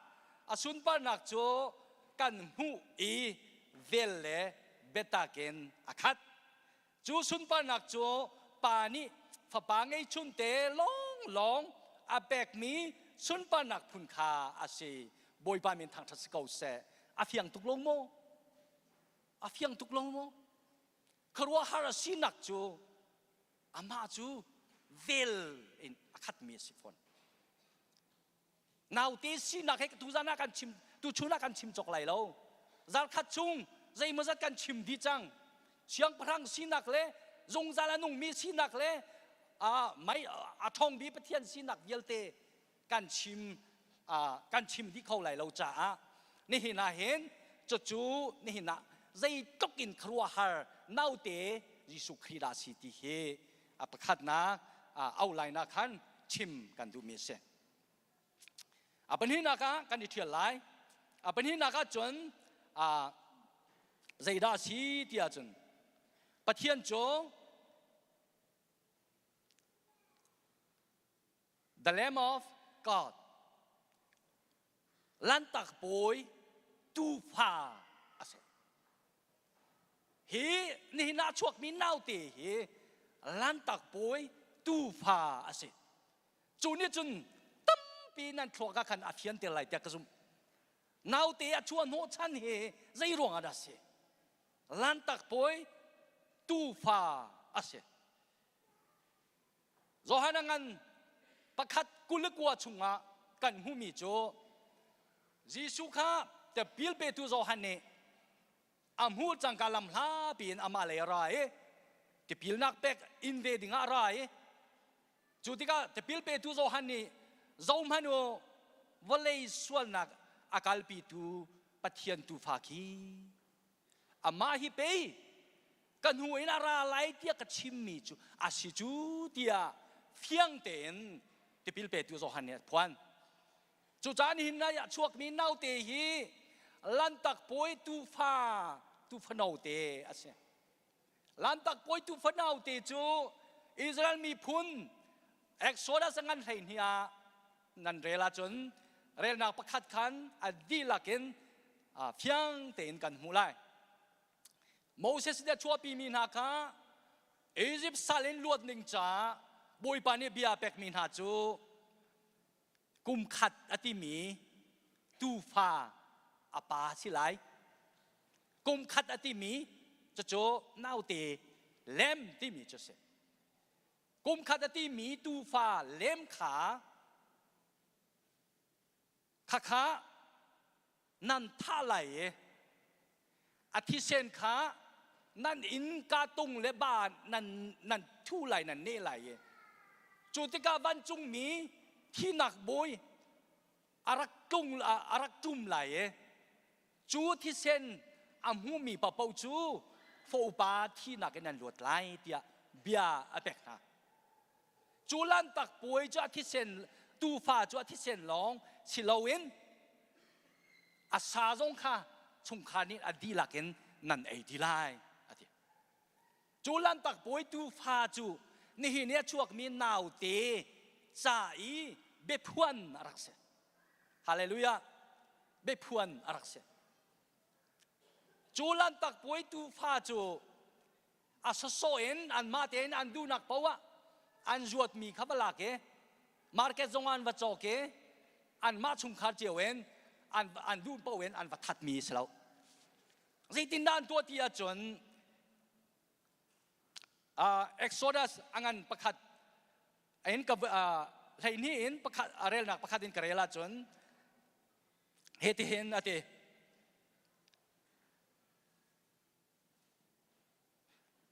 a sunparnak cu kan hmuh i vel le biatak in a khat. Cu sunparnak cu Pa nih Fapa ngeihchunte lawnglawng a pekmi sunparnak phun kha a si. Bawipa min thangṭhat si ko seh. A fiang tuk lo maw? A fiang tuk lo maw? Khuaruahhar a sinak cu amah cu vel in a khatmi a si fawn. Naute sinak he tuzan ah kan chim tuchun ah kan chim cawk lai lo. Zarkhat chung zeimawzat kan chim dih cang. Siangpahrang sinak le zungzal a nungmi sinak le a mei a ṭhawngmi Pathian sinak vialte kan chim kan chim dih kho lai lo caah nihin ah hin cucu nihin ah zeitluk in khuaruahhar naute Jesuh Khrih dah si ti hi a pakhatnak au lainak khan chim kan duhmi a si. A pahnihnak ah kan i ṭhial lai. A pahnihnak ah cun zeidah a si ti ahcun Pathian cu the Lamb of God Lanhtak Bawi tuufa a si. Hi nihin ah chuakmi naute hi Lanhtak Bawi tuufa a si. Cu nih cun tampi nan thluak ah khan a fianter lai tiah ka zumh. Naute a chuah hnawhchan hi zei ruang ah dah a si? Lanhtak Bawi tuufa a si. Johan a ngan pakhat 29 chungah kan hmuhmi cu Jesuh kha tipil petu Johan nih a hmuh cangka lam hlapi in amah lei a ra i tipilnak pek in ve dingah a ra i cu tikah tipil petu Johan nih zohhmanh u vawlei sualnak a kalpitu Pathian tuufa khi amah hi pei ka hnu in a ra lai tiah ka chimmi cu a si cu tiah fiang tein tipil petu Johan nih a phuan. Cucaah nihin nai ah chuakmi naute hi lantak pawi tuufa tuufa note a si. Lantak pawi tuufa naute cu Israel miphun Exodus a ngan 12 ah nan rel ahcun relnak pakhat khan a dihlak in fiang tein kan hmuh lai. Moses nih a chuahpimi hna kha Izipt sal in luat ning caah Bawipa nih bia a pekmi hna cu kum khat a timi tuufa a pa si lai. Kum khat a timi cucu naute lem timi cu a si. Kum khat a timi tuufa lem kha khakha nan thah lai i a thisen kha nan inn ka tung le ba nan nan thu lai nan neh lai i cu tikah vancungmi thinak bawi a rak tlung a rak ṭum lai i cu thisen a hmumi paohpaoh cu fa upa thinak in an luat lai tiah bia a pek hna. Cu lanhtak puai cu a thisen tuufa cu a thisen lawng si loin a sa zong kha chungkhar nih a dihlak in nan ei ti lai a ti. Cu lanhtak puai tuufa cu nihin i a chuakmi naute ca i biaphuan a rak si. Hallelujah. Biaphuan a rak si. Cu lanhtak puai tuufa cu a sawsawh in anmah tein an duhnak paoh ah an zuatmi kha va lak i market zong ah an va cawk i anmah chungkhar cio in an, an duh paoh in an va thatmi si lo. Zeitindah an tuah ti ahcun uh, Exodus a ngan pakhat in ka uh, 12 in pakhat a relnak pakhat in ka rel ahcun hitihin a ti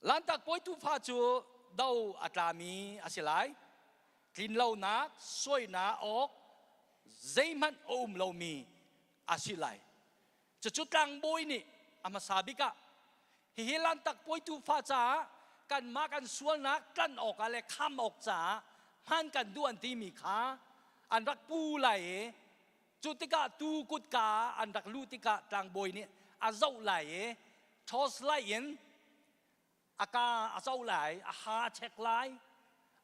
Lanhtak Puai tuufa cu do a tlami a si lai. Tlinlonak, suainak awk zeihmanh a um lomi a si lai. Cucu tlangbawi nih a hmasa bik ah hihi Lanhtak Puai tuufa caah kanmah kan sualnak tlanh awkah le kham awk caah hman kan duh an timi kha an rak pu lai i Cu tikah tuu kutka ah an rak luh tikah tlangbawi nih a zoh lai i torchlight in a ka a zoh lai, a ha a check lai,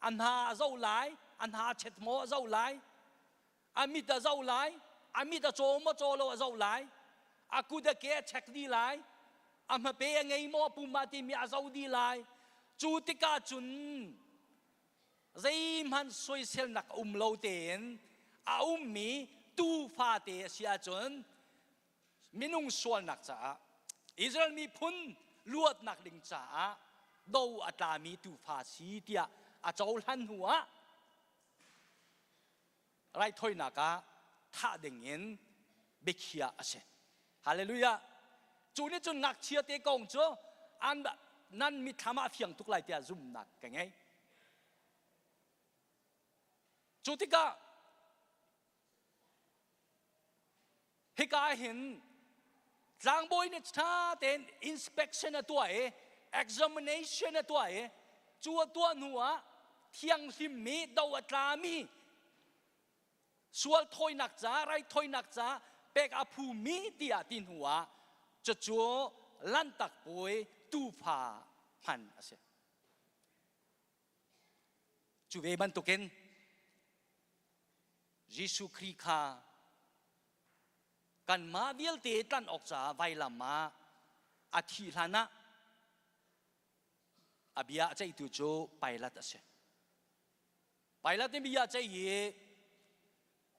a hna a zoh lai, a hna a chet maw a zoh lai, a mit a zoh lai, a mit a caw maw caw lo a zoh lai, a kut a ke a check dih lai, A hmape a ngei maw a pum ah timi a zoh dih lai. Cu tikah cun zeihmanh soiselnak a um lo tein a ummi tuufa te a si ahcun minung sualnak caah Israel miphun luatnak ding caah do a tlami tuufa si tiah a cohlan hnu ah raithawinak ah thah ding in biakhiah a si. Hallelujah. Cu nih cun ngakchia te kong cu an nan mitthlam ah a fiang tuk lai tiah zumhnak ka ngei. Cu tikah hika hin tlangbawi nih ṭha tein inspection a tuah i examination a tuah i cu a tuah hnu ah thianghlimmi do a tlami sual thawinak ca raithawinak ca pek a phumi tiah ti hnu ah cucu lanhtak puai tuufa hman a si. Cu ve bantukin Jesuh Khrih kha kanmah vialte tlanh awk caah vailam ah a thih hlan ah a bia a ceihtu cu Pilat a si. Pilat nih bia a ceih i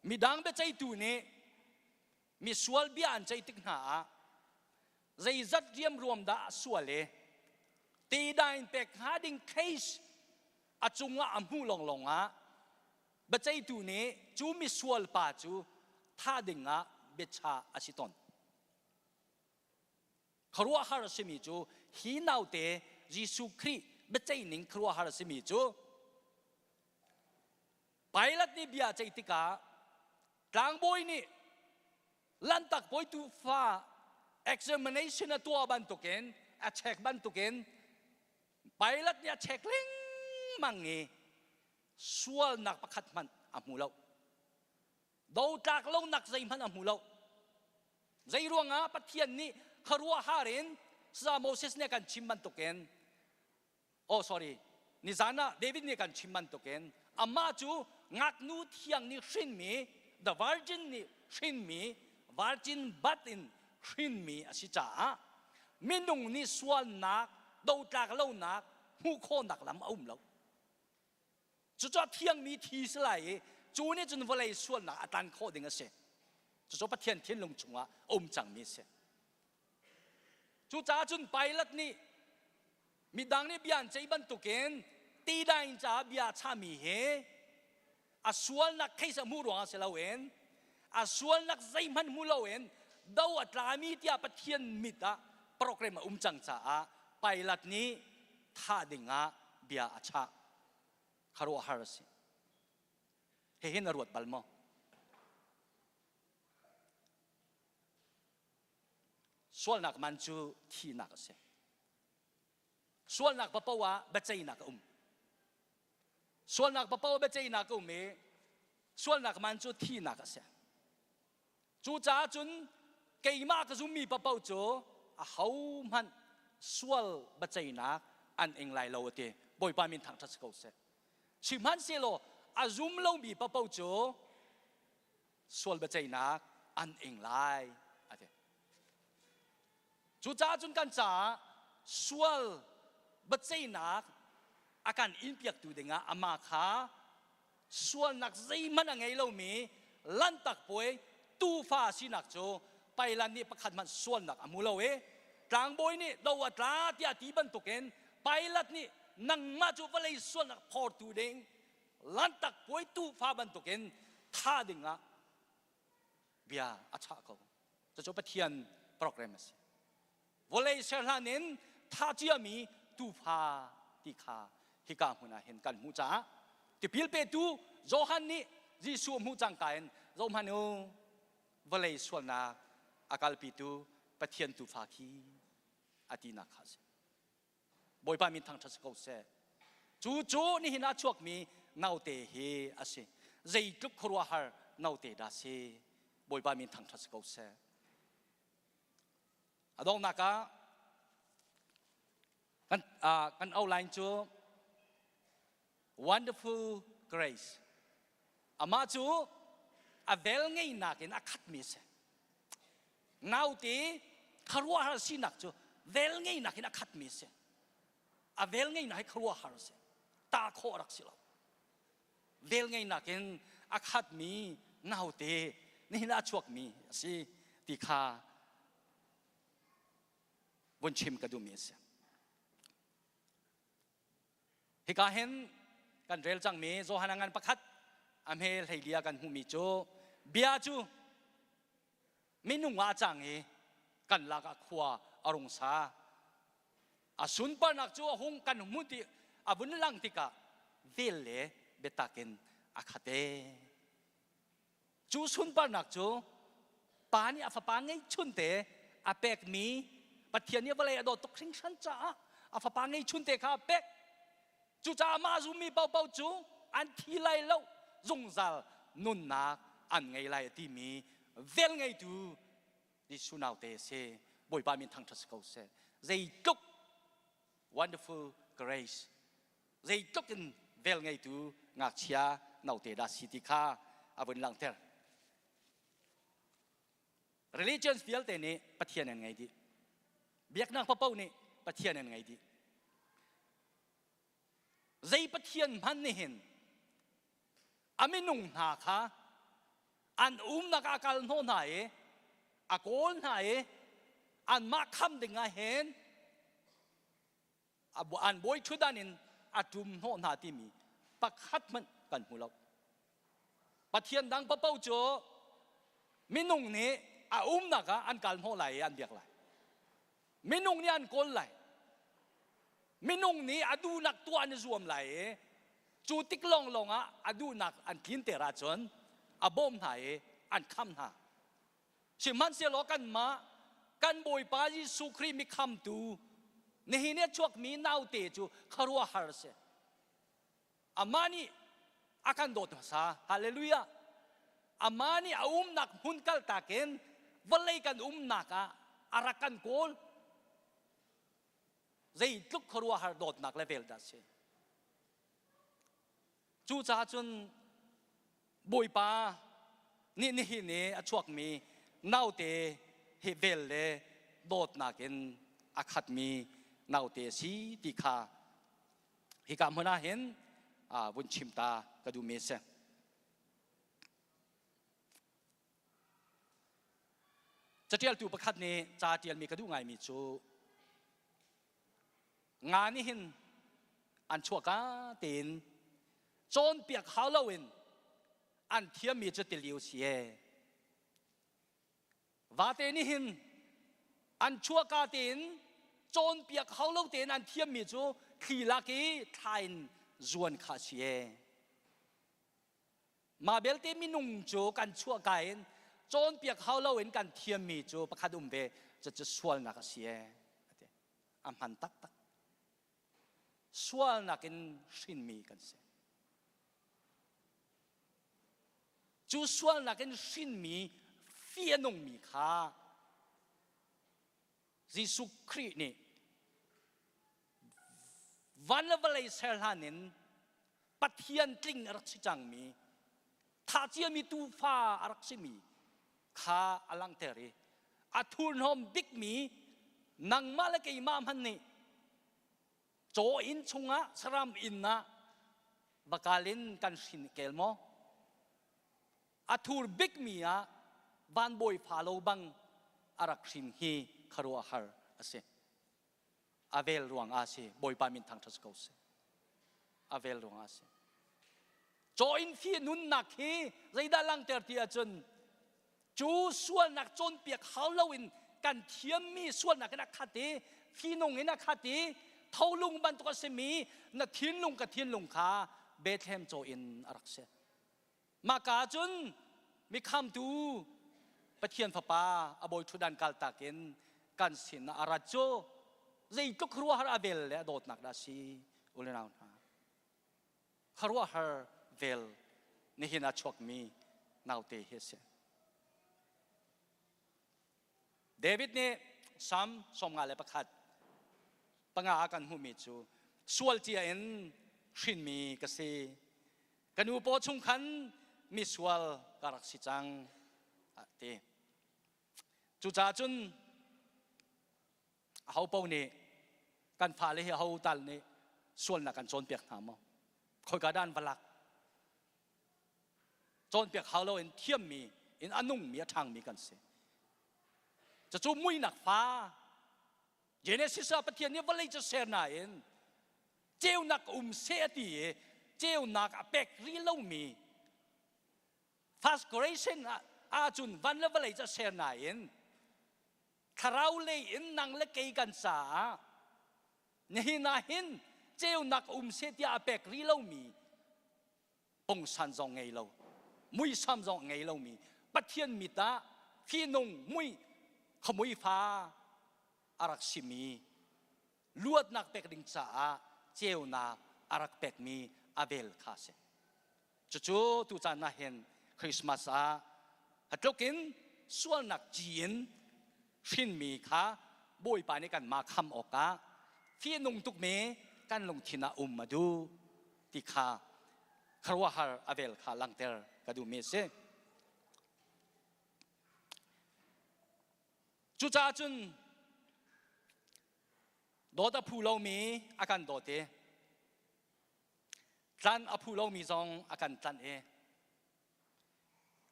midang biaceihtu nih misual bia an ceih tik hna ah zeizat riamruam dah a sual i tedain pek hnga ding case a cungah a hmuh lawnglawng ah biaceihtu nih cu misual pa cu thah dingah biachah a si tawn. Khuaruahhar a simi cu hi naute Jesuh Khrih biaceih ning khuaruahhar a simi cu Pilat nih bia a ceih tikah tlangbawi nih Lanhtak bawi tuufa examination a tuah bantukin a check bantukin Pilat nih a check lengmang i sualnak pakhat hmanh a hmu lo. Dotlak lonak zeihmanh a hmu lo. Zei ruangah Pathian nih khuaruahhar in Saya Moses nih a kan chim bantukin oh sorry nizan ah David nih kan chim bantukin amah cu ngaknu thiang nih hrinmi the virgin nih hrinmi virgin birth in hrinmi a si caah minung nih sualnak dotlak lonak hmuh khawhnak lam a um lo cucu a thiangmi thi si lai i cu nih cun vawlei sualnak a tlan khawh ding a si cucu Pathian thinlung chungah a um cangmi a si Cucaah cun Pilat nih midang nih bia an ceih bantukin tidain caah bia a chahmi hi a sualnak case a hmuh ruangah si loin a sualnak zeihmanh hmu loin do a tlami tiah Pathian mit ah program a um cang caah Pilat nih thah dingah bia a chah. Khuaruahhar a si. Hihi na ruat bal maw? Sualnak man cu thihnak a si. Sualnak papoh ah biaceihnak a um. Sualnak papoh ah biaceihnak a um i sualnak man cu thihnak a si. Cucaah cun keimah ka zummi papoh cu ahohmanh sual biaceihnak an ing lai lo a ti. Bawipa min thangṭhat si ko seh. Sihmanhsehlaw a zum lomi papoh cu sual biaceihnak an ing lai a ti. Cucaah cun kan caah sual biaceihnak a kan inpiaktu dingah amah kha sualnak zeihmanh a ngei lomi lanhtak puai tuufa sinak cu Pailan nih pakhat hmanh sualnak a hmu lo i tlangbawi nih do a tla tiah ti bantukin Pilat nih nangmah cu vawlei sualnak phortu ding Lanhtak puai tuufa bantukin thah dingah bia a chah ko. Cucu Pathian program a si. Vawlei ser hlan in thah ciami tuufa ti kha hika hmun ah hin kan hmuh caah tipil petu Johan nih Jesuh a hmuh cangka in zohhmanh u vawlei sualnak a kalpitu Pathian tuufa khi a tinak kha a si. Bawipa min thangṭhat si ko seh. Cu cu nihin ah chuakmi naute hi a si. Zeitluk khuaruahhar naute dah si. Bawipa min thangṭhat si ko seh. A donghnak ah kan, uh, kan outline cu wonderful grace. Amah cu a vel ngeinak in a khatmi a si. Naute khuaruahhar sinak cu Vel ngeinak in a khatmi a si. A vel ngeinak hi khuaruahhar a si. Ta khawh a rak si lo. Vel ngeinak in a khatmi naute nihin ah a chuakmi a si ti kha vun chim ka duhmi a si. Hika hin kan rel cangmi Johan a ngan pakhat a hme hleilia kan hmuhmi cu bia cu minung ah a cang i kan lak ah khua a rung sa. A sunparnak cu a hung kan hmuh ti a vun lang tikah vel le biatak in a khat ee. Cu sunparnak cu pa nih a fapa ngeihchunte a pekmi Pathian nih vawlei a dawt tuk hringhran caah a fapa ngeihchunte kha a pek. Cucaah mah zummi paohpaoh cu an thi lai lo, zungzal nunnak an ngei lai a timi vel ngeitu Jesuh naute a si. Bawipa min thangṭhat si ko seh. Zeitluk wonderful grace zeitluk in vel ngeitu ngakchia note dah si ti kha a vun langhter. Religions vialte nih Pathian an ngei dih. Biaknak paoh nih Pathian an ngei dih. Zei Pathian hmanh nih hin a minung hna kha an umnak ah a kal hnawh hna i a kawl hna i anmah kham ding ah hin an bawi ṭhutdan in a ṭum hnawh hna timi pakhat hmanh kan hmu lo. Pathian dang paoh cu minung nih a umnak ah an kal hnawh lai i an biak lai. Minung nih an kawl lai. Minung nih a duhnak tuah an i zuam lai i cu tik lawnglawng ah a duhnak an tlinter ahcun a bawm hna i an kham hna. Sihmanhsehlaw kanmah kan Bawipa Jesuh Khrih mikhamtu nihin i a chuakmi naute cu khuaruahhar a si. Amah nih a kan dawt hmasa. Hallelujah. Amah nih a umnak hmun kaltak in vawlei kan umnak ah a rak kan kawl. Zeitluk khuaruahhar dawtnak le vel dah a si. Cucaah cun Bawipa nih nihin i a chuakmi naute hi vel le dawtnak in a khatmi naute a si ti kha hika hmun ah hin vun chim ta ka duhmi a si. Catialtu pakhat nih ca ṭialmi ka duh ngaimi cu Nga nih hin an chuahka tein cawnpiak hau loin an thiammi cu tiliu si ee. Vate nih hin an chuahka tein cawnpiak hau lo tein an thiammi cu thli lak i thla in zuan kha si ee. Mah belte minung cu kan chuahka in cawnpiak hau loin kan thiammi cu pakhat um ve cucu sualnak a si ee. A hman taktak. Sualnak in hrinmi kan si. Cu sualnak in hrinmi fih a nungmi kha Jesuh Khrih nih van le vawlei ser hlan in Pathian tling a rak si cangmi thah ciami tuufa a rak simi kha a langhter i a thurhnawm bikmi nangmah le keimah hmanh nih caw inn chungah saram inn ah vakal in kan hrin kel maw a thur bikmi ah vanbawi fa lo bang a rak hrin hi khuaruahhar a si a vel ruang ah si bawipa min thangṭhat si ko seh a vel ruang ah si caw in fi nunnak hi zeidah langhter ti ahcun cu sualnak cawnpiak hau loin kan thiammi sualnak in a khat i fihnung in a khat i tholung bantuk a simi na thinlung ka thinlung kha Bethlehem caw in a rak si Mahka cun mikhamtu Pathian Fapa a bawi ṭhutdan kaltak in kan sin ah a rat cu zeitluk khuaruahhar a vel le a dawtnak dah a si u le nau hna. Khuaruahhar vel nihin ah chuakmi naute hi a si. David nih Salm 51 panga ah kan hmuhmi cu sual cia in hrinmi ka si. Ka nu paw chung khan misual ka rak si cang a ti. Cucaah cun Aho paoh nih kan fale hi aho tal nih sualnak kan cawnpiak hna maw? Khoika dah an va lak? Cawnpiak hau loin thiammi in a nungmi a ṭhangmi kan si. Cucu muinak fa Genesis ah Pathian nih vawlei cu ser nain ceunak um seh a ti i ceunak a pek rih lomi First Creation ahcun van le vawlei cu a ser nain thlarau lei in nang le kei kan caah nihin ah hin ceunak um seh tiah a pek rih lomi pungsan zong ngei lo muisam zong ngei lomi Pathian mit ah fihnung mui khamui fa a rak simi luatnak pek ding caah ceunak a rak pekmi a vel kha a si. Cucu tucaan ah hin Christmas ah a tluk in sualnak ci in hrinmi kha Bawipa nih kanmah kham awkah fihnung tukmi kan lungthin ah um a duh ti kha khuaruahhar a vel kha langhter ka duhmi a si. Cucaah cun dawt a phu lomi a kan dawt i tlanh a phu lomi zong a kan tlanh i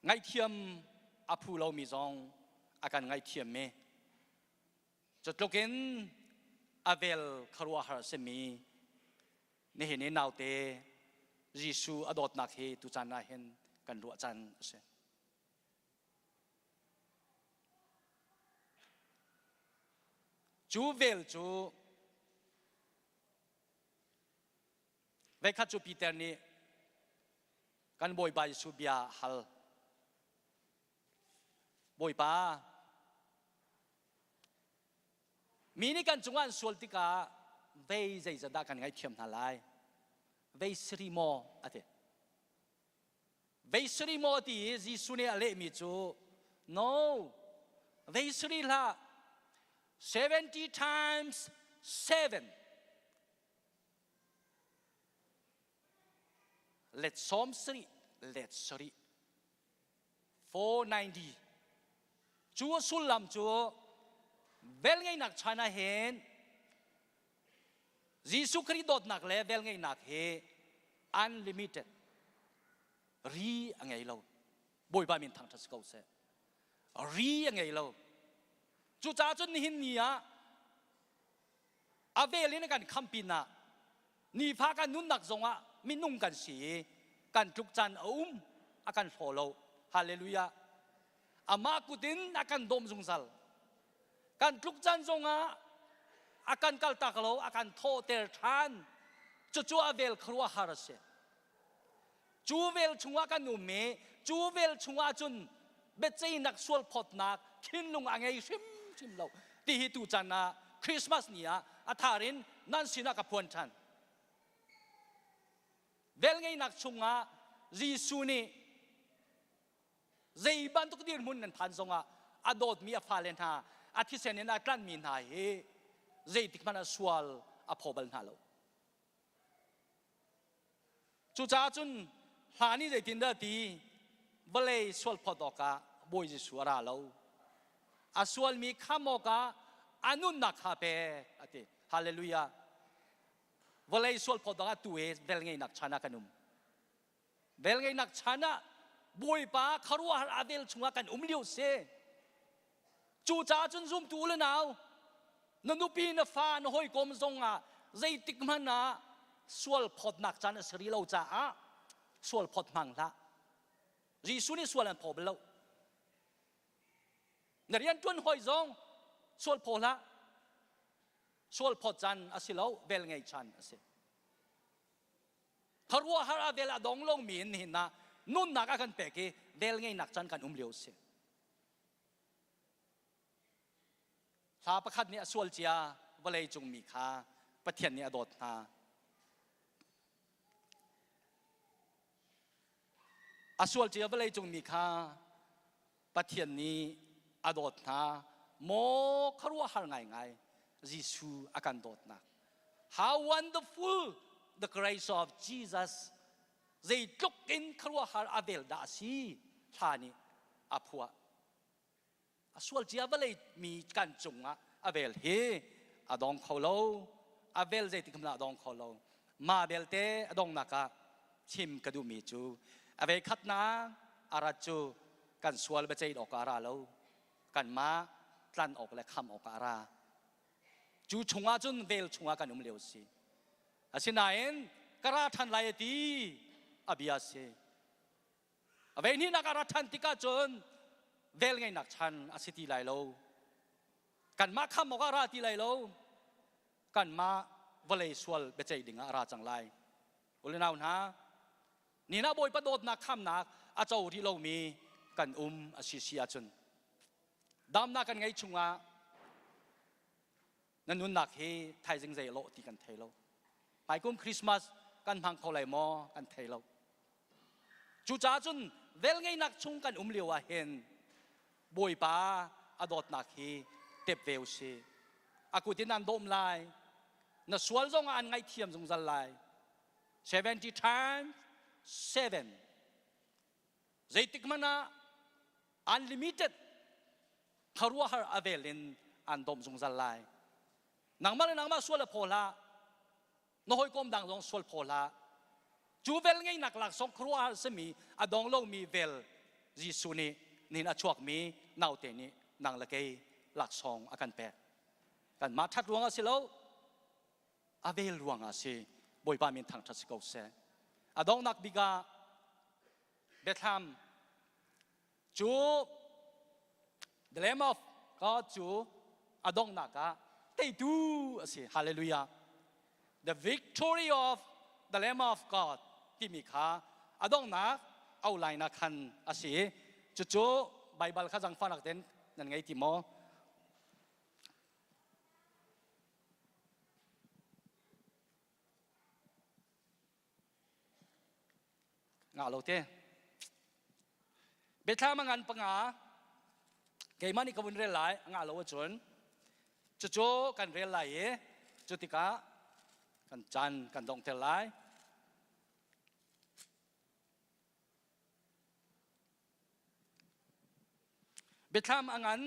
ngaihthiam a phu lomi zong a kan ngaihthiam i cutluk in a vel khuaruahhar a simi nihin i naute Jesuh a dawtnak hi tucaan ah hin kan ruah caan a si. Cu vel cu Veikhat cu Peter nih kan Bawipa Jesuh bia a hal. Bawipa, mi nih kan cungah an sual tikah vei zeizat dah kan ngaihthiam hna lai? Vei siri maw? a ti. Vei siri maw ti i Jesuh nih a lehmi cu no, vei siri hlah. 70 times 7 Let 70 let sarih 490 cu a sullam cu velngeihnak chan ah hin Jesuh Khrih dawtnak le velngeihnak hi unlimited ri a ngei lo Bawipa min thangṭhat si ko seh ri a ngei lo cucaah cun nihin ni ah a vel in a kan kham pinah nifa kan nunnak zongah minung kan si i kan tluk caan a um a kan hlaw lo hallelujah amah kut in a kan dawm zungzal kan tluk caan zongah a kan kaltak lo a kan thawhter ṭhan cucu a vel khuaruahhar a si Cu vel chungah kan um i cu vel chungah cun biaceihnak sualphawtnak thinlung a ngei hrimhrim lo ti hi tuchan ah Christmas ni ah a thar in nan sinah ka phuan ṭhan. Velngeihnak chungah Jesuh nih zei bantuk dirhmun nan phan zongah a dawtmi a fale hna a thisen in a tlanhmi hna hi zeitik hmanh ah sual a phaw bal hna lo. Cucaah cun hla nih zeitindah a ti? Vawlei sualphawt awkah Bawi Jesuh a ra lo. A sualmi kham awkah a nunnak kha pek a ti. Hallelujah. Vawlei sualphawt awkah tu he velngeihnak chan ah kan um. Velngeihnak chan ah Bawipa khuaruahhar a vel chungah kan um lio si. Cucaah cun zumtu u le nau, na nupi, na fa, na hawikom zongah zeitik hmanh ah sual phawtnak caan a si rih lo caah sual phawt hmang hlah. Jesuh nih sual an phaw bal lo. Na rianṭuan hawi zong sual phaw hlah. Sual phawt caan a si lo, velngei caan a si. Khuaruahhar ah vel a dong lomi in nihin ah nunnak a kan pek i vel ngeinak caan kan um lio a si. Hla pakhat nih a sual cia vawlei cung mi kha Pathian nih a dawt hna. A sual cia vawlei cung mi kha Pathian nih a dawt hna maw khuaruahhar ngaingai Jesuh a kan dawtnak. How wonderful the grace of Jesus. Zeitluk in khuaruahhar a vel dah a si hla nih a phuah. A sual cia vawlei mi kan cungah a vel hi. a dong kho lo. A vel zeitik hmanh ah a dong kho lo. Mah belte a donghnak ah chim ka duhmi cu a ve khatnak a rat cu kan sual biaceih awk ah a ra lo. Kanmah tlan awk le kham awk ah a ra. Cu chungah cun vel chungah kan um lio a si. Asinain ka ra ṭhan lai a ti a bia a si. A ve hnihnak a ra ṭhan tikah cun vel ngeihnak chan a si ti lai lo. Kanmah kham awk ah a ra ti lai lo. Kanmah vawlei sual biaceih ding ah a ra cang lai. Ulenau hna, ni na Bawipa dawtnak khamnak a co rih lomi kan um a si si ahcun damnak kan ngei chungah na nunnak hi thaizing zei lawh ti kan thei lo. Hmaikum Christmas kan hmang kho lai maw kan thei lo. Cucaah cun velngeihnak chung kan um lio ah hin Bawipa a dawtnak hi tep ve u sih. A kut in an dawm lai. Na sual zong ah an ngaihthiam zungzal lai. 70 times 7. Zeitik hmanh ah unlimited khuaruahhar a vel in an dawm zungzal lai. Nangmah le nangmah sual a phaw hlah. Na hawikom dang zong sual phaw hlah. Cu vel ngeihnak laksawng khuaruahhar simi a dong lomi vel Jesuh nih nihin a chuakmi naute nih nang le kei laksawng a kan pek. Kanmah ṭhat ruangah si lo, a vel ruangah si. Bawipa min thangṭhat si ko seh. A donghnak bik ah Biathlam cu the Lamb of God cu a donghnak ah teitu a si. Hallelujah. The victory of the Lamb of God timi kha a donghnak aulainak khan a si. Cucu Baibal kha zangfahnak ten nan ngei ti maw? Ngah lo te. Biathlam a ngan panga keimah nih ka vun rel lai a ngah lo ahcun cucu kan rel lai i cu tikah kan caan kan donghter lai. Biathlam a ngan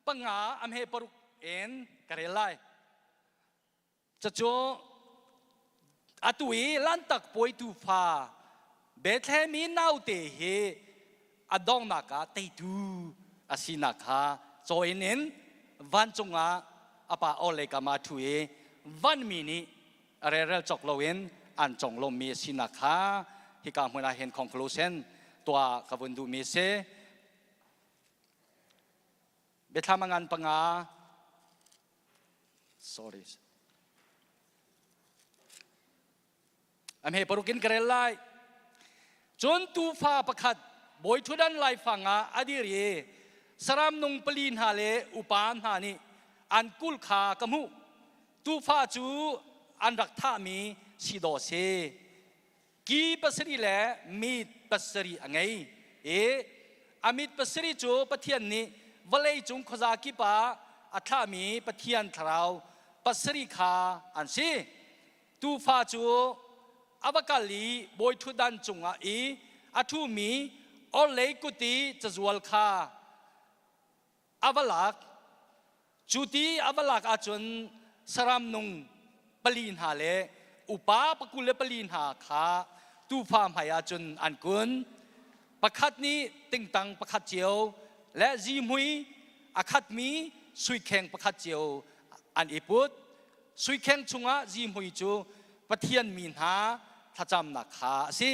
panga a hme paruk in ka rel lai. Cucu atu i Lanhtak Puai tuufa Bethlehem i naute hi a donghnak ah teitu a sinak kha caw-inn in vancung ah a pa orhlei kam ah a ṭhu i vanmi nih a relrel cawk loin an conglawmmi a sinak kha hika hmun ah hin conclusion tuah ka vun duhmi a si. Biathlam a ngan panga sorry a hme paruk in ka rel lai cun tuufa pakhat bawi ṭhutdan laifang ah a dir i saram nung pali hna le upa hna nih an kulh kha ka hmuh tuufa cu an rak thahmi si dawh a si Ki pasarih le mit pasarih a ngei i a mit pasarih cu Pathian nih vawlei cung khuaza kip ah a thlahmi Pathian thlarau pasarih kha an si. Tuufa cu a va kal i bawi ṭhutdan cungah i a ṭhumi orhlei kut i cazual kha a va lak. Cu ti a va lak ahcun saram nung pali hna le upa pakul le pali hna kha tuufa hmai ahcun an kun. Pakhat nih tingtang pakhat cio le zihmui a khatmi suikheng pakhat cio an i put. Suikheng chungah zihmui cu Pathian mi hna thlacamnak kha a si.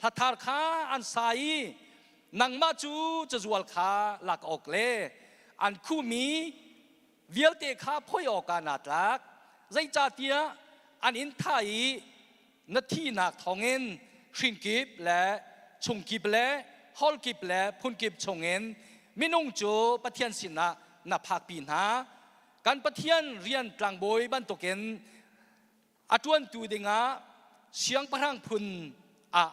Hlathar kha an sa i nangmah cu cazual kha lak awk le an khuhmi vialte kha phoih awkah naa tlak zeicahtiah an in thah i na thihnak thawngin hrinkip le chungkip le holkip le phunkip chungin minung cu Pathian sinah na phakpi hna kan Pathian rian tlangbawi bantukin a ṭuantu dingah siangpahrang phun ah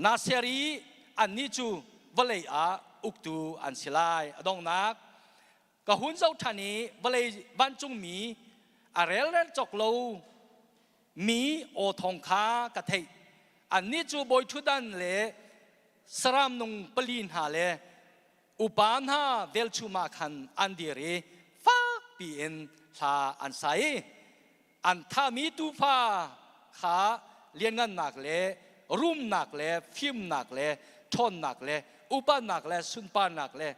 Naser i annih cu vawlei ah uktu an si lai. A donghnak ka hun zoh ṭhan i vawlei vancungmi a relrel cawk lo mi aw thawng kha ka theih. Annih cu bawi ṭhutdan le saram nung pali hna le upa hna velchum ah khan an dir i fak. piin hla an sa i an thahmi tuufa kha lianngannak le rumnak le fimnak le ṭhawnnak le upatnak le sunparnak le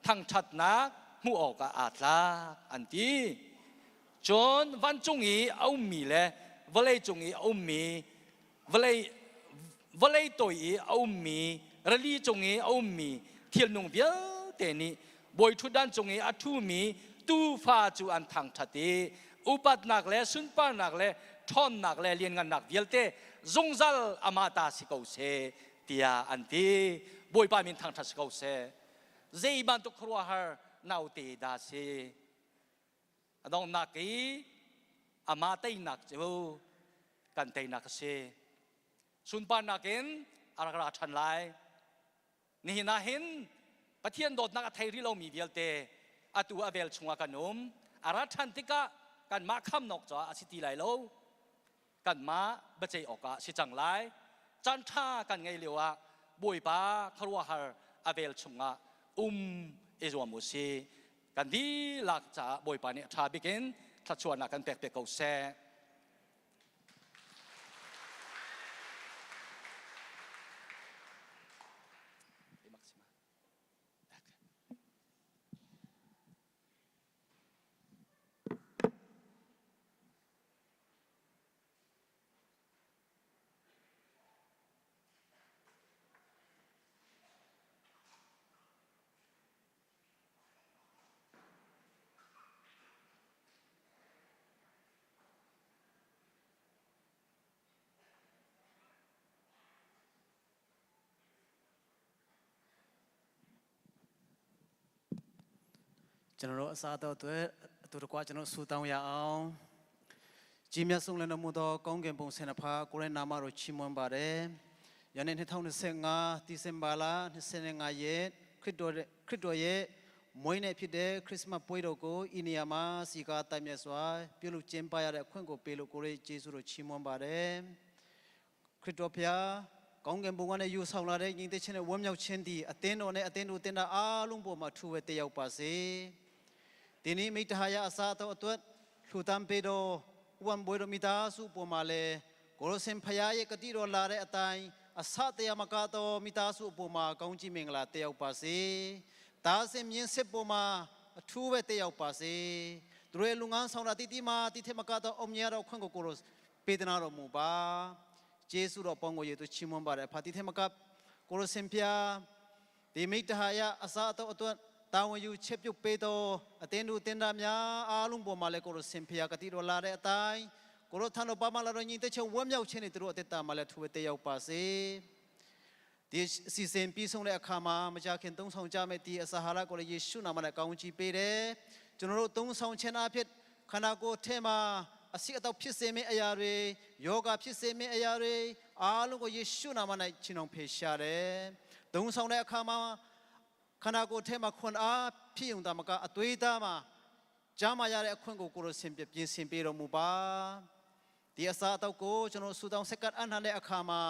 thangṭhatnak hmuh awkah aa tlak an ti. Cun vancung i a ummi le vawlei cung i a ummi vawlei vawlei toi i a ummi rili cung i a ummi thilnung vialte nih bawi ṭhutdan cung i a ṭhumi tuufa cu an thangṭhat i upatnak le sunparnak le ṭhawnnak le lianngannak vialte zungzal amah ta si ko seh tiah an ti. Bawipa min thangṭhat si ko seh. Zei bantuk khuaruahhar naute dah si? A donghnak i amah teinak cu kan teinak a si. Sunparnak in a rak ra ṭhan lai. Nihin ah hin Pathian dawtnak a thei rih lomi vialte atu a vel chungah kan um. A ra ṭhan tikah kanmah khamnak caah a si ti lai lo. Kanmah biaceih awkah a si cang lai. Caan ṭha kan ngeih lio ah Bawipa khuaruahhar a vel chungah um i zuam u sih. Kan dihlak caah Bawipa nih a ṭha bik in thluachuahnak kan pek piak ko seh. ကျွန်တော်တို့အစားတော့အတွက်အတူတကွကျွန်တော်ဆူတောင်းရအောင်ကြီးမြတ်ဆုံးလည်းနမတော်ကောင်းကင်ဘုံဆင်နဖာကိုရဲနာမတော်ချီးမွမ်းပါတယ်ယနေ့2025ဒီဇင်ဘာလ25ရက်ခရစ်တော်ခရစ်တော်ရဲ့မွေးနေ့ဖြစ်တဲ့ခရစ်စမတ်ပွဲတော်ကိုဤနေရာမှာစီကားတိုင်မြတ်စွာပြုလုပ်ကျင်းပရတဲ့အခွင့်ကိုပေးလို့ကိုရဲကျေးဇူးတော်ချီးမွမ်းပါတယ်ခရစ်တော်ဖျားကောင်းကင်ဘုံကနေယူဆောင်လာတဲ့ညီတဲ့ချင်းနဲ့ဝမ်းမြောက်ခြင်းသည်အသင်းတော်နဲ့အသင်းတို့တင်တာအားလုံးပေါ်မှာထူဝဲတက်ရောက်ပါစေဒီနေ့မိတ္တဟာယအစားတော်အတွက်လှူဒန်းပေးတော်ဥပံဘွေတော်မိသားစုပေါ်မှာလဲကိုရစင်ဖျားရဲ့ကတိတော်လာတဲ့အတိုင်းအစတရားမကတော့မိသားစုပေါ်မှာကောင်းကြီးမင်္ဂလာတက်ရောက်ပါစေဒါစင်မြင့်စစ်ပေါ်မှာအထူးပဲတက်ရောက်ပါစေသူတို့ရဲ့လူငန်းဆောင်တာတိတိမာတိထမကတော့အောင်မြတ်တော်ခွင့်ကိုကိုရပေးသနာတော်မူပါကျေးဇူးတော်ပေါင်းကိုယေသူချီးမွမ်းပါတယ်ဖာတိထမကကိုရစင်ဖျားဒီမိတ္တဟာယအစားတော်အတွက်တာဝန်ယူချက်ပြုတ်ပေးတော်အတင်းတို့တင်တာများအားလုံးပေါ်မှာလည်းကိုရစင်ဖျားကတိတော်လာတဲ့အတိုင်းကိုရထန်တော်ပါမလာတော်ညီတဲ့ချက်ဝမ်းမြောက်ခြင်းတွေသူတို့အသက်တာမှာလည်းထူဝဲတက်ရောက်ပါစေဒီအစီအစဉ်ပြီးဆုံးတဲ့အခါမှာမကြခင်သုံးဆောင်ကြမယ့်ဒီအစာဟာရကိုလည်းယေရှုနာမနဲ့ကောင်းချီးပေးတယ်ကျွန်တော်တို့သုံးဆောင်ခြင်းအဖြစ်ခန္ဓာကိုယ်ထဲမှာအစိအတော့ဖြစ်စေမယ့်အရာတွေယောဂဖြစ်စေမယ့်အရာတွေအားလုံးကိုယေရှုနာမ၌ချီနှောင်ဖေရှားတယ်သုံးဆောင်တဲ့အခါမှာခန္ဓာကိုယ်ထဲမှာခွန်အားဖြစ်ုံတာမကအသွေးသားမှာကြားမရတဲ့အခွင့်ကိုကိုယ်တော်ဆင်ပြပြင်ဆင်ပေးတော်မူပါဒီအစာတော့ကိုကျွန်တော်ဆူတောင်းစက္ကပ်အနှံတဲ့အခါမှာ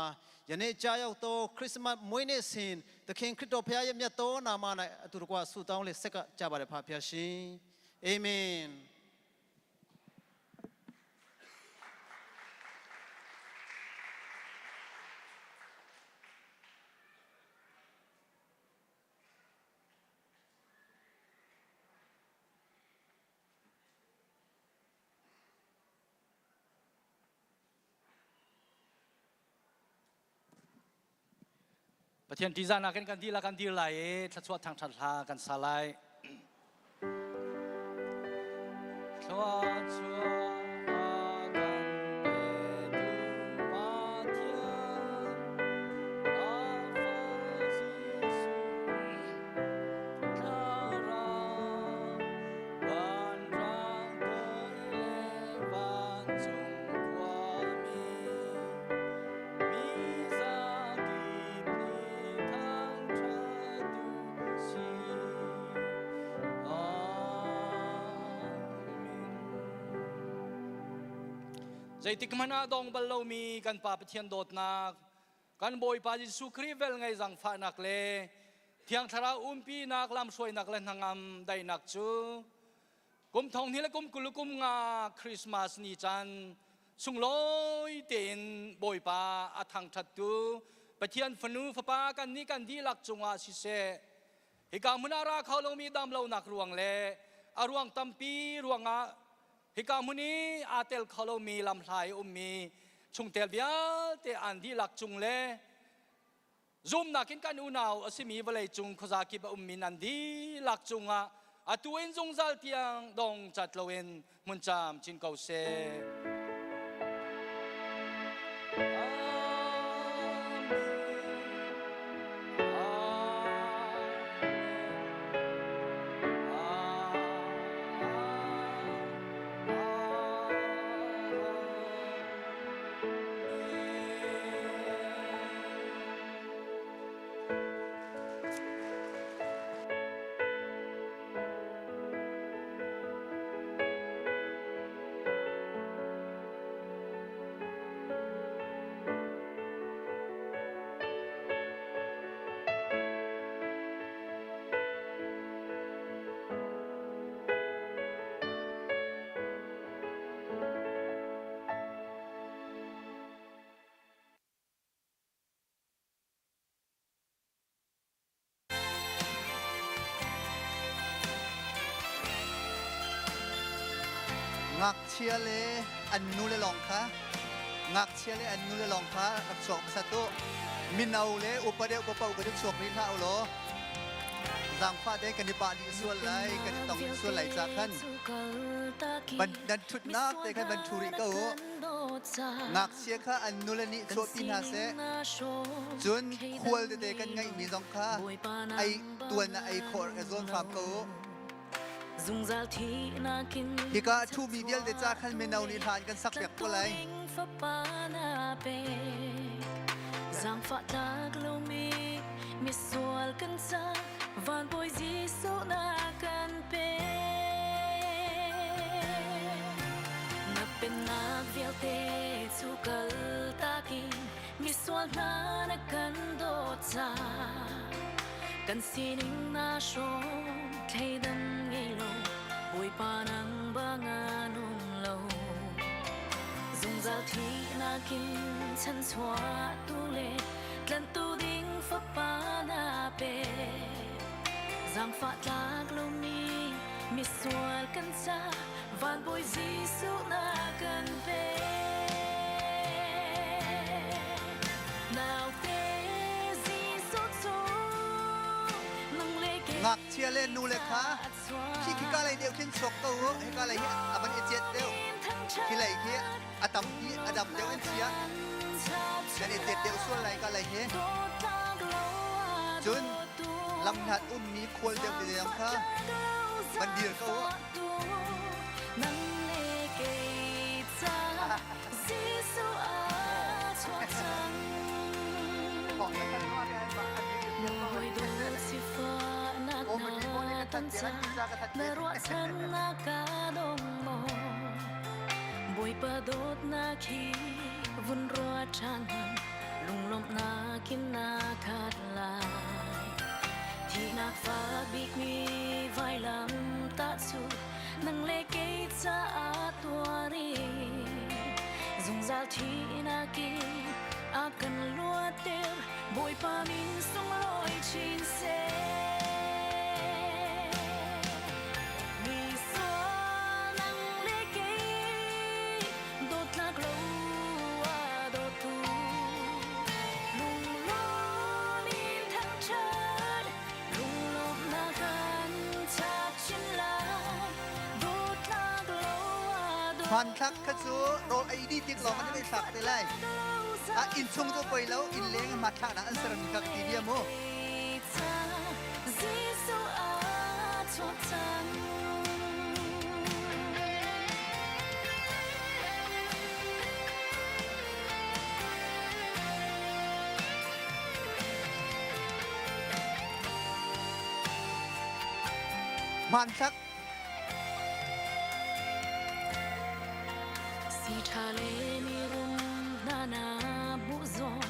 ယနေ့ကြားရောက်သောခရစ်စမတ်မွေးနေ့စဉ်သခင်ခရစ်တော်ဖခင်ရဲ့မြတ်သောနာမ၌အတူတကွဆူတောင်းလေစက္ကပ်ကြပါတယ်ဖဖခင်ရှင်အာမင် Pathian ṭihzahnak in kan dihlak kan dir lai i thluachuah thangṭhat hla kan sa lai. Thluachuah a kan petu Pathian, a fa Jesuh Thlarau, vanrang toi le vancung khuami, mi zakip nih thangṭhat u sih. Amen. Zeitik hmanh ah dong bal lomi kan Pa Pathian dawtnak, kan Bawipa Jesuh Khrih vel ngei zangfahnak le Thiang Thlarau umpinak lamhruainak le hnangam daihnak cu. Kum thong hnih le kum 20 kum nga Christmas ni caan sunglawi tein Bawipa a thangṭhattu Pathian fanu fapa kan nih kan dihlak cungah siseh hika hmun ah ra kho lomi damlonak ruang le a ruang tampi ruangah hika hmun i aa tel kho lomi lamhla i ummi chungtel vialte an dihlak cung le Zumnak in kan unau a simi vawleicung khuaza kip a ummi nan dihlak cungah atu in zungzal tiang dong cat loin hmun cam chin ko seh. Ngakchia le an nu le lawng kha ngakchia le an nu le lawng kha rak chuak hmasa tu mino le upa deuh paoh ka chuak rih hlah u law zaangfah te kan i pah dih sual lai kan i tong sual lai ca khan ban nan ṭhutnak te khan ban ṭhu rih ko u ngakchia kha an nule nih chuahpi hna seh cun khual tete kan ngeihmi zong kha ei tuan ah ei khawh ka zawn hram ko u hika a ṭhumi vialte ca khan mino nih hla an kan sak piak ko lai Zaangfah tlak lomi misual kan ca van Bawi Jesuh na kan pe. Na pennak vialte cu kal takin misual hna na kan dawt ca kan sining na hrawm thleidan ngei lo Bawipa nang banga nung lo zungzal thihnak in chanchuah tu le tlantu ding fapa na pe zaangfah tlak lomi misual kan ca van Bawi Jesuh na kan pe naute Jesuh cu nang le kei Ngakchia le nu le kha khi khika lei deuh khin chuak ko u hika lei hi a van i ciat deuh khi lei khi a tam hi a dam deuh in chia nan i tet deuh sual lai ka lei hi cun lamhlat ummi khual deuh te deuh kha van dir ko u Na ruahchannak ka dong maw Bawipa dawtnak hi vun ruat ṭhan hmanh lunglawmhnak in na khat lai. Thihnak fak bikmi vailam tah cu nang le kei caah tuar i zungzal thihnak in a kan luatter Bawipa min sunglawi chin seh. Mi sual nang le kei dawtlak lo a dawtu lunglawm in thangṭhat lunglawmhnak kan chap chin lai dawtlak lo a dawtu Hmanthlak kha cu rawl ei dih tik lawng an i thlak te lai. A inn chung cu poi lo, inn leng hmanthlaknak an sermi kha ka ti bia mu. Jesuh a chuak cang. Hmanthlak Si ṭha le mi rum hna na hmuh zong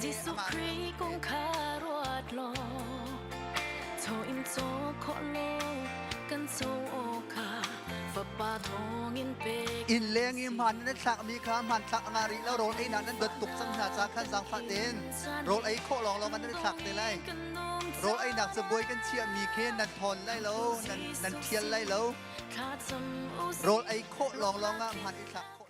Jesuh Khrih kong kha ruat law Chaw in caw khawh lo kan caw aw kha. Fapa thawngin pek Inn leng i hmaan nan thlakmi kha hmanthlak a ngah rih lo rawl einak nan dot tuk cang hna ca khan zaangfah tein rawl ei khawh lawnglawng ah nan i thlak te lai. Rawl einak cabuai kan chiahmi khi nan thawn lai lo, nan, nan ṭhial lai lo. Rawl ei khawh lawnglawng ah hmaan i thlak khawh.